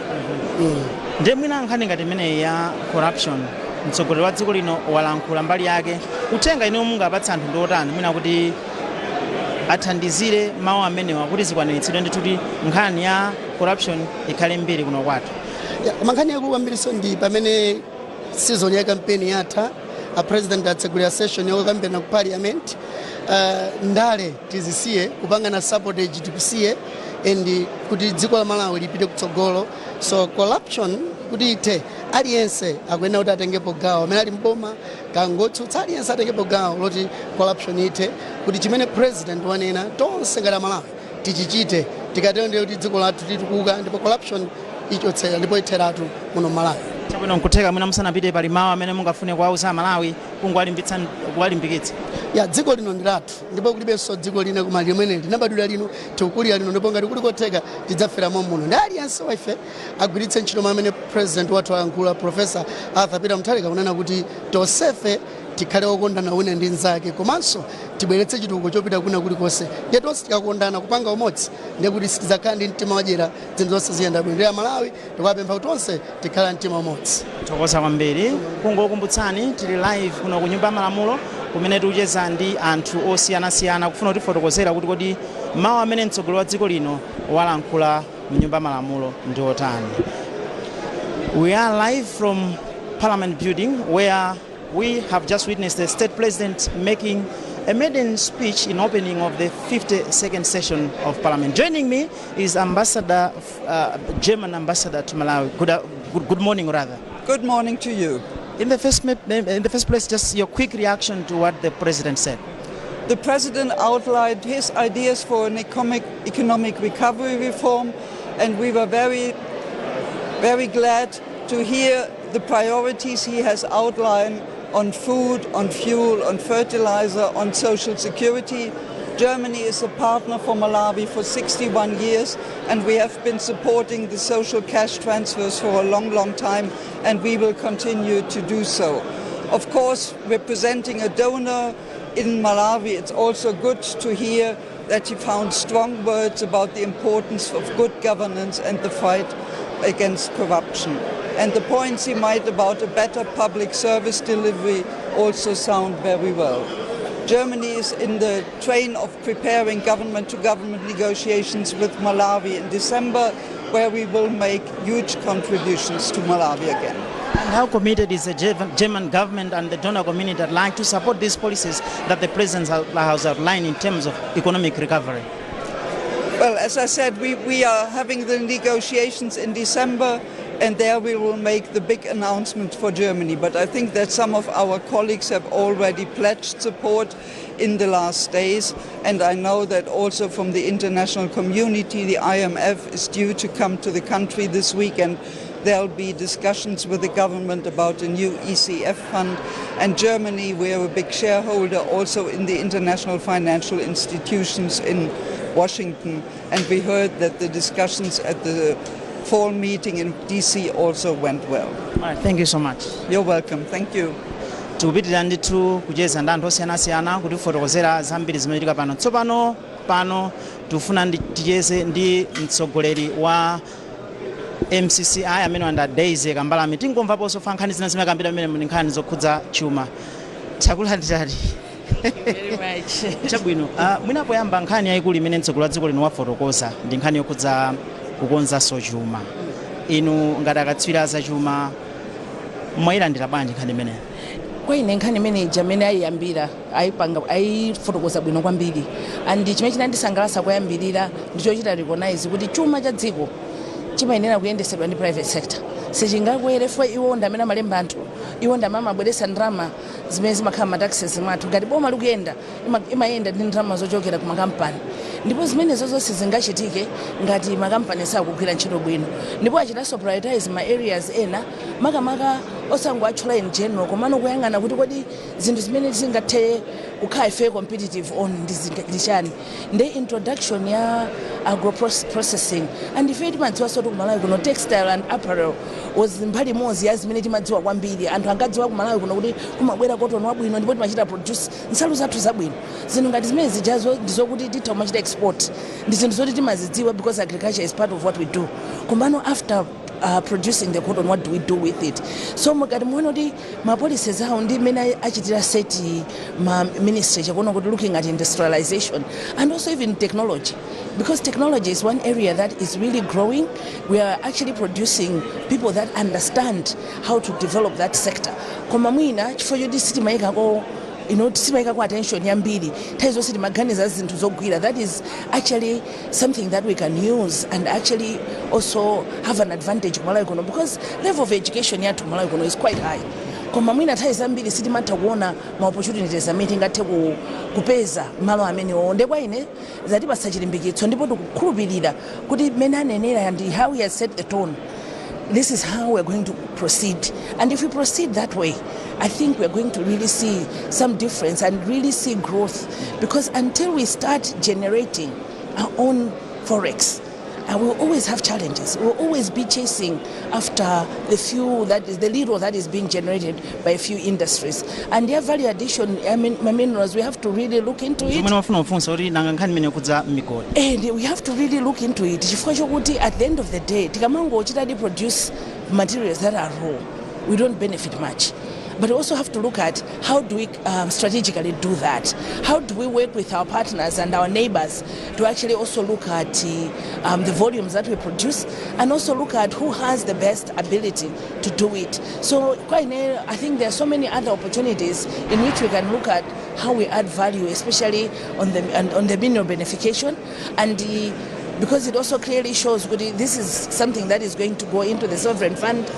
Ndiye mwina nkhani ngati imeneyi ya corruption, mtsogoleri wa dziko lino walankhula mbali yake. Uthenga inu mungapatse anthu ndi otani, mwina kuti athandizire mawu amenewa kuti zikwaniritsidwe ndithu, kuti nkhani ya corruption ikhale mbiri kuno kwathu? Ya, koma nkhani yakulu kwambiriso ndi pamene season ya kampeni yatha, a president atsegulira session yokambirana ku parliament, ndale tizisiye, kupangana sabotage tikusiye, and kuti dziko la Malawi lipite kutsogolo. So corruption kuti ithe, aliyense akuyenera kuti atengepo gawo, amene ali mboma kangotsutsa, aliyense atengepo gawo loti corruption ithe, kuti chimene president wanena tonse ngati Amalawi tichichite. Tikatero ndiye kuti dziko lathu litukuka ndipo corruption ichotsera ndipo itheratu muno Malawi. Chabwino, nkutheka mwina musanapite pali mawu amene mungafune kuwauza Amalawi, kungowalimbitsa, kuwalimbikitsa? Ya, dziko lino ndi lathu ndipo kulibenso dziko lina koma limene linabadwira lino, tikukulira lino, ndipo ngati kuli kotheka tidzaferamo muno. Ndi aliyense wa ife agwiritse ntchito mawu amene president wathu ayankhula, Professor Arthur Peter Mutharika, kunena kuti tonsefe tikhale okondana wina ndi mnzake, komanso tibweretse chitukuko chopita kuna kulikonse. Ndiye tonse tikakondana, kupanga umodzi, ndiye kuti sitidzakhala ndi mtima wadyera, zinthu zonse ziyenda bwino. Ndiye Amalawi tikuwapempha kuti tonse tikhala mtima umodzi. Thokoza kwambiri. Kungokumbutsani, tili live kuno ku Nyumba ya Malamulo, kumene tikucheza ndi anthu osiyanasiyana kufuna kutifotokozera kuti kodi mawu amene mtsogoleri wa dziko lino walankhula mu Nyumba ya Malamulo ndi otani. We are live from Parliament building, where we have just witnessed the state president making a maiden speech in opening of the 52nd session of Parliament. Joining me is Ambassador, German ambassador to Malawi. Good morning, rather. Good morning to you. In the first place, just your quick reaction to what the president said. The president outlined his ideas for an economic recovery reform, and we were very, very glad to hear the priorities he has outlined on food, on fuel, on fertilizer, on social security. Germany is a partner for Malawi for 61 years, and we have been supporting the social cash transfers for a long, long time, and we will continue to do so. Of course, representing a donor in Malawi, it's also good to hear that he found strong words about the importance of good governance and the fight against corruption. And the points he made about a better public service delivery also sound very well. Germany is in the train of preparing government to government negotiations with Malawi in December, where we will make huge contributions to Malawi again. And how committed is the German government and the donor community at large to support these policies that the president has outlined in terms of economic recovery? Well, as I said, we are having the negotiations in December, and there we will make the big announcement for Germany. But I think that some of our colleagues have already pledged support in the last days, and I know that also from the international community, the IMF is due to come to the country this week, and there'll be discussions with the government about a new ECF fund. And Germany, we are a big shareholder also in the international financial institutions in Washington, and we heard that the discussions at the fall meeting in DC also went well. All right, thank you so much. You're welcome. Thank you. Tikupitirira ndithu kucheza ndi anthu osiyanasiyana kuti tifotokozera zambiri zimene chitika pano. Tsopano pano tikufuna ticheze ndi mtsogoleri wa MCCI amene wanda Daisy Kambalame. Tingomvaponso fa nkhani zina zimene akambira amene ndi nkhani zokhudza chuma. Takulandirani. Very much. Chabwino, mwina poyamba, nkhani yayikulu imene mtsogoleri wa dziko lino wafotokoza ndi nkhani yokhudza kukonzanso chuma. Inu ngati akatswiri za chuma, mwayilandira bwanji nkhani imeneyi? Kwa ine, nkhani imene ija amene ayiyambira, ayipanga, ayifotokoza bwino kwambiri, and chimene chinandisangalatsa koyambirira ndichochita recognize kuti chuma cha dziko chimayenera kuyendesedwa ndi private sector. Sichingakwere fo iwo ndi amene amalemba anthu, iwo ndi amene amabweretsa ndalama zimene zimakhala ma taxes mwathu. Ngati boma likuyenda, imayenda ndi ndalama zochokera ku makampani, ndipo zimenezo zonse zingachitike ngati makampani sakugwira ntchito bwino. Ndipo achitanso prioritize ma areas ena, makamaka osangoatchula in general, komano kuyang'ana kuti kodi zinthu zimene zingathe kukhala ife competitive on ndi chani. Ndi introduction ya agro processing, and ife timadziwanso kuti kumalawi kuno textile and apparel was mbali imodzi ya zimene timadziwa kwambiri. Anthu ankadziwa kumalawi kuno kuti kumabwera cotton wabwino, ndipo timachita produce nsalu zathu zabwino. Zinthu ngati zimene zijazo ndizokuti titha kumachita export, ndi zinthu zoti timazidziwa because agriculture is part of what we do. Komano after producing the cotton, what do we do with it? So mukati muone kuti ma policies awo ndi mmene achitira set ma ministry, chakuona kuti looking at industrialization and also even technology, because technology is one area that is really growing. We are actually producing people that understand how to develop that sector, koma mwina chifukwa choti sitimayikako sitimayikako attention yambiri, nthawi zonse timaganiza zinthu zogwira. That is actually something that we can use and actually also have an advantage kumalawi kuno, because level of education yathu kumalawi kuno is quite high, koma mwina nthawi zambiri sitimatha kuona ma opportunities amene tingathe kupeza malo amenewo. Nde kwa ine zatipatsa chilimbikitso, ndipo tikukhulupirira kuti mmene anenera and how he has set the tone, this is how we're going to proceed. And if we proceed that way, I think we're going to really see some difference and really see growth, because until we start generating our own forex, we'll always have challenges. We'll always be chasing after the few that is the little that is being generated by a few industries. And their value addition, I mean, minerals, we have to really look into it. Zomwe mafuna kufunsa kuti nanga nkhani imene yokhudza migodi? And we have to really look into it, chifukwa chokuti at the end of the day, tikamangochitadi produce materials that are raw, we don't benefit much. But we also have to look at how do we strategically do that. How do we work with our partners and our neighbors to actually also look at the volumes that we produce and also look at who has the best ability to do it. So quite I think there are so many other opportunities in which we can look at how we add value, especially on the mineral beneficiation, and because it also clearly shows kuti this is something that is going to go into the sovereign fund.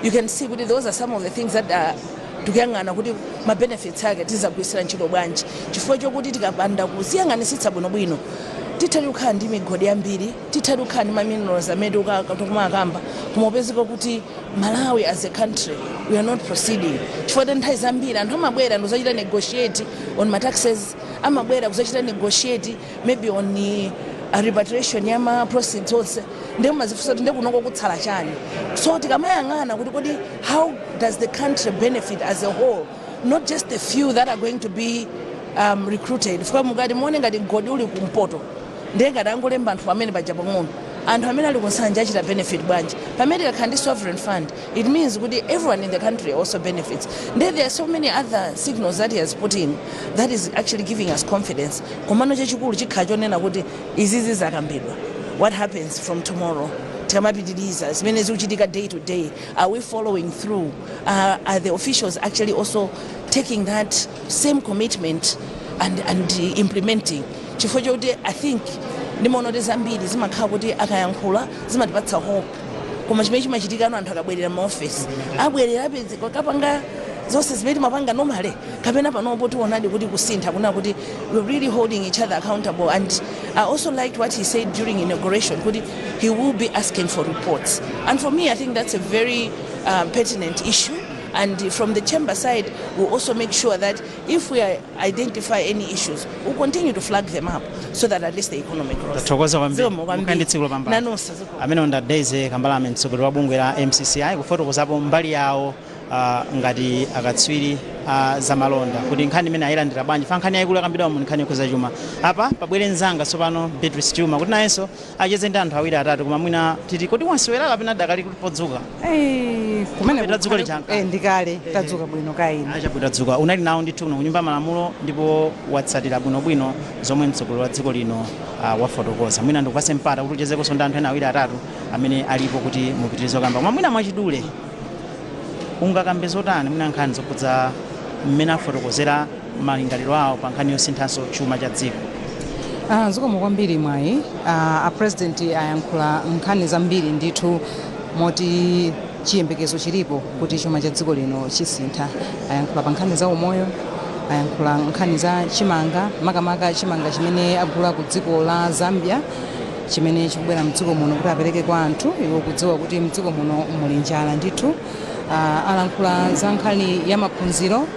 You can see kuti those are some of the things that are tikuyang'ana kuti ma benefits ake tizagwirisira ntchito bwanji, chifukwa chokuti tikapanda kuziyang'anisitsa bwinobwino, titha kukhala ndi migodi yambiri, titha kukhala ndi ma minerals amene tikumakamba, koma upezeka kuti Malawi as a country, we are not proceeding, chifukwa nthawi zambiri anthu amabwera ndikuzachita negotiate on ma taxes, amabwera kuzachita negotiate maybe on the repatriation ya ma proceeds onse. Ndiye mumazifunsa kuti ndikunoko kutsala chani? So tikamayang'ana kuti kodi how does the country benefit as a whole, not just the few that are going to be recruited, chifukwa mukati muone ngati mgodi uli kumpoto, ndiye ngati angolemba anthu amene paja pang'ono, anthu amene ali kunsanja achita benefit bwanji? Pamene tikakhala ndi sovereign fund, it means kuti everyone in the country also benefits. Then there are so many other signals that he has put in that is actually giving us confidence. Komano chachikulu chikhala chonena kuti izizi zakambidwa, what happens from tomorrow? Tikamapitiriza zimene zikuchitika day to day, are we following through? Are the officials actually also taking that same commitment and implementing? Chifukwa chokuti I think ndimaona kuti zambiri zimakhala kuti akayankhula zimatipatsa hope, koma chimene chimachitikano, anthu akabwerera maofesi, abwerera kapanga zonse zimene timapanga normally, kapena panopo tionadi kuti kusintha kuna kuti we're really holding each other accountable? And I also liked what he said during inauguration, kuti he will be asking for reports, and for me I think that's a very pertinent issue. And from the chamber side, we'll also make sure that if we identify any issues, we'll continue to flag them up so that at least the economy grows. Tathokoza kwambiri. Zikomo kwambiri. Mukhale ndi tsiku lopambana. Nanunso, zikomo. Amene onda Daisy Kambalame, mtsogoleri wa bungwe la MCCI, kufotokozapo mbali yawo. Ngati akatswiri zamalonda kuti nkhani imene ayilandira bwanji, fa nkhani yayikulu yakambidwa mu nkhani yokhuza chuma. Apa pabwere mzanga tsopano Beatrice Chuma kuti nayenso acheze ndi anthu awiri atatu. Koma mwina titi kodi waswera kapena dakali kuti podzuka? Kumene Tadzuka lichanka. Ndikale tadzuka bwino kaine. Achabwino, tadzuka. Unali nawo ndithu kuno kunyumba malamulo ndipo watsatira bwinobwino zomwe mtsogoleri wa dziko lino wafotokoza. Mwina ndikupase mpata kuti uchezekonso ndi anthu ena awiri atatu amene alipo kuti mupitirize kukamba. Koma mwina mwachidule ungakambe zotani, mwina nkhani zokhudza mmene afotokozera malingaliro awo pa nkhani yosinthanso chuma cha dziko? Zikomo kwambiri mwayi. A president ayankhula nkhani zambiri ndithu moti chiyembekezo chilipo kuti chuma cha dziko lino chisintha. Ayankhula pa nkhani za umoyo, ayankhula nkhani za chimanga, makamaka chimanga chimene agula ku dziko la Zambia chimene chikubwera mdziko muno kuti apereke kwa anthu, iwo kudziwa kuti mdziko muno muli njala ndithu. Alankhula za nkhani ya maphunziro.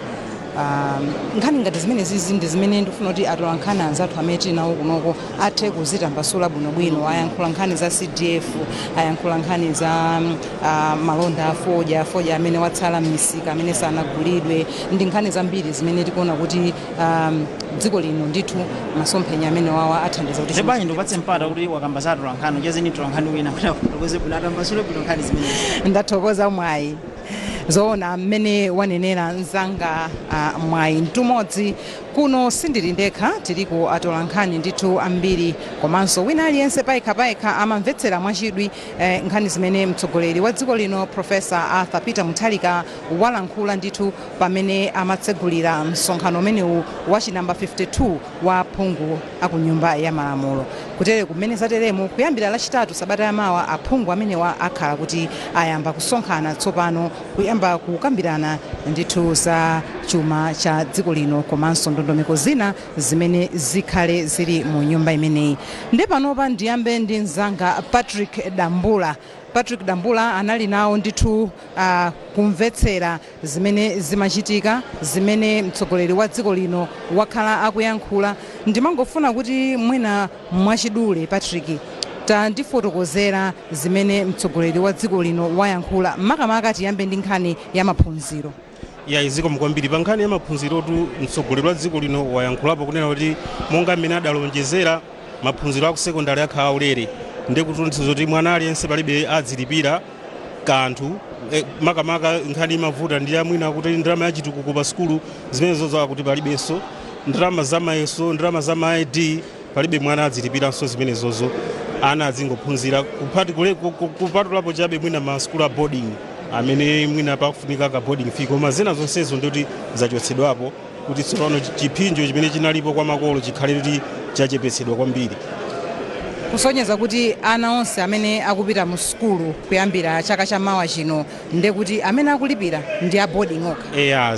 Nkhani ngati zimene zizi ndi zimene ndikufuna kuti atola nkhani anzathu amene tili nawo kunoko athe kuzitambasula bwinobwino. Ayankhula nkhani za CDF, ayankhula nkhani za malonda a fodya, fodya amene watsala m'misika amene sanagulidwe, ndi nkhani zambiri zimene tikuona kuti dziko lino ndithu masomphenya amene wawa athandiza kuti Bwanji ndikupatse mpata kuti wakamba za atola nkhani, ucheze ndi tola nkhani wina kuti afotokoze bwino, atambasule bwino nkhani zimenezi. Ndathokoza mwayi. Zoona mmene wanenera mzanga mwayi mtumodzi, kuno sindili ndekha, tiliko atola nkhani ndithu ambiri, komanso wina aliyense payekha payekha amamvetsera mwachidwi nkhani zimene mtsogoleri wa dziko lino Professor Arthur Peter Mutharika walankhula ndithu pamene amatsegulira msonkhano umenewu wa chinamba 52 wa aphungu aku Nyumba ya Malamulo. Kutere kumene zateremo, kuyambira Lachitatu sabata yamawa aphungu amenewa akhala kuti ayamba kusonkhana tsopano, kuyamba kukambirana ndithu za chuma cha dziko lino komanso ndondomeko zina zimene zikhale zili mu nyumba imeneyi. Ndi panopa ndiyambe ndi mzanga Patrick Dambula. Patrick Dambula anali nawo ndithu kumvetsera zimene zimachitika, zimene mtsogoleri wa dziko lino wakhala akuyankhula. Ndimangofuna kuti mwina mwachidule, Patrick, tandifotokozera zimene mtsogoleri wa dziko lino wayankhula, makamaka tiyambe ndi nkhani ya maphunziro. Ya, zikomo kwambiri. Pa nkhani ya maphunzirotu, mtsogoleri wa dziko lino wayankhulapo kunena kuti monga mmene adalonjezera, maphunziro aku sekondari akhala aulere, ndi kutanthauza kuti mwana aliyense palibe adzilipira kanthu. Makamaka nkhani imavuta ndi amwina kuti ndalama ya chitukuko pa sukulu, zimenezo zakuti palibenso ndalama za mayeso, ndalama za ma ID, palibe mwana adzilipiranso zimenezozo. Ana adzingophunzira kupatulapo chabe mwina masukulu a boarding amene mwina pakufunika ka boarding fee, koma zina zonsezo ndikuti zachotsedwapo kuti tsopano chipsinjo chimene chinalipo kwa makolo chikhale kuti chachepetsedwa kwambiri. Kusonyeza kuti ana onse amene akupita mu sukulu kuyambira chaka cha mawa chino, nde kuti amene akulipira ndi a boarding okha? Eya,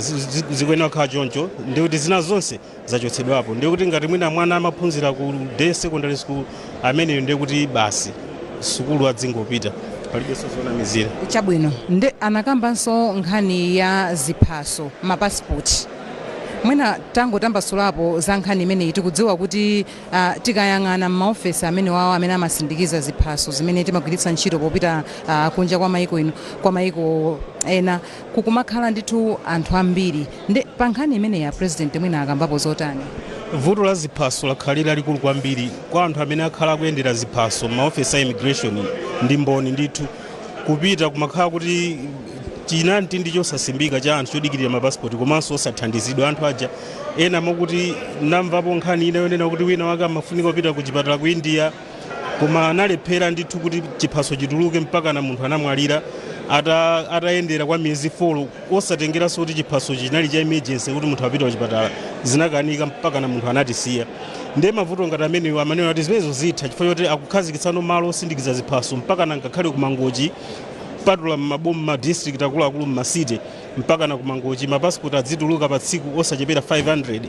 zikuyenera kukhala choncho. Ndikuti zina zonse zachotsedwapo, ndikuti ngati mwina mwana amaphunzira ku day secondary school, ameneyo ndikuti basi sukulu adzingopita, palibenso zonamizira. Chabwino. Nde anakambanso nkhani ya ziphaso, mapasipoti. Mwina tangotambasulapo za nkhani imeneyi. Tikudziwa kuti tikayang'ana m'maofesi amene wawo amene amasindikiza ziphaso zimene timagwiritsa ntchito popita kunja kwa maiko ino, kwa maiko ena, kukumakhala ndithu anthu ambiri. Nde pa nkhani imeneyi ya president mwina akambapo zotani? Vuto la ziphaso lakhalira likulu kwambiri kwa anthu amene akhala akuyendera ziphaso m'maofesi a immigration ndi mboni ndithu. Kupita kumakhala kuti chinanti ndi chosasimbika cha anthu chodikirira mapasipoti, komanso osathandizidwa anthu aja ena, mokuti namvapo nkhani ina yonena kuti wina wake amafunika kupita ku chipatala ku India, koma analephera ndithu kuti chiphaso chituluke mpaka na munthu anamwalira atayendera kwa miyezi 4, osatengeranso kuti chiphaso chinali cha emergency kuti munthu apite kuchipatala, zinakanika mpaka na munthu anatisiya. Ndiye mavuto ngati amenewo amanena kuti zimenezo zitha chifukwa choti akukhazikitsano malo osindikiza ziphaso mpaka na ngakhale ku Mangochi, kupatula m'maboma, ma district akuluakulu, m'ma city, mpaka na ku Mangochi mapasipoti adzituluka pa tsiku osachepera 500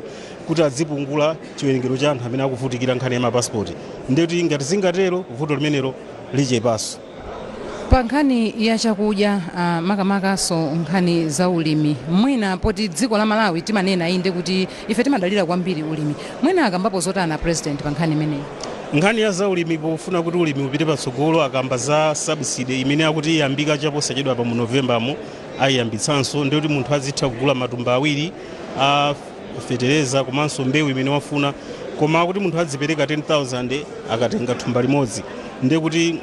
kuti adzipungula chiwerengero cha anthu amene akuvutikira nkhani ya mapasipoti. Ndikuti ngati zingatero, vuto limenelo lichepanso. Pa nkhani ya chakudya, makamakaso nkhani za ulimi, mwina poti dziko la Malawi timanena inde kuti ife timadalira kwambiri ulimi, mwina akambapo zotani president pa nkhani imeneyi? Nkhani ya zaulimi, pofuna kuti ulimi upite patsogolo, akamba za subsidy imene akuti iyambika chaposachedwa pa mu Novembamo. Ayiyambitsanso ndi kuti munthu azitha kugula matumba awiri a fetereza komanso mbewu imene wafuna, koma kuti munthu azipereka 10,000 akatenga thumba limodzi. Ndiye kuti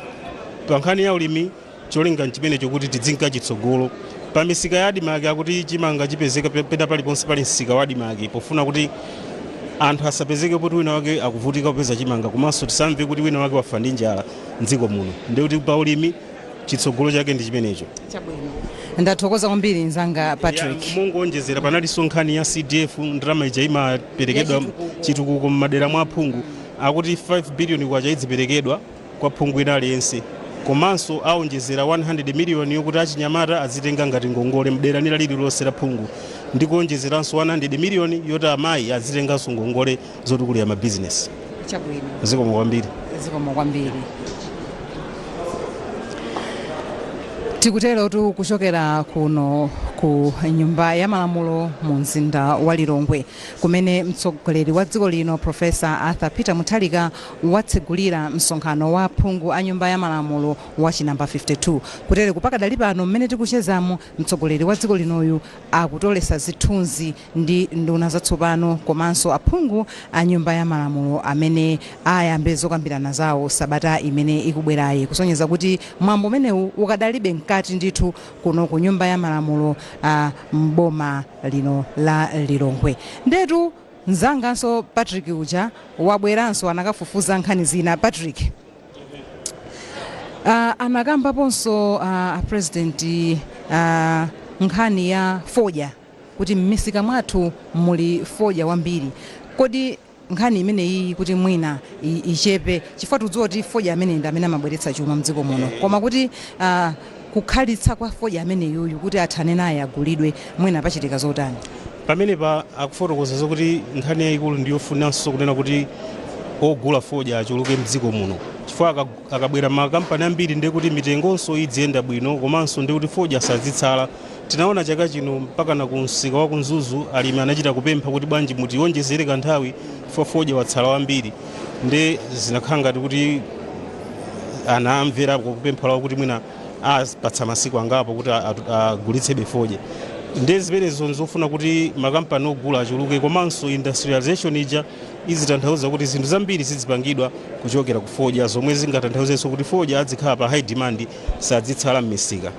pa nkhani ya ulimi, cholinga nchimene chokuti tidzinka chitsogolo. Pa misika ya ADMARC, akuti chimanga chipezeka pena paliponse pali msika wa ADMARC, pofuna kuti anthu asapezeke kuti wina wake akuvutika kupeza chimanga, komanso tisamve kuti wina wake wafa ndi njala mdziko muno. Ndiye kuti pa ulimi chitsogolo chake ndi chimenecho. Chabwino, ndathokoza kwambiri mzanga Patrick. Ya, mongoonjezera, panalinso nkhani ya CDF, ndalama ija imaperekedwa chitukuko m'madera mwa aphungu. Akuti 5 billion kwacha idziperekedwa kwa phungu ina aliyense, komanso aonjezera 100 miliyoni yokuti achinyamata azitenga ngati ngongole mdera lina lililonse la phungu, ndi kuonjezeranso 100 miliyoni yoti amayi azitenganso ngongole zotukulira mabizinesi. Chabwino. Zikomo kwambiri. Zikomo kwambiri. Tikuterotu kuchokera kuno ku Nyumba ya Malamulo mu mzinda wa Lilongwe, kumene mtsogoleri wa dziko lino Profesa Arthur Peter Mutharika watsegulira msonkhano wa aphungu a Nyumba ya Malamulo wa chinamba 52. Kutere kupakadali pano mmene tikuchezamo, mtsogoleri wa dziko linoyu akutolesa zithunzi ndi nduna zatsopano komanso aphungu a Nyumba ya Malamulo amene ayambe zokambirana zawo sabata imene ikubwerayi, kusonyeza kuti mwambo umenewu ukadalibe mkati ndithu kuno ku Nyumba ya Malamulo m'boma lino la Lilongwe. Ndetu mzanganso Patrick uja wabweranso, anakafufuza nkhani zina. Patrick, anakambaponso President nkhani ya fodya, kuti m'misika mwathu muli fodya wambiri. Kodi nkhani imeneyi kuti mwina ichepe, chifukwa tikudziwa kuti fodya ameneyi ndi amene amabweretsa chuma mdziko muno, koma kuti kukhalitsa kwa fodya ameneyuyu kuti athane naye, agulidwe, mwina pachitika zotani? Pamenepa akufotokoza zokuti nkhani yayikulu ndiyofunanso kunena kuti ogula fodya achuluke mdziko muno, chifukwa akabwera makampani ambiri ndiye kuti mitengonso idziyenda bwino, komanso ndiye kuti fodya sadzitsala. Tinaona chaka chino mpaka na ku msika wa ku Mzuzu alimi anachita kupempha kuti bwanji mutionjezere kanthawi chifukwa fodya watsala wambiri. Nde zinakhala ngati kuti anamvera kupempha lawo kuti mwina apatsa masiku angapo kuti agulitsebe fodya. Nde zimenezo nzofuna kuti makampani ogula achuluke, komanso industrialization ija izitanthauza kuti zinthu zambiri zizipangidwa kuchokera ku fodya, zomwe zingatanthauzenso kuti fodya adzikhala pa high demand, sadzitsala m'misika.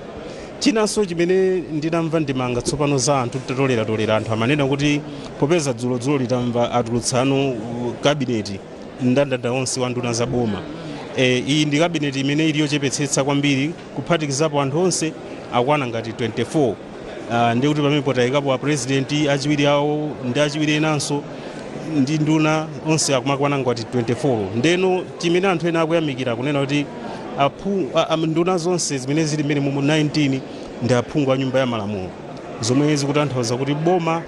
Chinanso chimene ndinamva ndimanga tsopano za anthu tatoleratolera, anthu amanena kuti popeza dzulodzulo litamva atulutsano kabineti, mndandanda onse wa nduna za boma, iyi ndi kabineti imene ili yochepetsetsa kwambiri, kuphatikizapo anthu onse akwana ngati 24. Ndi kuti pamenepo tayikapo a president, achiwiri awo ndi achiwiri enanso ndi nduna, onse akumakwana ngati 24. Ndeno chimene anthu ena akuyamikira kunena kuti nduna zonse zimene zili mmene mumu 19 ndi aphungu a Nyumba ya Malamulo, zomwe zikutanthauza kuti boma,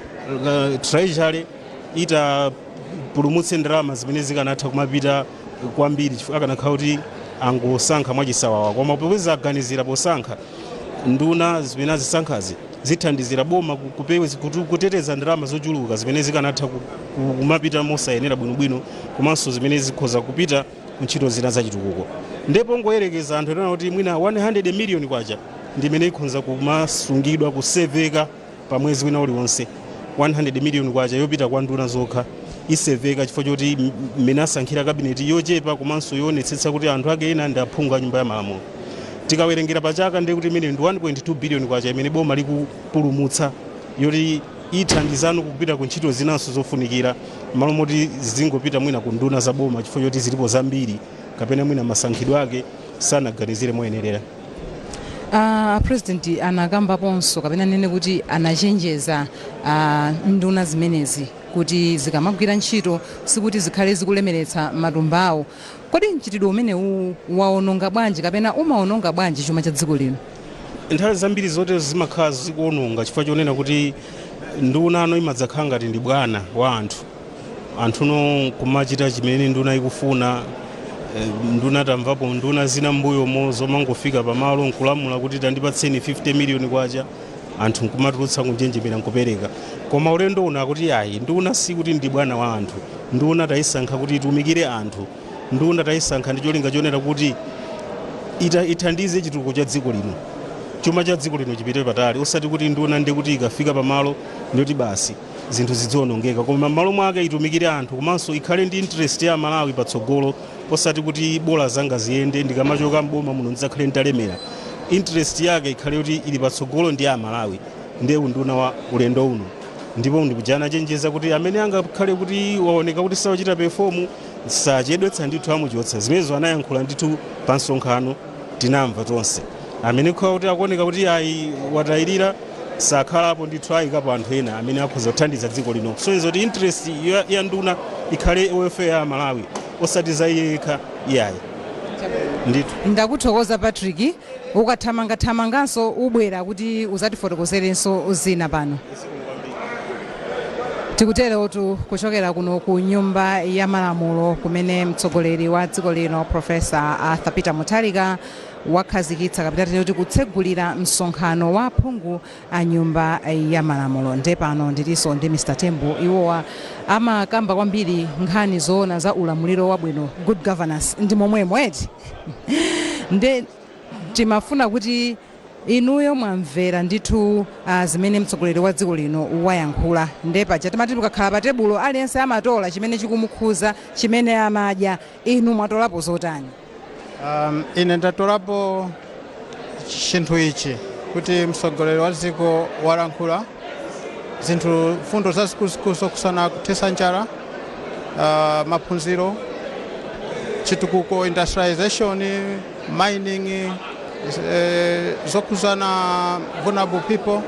treasury itapulumutse ndalama zimene zikanatha kumapita kwambiri chifukwa akanakhala kuti angosankha mwachisawawa. Koma popeza aganizira posankha nduna zimene azisankhazi, zithandizira boma kuteteza ndalama zochuluka zimene zikanatha kumapita mosayenera bwinobwino, komanso zimene zikhoza kupita ntchito zina zachitukuko. Ndipo ngoyerekeza, anthu ena kuti mwina 100 million kwacha ndi imene ikhonza kumasungidwa, kuseveka pa mwezi wina uliwonse. 100 million kwacha yopita kwa nduna zokha iseveka chifukwa choti mmene asankhira kabineti yochepa, komanso yoonetsetsa kuti anthu ake ena ndi aphungu a Nyumba ya Malamulo. Tikawerengera pa chaka, ndiye kuti imene ndi 1.2 billion kwacha imene boma likupulumutsa, yoti ithandizano kupita ku ntchito zinanso zofunikira, malo moti zingopita mwina ku nduna za boma chifukwa choti zilipo zambiri, kapena mwina masankhidwe ake sanaganizire moyenerera. President anakambaponso, kapena nene kuti anachenjeza nduna zimenezi kuti zikamagwira ntchito sikuti zikhale zikulemeretsa matumba awo. Kodi mchitidwe umenewu waononga bwanji kapena umaononga bwanji chuma cha dziko lino? Nthawi zambiri zotero zimakhala zikuononga chifukwa chonena kuti ndunano imadzakhala ngati ndi bwana wa anthu, anthuno kumachita chimene nduna ikufuna. Nduna, tamvapo nduna zina m'mbuyomo zomangofika pamalo nkulamula kuti tandipatseni 50 miliyoni kwacha, anthu nkumatulutsa kunjenjemera nkupereka. Koma ulendo uno akuti ayi, nduna sikuti ndi bwana wa anthu. Nduna tayisankha kuti itumikire anthu. Nduna tayisankha ndi cholinga chonena kuti ithandize chitukuko cha dziko lino. Chuma cha dziko lino chipite patali, osati kuti nduna ndi kuti ikafika pamalo ndikuti basi, zinthu zidziwonongeka, koma m'malo mwake itumikire anthu komanso ikhale ndi interest ya Malawi patsogolo, osati kuti bola zanga ziyende, ndikamachoka mboma muno ndidzakhale nditalemera. Interest yake ikhale kuti ili patsogolo ndi ya Malawi. Ndiye unduna wa ulendo uno, ndipo ndikujana chenjeza kuti amene angakhale kuti waoneka kuti sawachita perform, sachedwetsa ndithu, amuchotsa. Zimenezo anayankhula ndithu pa msonkhano, tinamva tonse. Amene kukhala kuti akuoneka kuti ayi, watayirira, sakhalapo ndithu, ayikapo anthu ena amene akhoza kuthandiza dziko lino, kusonyeza kuti interest ya nduna ikhale welfare ya Malawi, osati za iye yekha iyayi ndithu. Ndakuthokoza, Patrick. Ukathamangathamanganso ubwera kuti uzatifotokozerenso zina. Pano tikuterotu kuchokera kuno ku Nyumba ya Malamulo, kumene mtsogoleri wa dziko lino, Professor Arthur Peter Mutharika, wakhazikitsa, kapena kuti kutsegulira msonkhano wa aphungu a Nyumba ya Malamulo. Nde pano ndilinso ndi Mr Tembo. Iwowa amakamba kwambiri nkhani zoona za ulamuliro wabwino, good governance, ndi momwemo eti? Nde timafuna kuti inuyo mwamvera ndithu zimene mtsogoleri wa dziko lino wayankhula. Nde paja timati tikakhala pa tebulo, aliyense amatola chimene chikumukhuza, chimene amadya. Inu mwatolapo zotani? Ine ndatolapo chinthu ichi, kuti mtsogoleri wa dziko walankhula zinthu, fundo zazikuluzikulu zokhuzana kuthetsa njala, maphunziro, chitukuko, industrialization, mining, zokhuzana vulnerable people.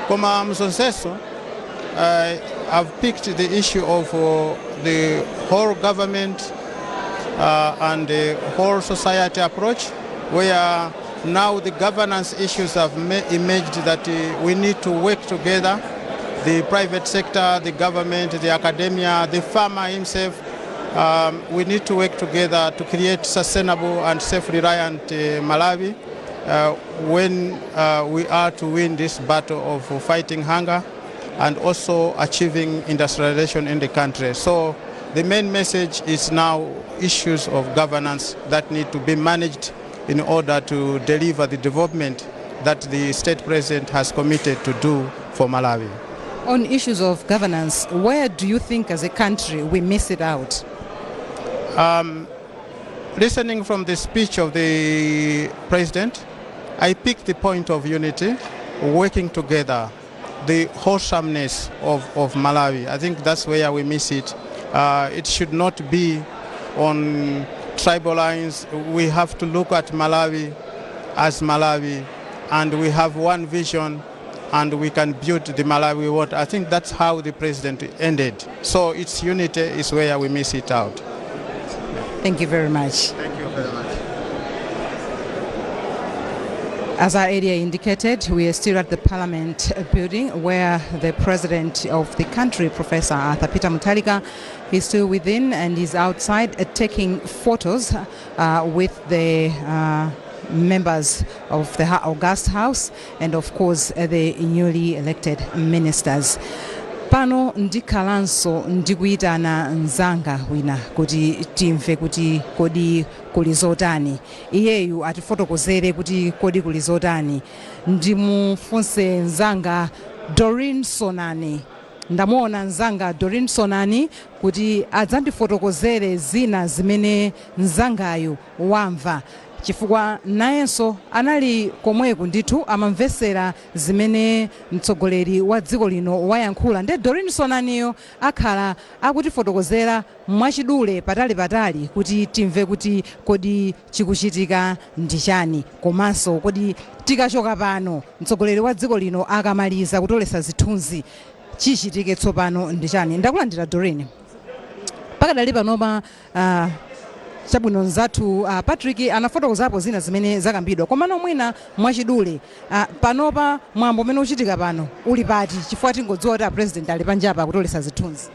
Koma mzonseso I've picked the issue of the whole government and the whole society approach, where now the governance issues have emerged that we need to work together, the private sector, the government, the academia, the farmer himself. We need to work together to create sustainable and self-reliant Malawi when we are to win this battle of fighting hunger and also achieving industrialization in the country. So the main message is now issues of governance that need to be managed in order to deliver the development that the state president has committed to do for Malawi. On issues of governance, where do you think as a country we miss it out? Listening from the speech of the president, I picked the point of unity, working together, the wholesomeness of Malawi. I think that's where we miss it. It should not be on tribal lines. We have to look at Malawi as Malawi, and we have one vision, and we can build the Malawi we want. I think that's how the president ended. So its unity is where we miss it out. Thank you very much. Thank you very much. As I earlier indicated, we are still at the Parliament building, where the President of the country, Professor Arthur Peter Mutharika, is still within and is outside taking photos with the members of the August House and, of course, the newly elected ministers. Pano ndikhalanso ndikuyitana mzanga wina kuti timve kuti kodi kuli zotani, iyeyu atifotokozere kuti kodi kuli zotani. Ndimufunse mzanga Doreen Sonani. Ndamuona mzanga Doreen Sonani kuti adzandifotokozere zina zimene mzangayu wamva, chifukwa nayenso anali komweku ndithu, amamvesera zimene mtsogoleri wa dziko lino wayankhula. Nde Doreen Sonaniyo akhala akutifotokozera mwachidule, patali patali, kuti timve kuti kodi chikuchitika ndi chani, komanso kodi tikachoka pano, mtsogoleri wa dziko lino akamaliza kutolesa zithunzi, chichitike tsopano ndi chani. Ndakulandira, Doreen. Pakadali panopa, chabwino, mzathu Patrick anafotokozapo zina zimene zakambidwa, komano mwina mwachidule, panopa mwambo umene uchitika pano uli pati? Chifukwa tingodziwa kuti a President ali panjapa akutolesa zithunzi.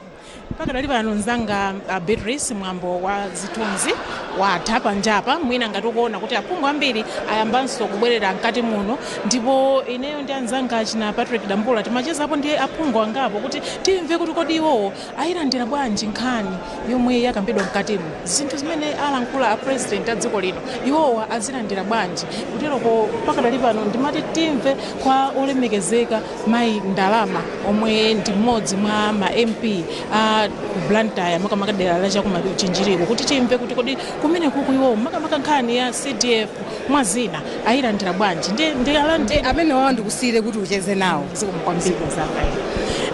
Pakadali pano, mzanga Beatrice, mwambo wa zithunzi watha panjapa. Mwina ngati ukuona kuti aphungu ambiri ayambanso kubwerera mkati muno, ndipo ineyo ndi anzanga achina Patrick Dambula timachezapo ndi aphungu angapo kuti timve kuti kodi iwowo ayilandira bwanji nkhani yomwe yakambidwa mkatimo, zinthu zimene alankhula a President a dziko lino, iwowa azilandira bwanji. Kuteroko pakadali pano ndimati timve kwa olemekezeka mayi Ndalama, omwe ndi mmodzi mwa ma MP a ku Blantyre, makamaka dera la chakumachinjiriko, kuti timve kuti kodi kumene kuku iwowo makamaka nkhani ya CDF mwa zina ayilandira bwanji. Ndiye amene wawa ndikusiyire kuti ucheze nawo. Zikomo kwambiri mzanga.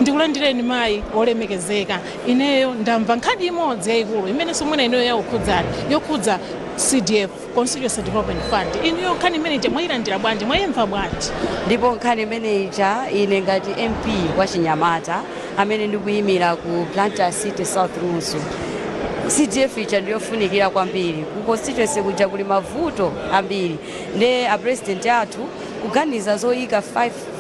Ndikulandireni mayi olemekezeka. Ineyo ndamva nkhani imodzi yayikulu imene somwena ineyo yakukhudzani, yokhudza CDF, Constituency Development Fund. Inuyo nkhani imene ija mwayilandira bwanji? Mwayimva bwanji? Ndipo nkhani imene ija, ine ngati MP wa chinyamata amene ndikuyimira ku Blantyre City South Lunzu, CDF ija ndiyofunikira kwambiri. Ku constituency kuja kuli mavuto ambiri, nde a President athu kuganiza zoyika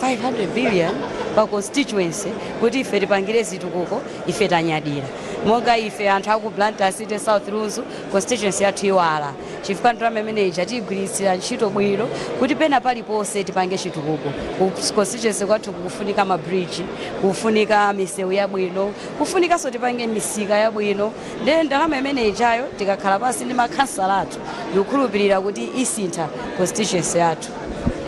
500 billion pa constituency kuti ife tipangire zitukuko, ife tanyadira. Monga ife anthu aku Blantyre City South Lunzu, constituency yathu iwala chifukwa ndalama imene ija tiyigwiritsira ntchito bwino kuti pena paliponse tipange chitukuko. Ku constituency kwathu kukufunika ma bridge, kufunika misewu yabwino, kufunikanso tipange misika yabwino. Ndiye ndalama imene ijayo, tikakhala pasi ndi makhansala athu, ndikukhulupirira kuti isintha constituency yathu.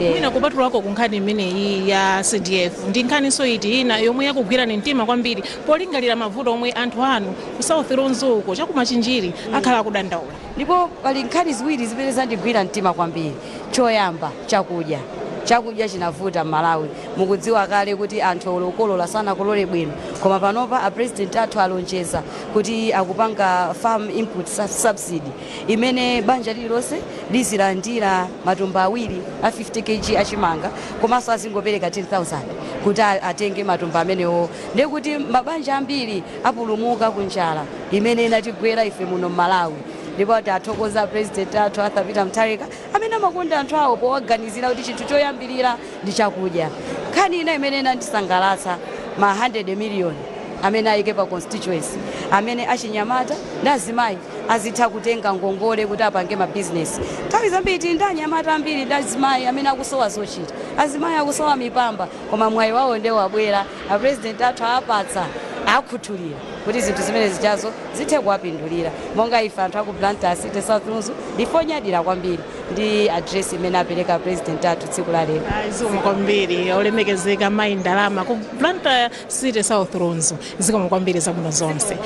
Mwina kupatulako ku nkhani imeneyi ya CDF, ndi nkhaninso iti ina yomwe yakugwirani mtima kwambiri polingalira mavuto omwe anthu anu ku South Lunzu uko chakumachinjiri akhala akudandaula? Ndipo pali nkhani ziwiri zimene zandigwira mtima kwambiri. Choyamba, chakudya. Chakudya chinavuta m'Malawi. Mukudziwa kale kuti anthu olokolola sanakolole bwino, koma panopa a President athu alonjeza kuti akupanga farm input subsidy imene banja lililonse lizilandira matumba awiri a 50 kg achimanga, komanso azingopereka 10,000 kuti atenge matumba amenewo. Ndiye kuti mabanja ambiri apulumuka ku njala imene inatigwera ife muno m'Malawi. Ndipo tathokoza President athu Arthur Peter Mutharika amene amakonda anthu awo powaganizira kuti chinthu choyambirira ndi chakudya. Nkhani ina imene inandisangalatsa, ma 100 million amene ayike pa constituency, amene achinyamata ndi azimayi azitha kutenga ngongole kuti apange mabizinesi. Nthawi zambiri tili ndi anyamata ambiri ndi azimayi amene akusowa zochita. Azimayi akusowa mipamba, koma mwayi wawo ndiye wabwera. A President athu aapatsa, akhuthulira kuti zinthu zimene zichazo zithe kuwapindulira. Monga ife anthu aku Blantyre City South Lunzu, ndife onyadira kwambiri ndi address imene apereka President athu tsiku la lero. Zikomo kwambiri, olemekezeka mayi Ndalama ku Blantyre City South Lunzu. Zikomo kwambiri, zabwino zonse.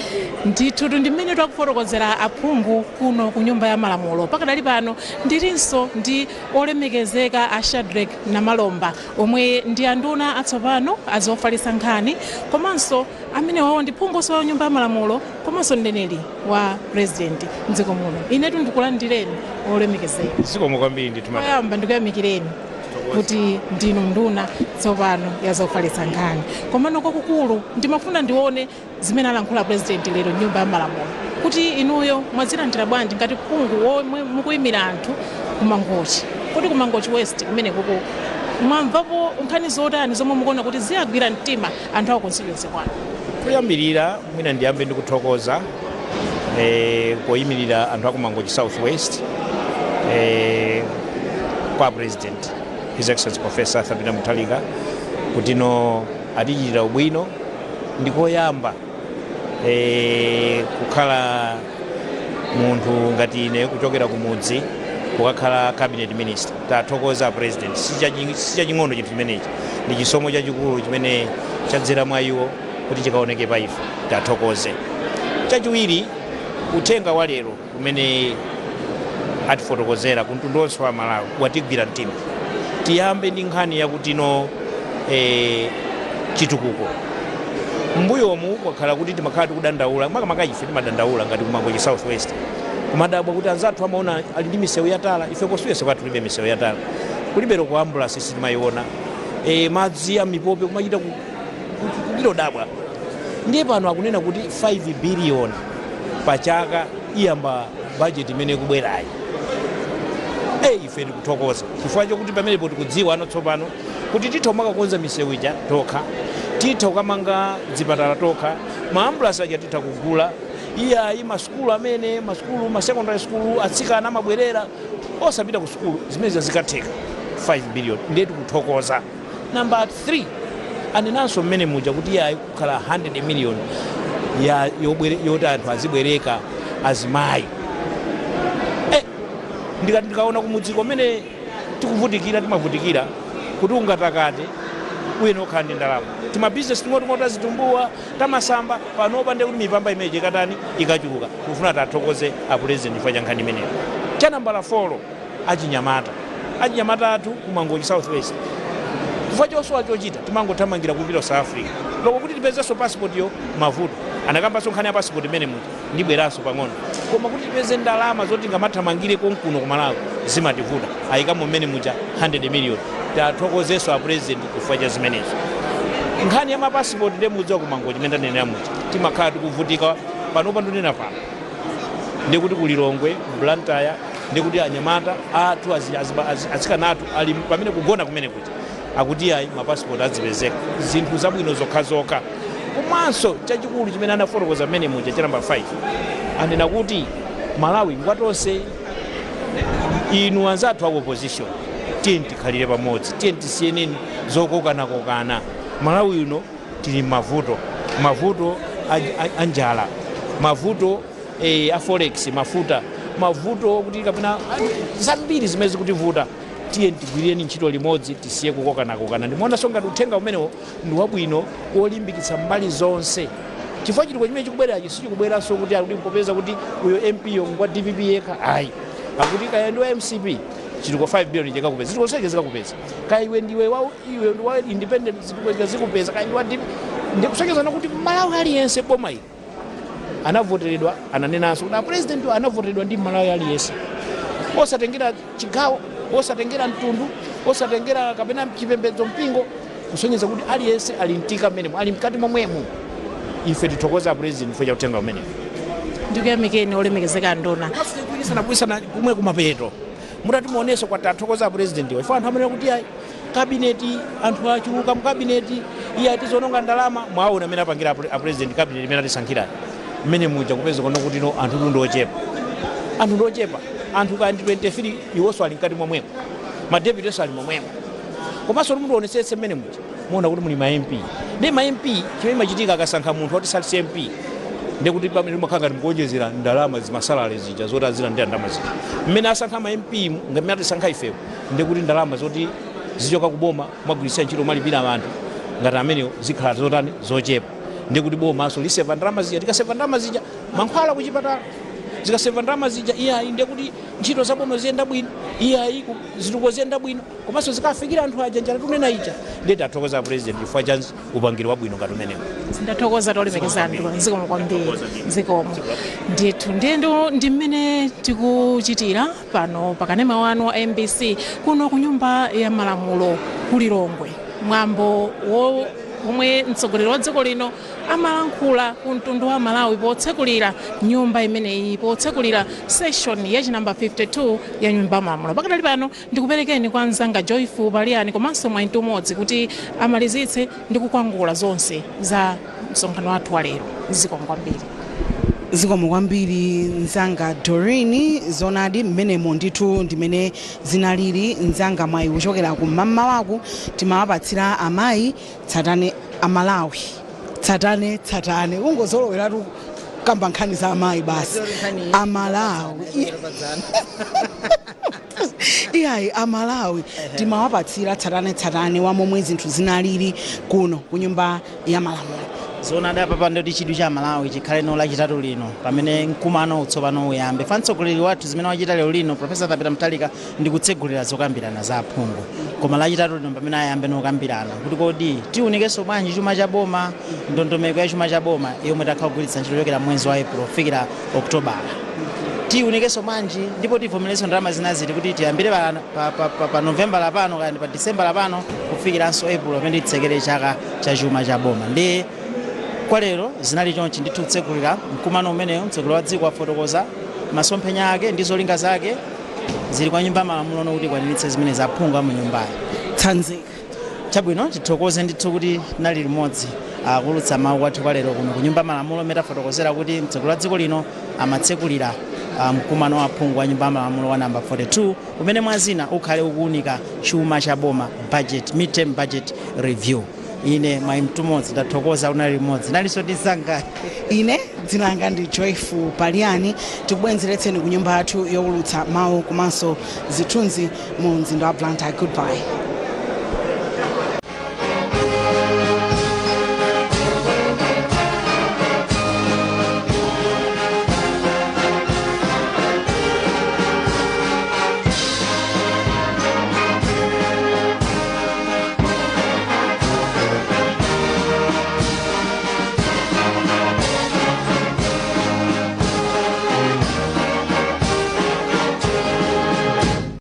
Ndithu ndi mmene takufotokozera aphungu kuno ku Nyumba ya Malamulo. Pakadali pano ndilinso ndi olemekezeka a Shadric Namalomba, omwe ndi anduna atsopano azofalitsa nkhani, komanso amene wawo ndi phunguso wa Nyumba ya Malamulo, komanso mneneri wa President mdziko muno. Inetu ndikulandireni, olemekezeka. Zikomo kwambiri ndithu, madam. Poyamba ndikuyamikireni kuti ndinu nduna tsopano ya zofalitsa nkhani, komano kwakukulu ndimafuna ndione zimene alankhula President lero Nyumba ya Malamulo, kuti inuyo mwazilandira bwanji ngati phungu womwe mukuyimira anthu kumangochi. Kodi kumangochi West kumene kuku mwamvapo nkhani zotani zomwe mukuona kuti ziyagwira mtima anthu aku constituency kwanu? Kuyambirira mwina ndiyambe ndikuthokoza poyimirira anthu aku Mangochi South West kwa President, His Excellency Professor Arthur Peter Mutharika, kuti no atichitira ubwino. Ndikoyamba kukhala munthu ngati ine kuchokera kumudzi kukakhala cabinet minister. Tathokoza President. Sichaching'ono chinthu chimenechi, ndi chisomo chachikulu chimene chadzera mwa iwo kuti chikaoneke pa ife. Tathokoze. Chachiwiri, uthenga wa lero umene atifotokozera ku mtundu wonse wa Malawi watigwira mtima. Tiyambe ndi nkhani yakuti no chitukuko. Mbuyomu kwakhala kuti timakhala tikudandaula, makamaka ife timadandaula ngati kumangochi South West, kumadabwa kuti anzathu amaona ali ndi misewu yatala, ife constituency kwathu kulibe misewu yatala, kulibe loko ambulance sitimayiona, madzi a mipope kumachita kuchitodabwa. Ndiye pano akunena kuti 5 billion pa chaka iyamba budget imene ikubwerayi. Ife tikuthokoza chifukwa chokuti pamenepo tikudziwa ano tsopano kuti titha makakonza misewu ija tokha, Titha kukamanga zipatala tokha, maambulansi aja titha kugula. Iyayi, masukulu amene masukulu, ma secondary school, atsikana amabwerera osapita ku sukulu, zimene zikatheka 5 billion. Ndiye tikuthokoza. Namba 3, anenanso mmene muja kuti iyayi, kukhala 100 million ya yoti anthu azibwereka azimayi. Ndikati ndikaona kumudzi kumene tikuvutikira, timavutikira kuti ungatakate uyene okhala ndi ndalama, timabizinesi ting'oting'o tazitumbuwa, tamasamba. Panopa ndiye kuti mipamba imeneyi ikatani? Ikachuluka. Tikufuna tathokoze apresident chifukwa cha nkhani imeneyo. Cha nambala 4, achinyamata athu kuMangochi South West, chifukwa chosowa chochita, timangothamangira kupita South Africa loko kuti tipezenso passport yo mavuto. Anakambanso nkhani ya passport imene muja, ndibweranso pang'ono. Koma kuti tipeze ndalama zoti tingamathamangire konkuno ku Malawi zimativuta. Ayikamo mmene muja 100 million. Tathokozenso a president chifukwa cha zimenezo. Nkhani ya mapasipoti, ndiye mudziwa kuMangochi imene ndanenera muja, timakhala tikuvutika. Panopa ndinena pano ndikuti ku Lilongwe, ku Blantyre, ndikuti anyamata athu, atsikana athu ali pamene kugona kumene kuja, akuti ayi, mapasipoti adzipezeka. Zinthu zabwino zokhazokha. Komanso chachikulu chimene anafotokoza mmene muja, cha namba 5, anena kuti Malawi ngwatonse. Inu anzathu aku opposition, tiye tikhalire pamodzi, tiye tisiyeneni zokokanakokana. Malawi uno tili mavuto, mavuto a njala, mavuto a forex, mafuta, mavuto kuti kapena zambiri zimene zikutivuta. Tiye tigwireni ntchito limodzi, tisiye kukokanakokana. Ndimaonanso ngati uthenga umenewo ndi wabwino wolimbikitsa mbali zonse, chifukwa chitukuko chimene chikubwerachi sichikubweranso kuti akuti mpopeza kuti uyo MP yo ngwa DPP yekha, ayi. Akuti kaya ndi wa MCP, chitukuko 5 billion chikakupeza, zitukuko zonse zikakupeza. Kaya iwe ndiwe wa, iwe ndi wa independent, zitukuko zikupeza. Kaya ndi wa DP. Ndikusonyezana kuti Malawi aliyense, boma ili anavoteredwa. Ananenanso kuti apresident anavoteredwa ndi Malawi aliyense, osatengera chigawo, osatengera mtundu, osatengera kapena chipembedzo, mpingo, kusonyeza kuti aliyense ali mtika mmenemo, ali mkati momwemo. Ife tithokoza president chifukwa cha uthenga umenewo. Ndikuyamikeni, olemekezeka nduna. Kuisana kumwe kumapeto mutati muonenso kwa tathokoza president iwo, ifo anthu amene kuti ayi, cabinet, anthu achuluka mu cabinet, iye atizononga ndalama. Mwaona amene apangira a president cabinet imene atisankhira mmene muja, kupeza kono kuti no, anthu ndi ochepa, anthu ndi ochepa, anthu kaya ndi 23, iwonso ali mkati momwemo, madeputy onso ali momwemo. Komanso munthu onetsetse mmene muja, muona kuti muli ma MP. Ndi ma MP, chimene machitika akasankha munthu oti sali MP, ndikuti pamene mumakhala ngati mukuonjezera ndalama, zimasalale zija zoti azilandira ndalama zija. Mmene asankha ma MP, mmene atisankha ifewo, ndikuti ndalama zoti zichoka kuboma mwagwiritsa ntchito malipira anthu ngati amenewo zikhala zotani? Zochepa. Ndikuti bomaso liseva ndalama zija. Tikaseva ndalama zija, mankhwala kuchipatala. Zikaseva ndalama zija, iyayi, ndekuti ntchito za boma ziyenda bwino, iyayi, zitukuko ziyenda bwino, komanso zikafikira anthu aja, njala tunena ija. Ndiye tathokoza president chifukwa cha upangiri wabwino ngati umenewo. Ndathokoza, tolemekeza nduna, zikomo kwambiri, zikomo ndithu. Ndiye ndi mmene tikuchitira pano pakanema wanu wa MBC kuno ku Nyumba ya Malamulo ku Lilongwe, mwambo omwe mtsogoleri wa dziko lino amalankhula ku mtundu wa Malawi potsekulira nyumba imeneyi, potsekulira session ya chinamba 52 ya Nyumba ya Malamulo. Pakadali pano ndikuperekeni kwa mzanga Joyful Paliani komanso Mwaintu Umodzi kuti amalizitse ndi kukwangula zonse za msonkhano wathu wa lero. Zikomo kwambiri. Zikomo kwambiri, mzanga Doreen. Zonadi, mmenemo ndithu ndimene zinalili, mzanga Mwayi. Kuchokera kum'mamawaku timawapatsira amayi tsatane, Amalawi tsatane tsatane, kungozoloweratu kamba nkhani za amayi basi. Amalawi, iyayi, Amalawi timawapatsira tsatane tsatane wa momwe zinthu zinalili kuno ku Nyumba ya Malamulo. Zoonadi, apa ndoti chidwi cha Malawi chikhale no Lachitatu lino pamene mkumano utsopano uyambe. Fa mtsogoleri wathu zimene wachita lero lino, Profesa Peter Mutharika, ndi kutsegulira zokambirana za aphungu, koma Lachitatu lino pamene ayambe nokambirana kuti kodi tiunikenso bwanji chuma cha boma, ndondomeko ya chuma cha boma yomwe takhala kugwiritsa ntchito kuchokera mwezi wa April kufikira Okutobala, tiunikenso bwanji, ndipo tivomerenso ndalama zina ziti kuti tiyambire pa November lapano kaya ndi pa December lapano kufikiranso April pamene titsekere chaka cha chuma cha boma. Ndi kwa lero zinali chonchi ndithu, kutsegulira mkumano umenewu. Mtsogoleri wa dziko afotokoza masomphenya ake ndi zolinga zake. Zili kwa Nyumba ya Malamulo nokuti ikwaniritse zimene zaphungu mu nyumbayo. Tsanzika. Chabwino, tithokoze ndithu kuti tinali limodzi kuulutsa mawu kwathu kwa lero kuno ku Nyumba Malamulo, imene tafotokozera kuti mtsogoleri wa dziko lino amatsekulira mkumano wa aphungu wa Nyumba Malamulo wa namba 42, umene mwazina ukhale ukuunika chuma cha boma, budget, midterm budget review. Ine Mwayi Mtumodzi, ndathokoza unali limodzi, nalinso ndizanga. Ine dzina langa ndi Joyful Paliani. Tikubwenzeretseni ku nyumba yathu yowulutsa mawu komanso zithunzi mu mzinda wa Blantyre. Goodbye.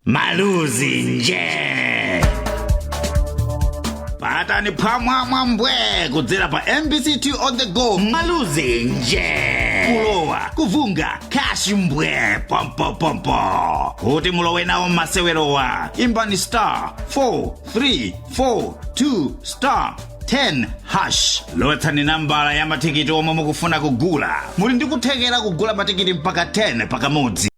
Maluzi nje patani phwamwamwa mbwe kudzera pa MBC 2 on the go. Maluzi nje kulowa kuvunga cash mbwe pompopompo. Kuti mulowe nawo mmasewerowa, imbani star 4 3 4 2 star 10 hash, lowetsani nambala ya matikiti omwe mukufuna kugula. Muli ndi kuthekera kugula matikiti mpaka 10 pakamodzi.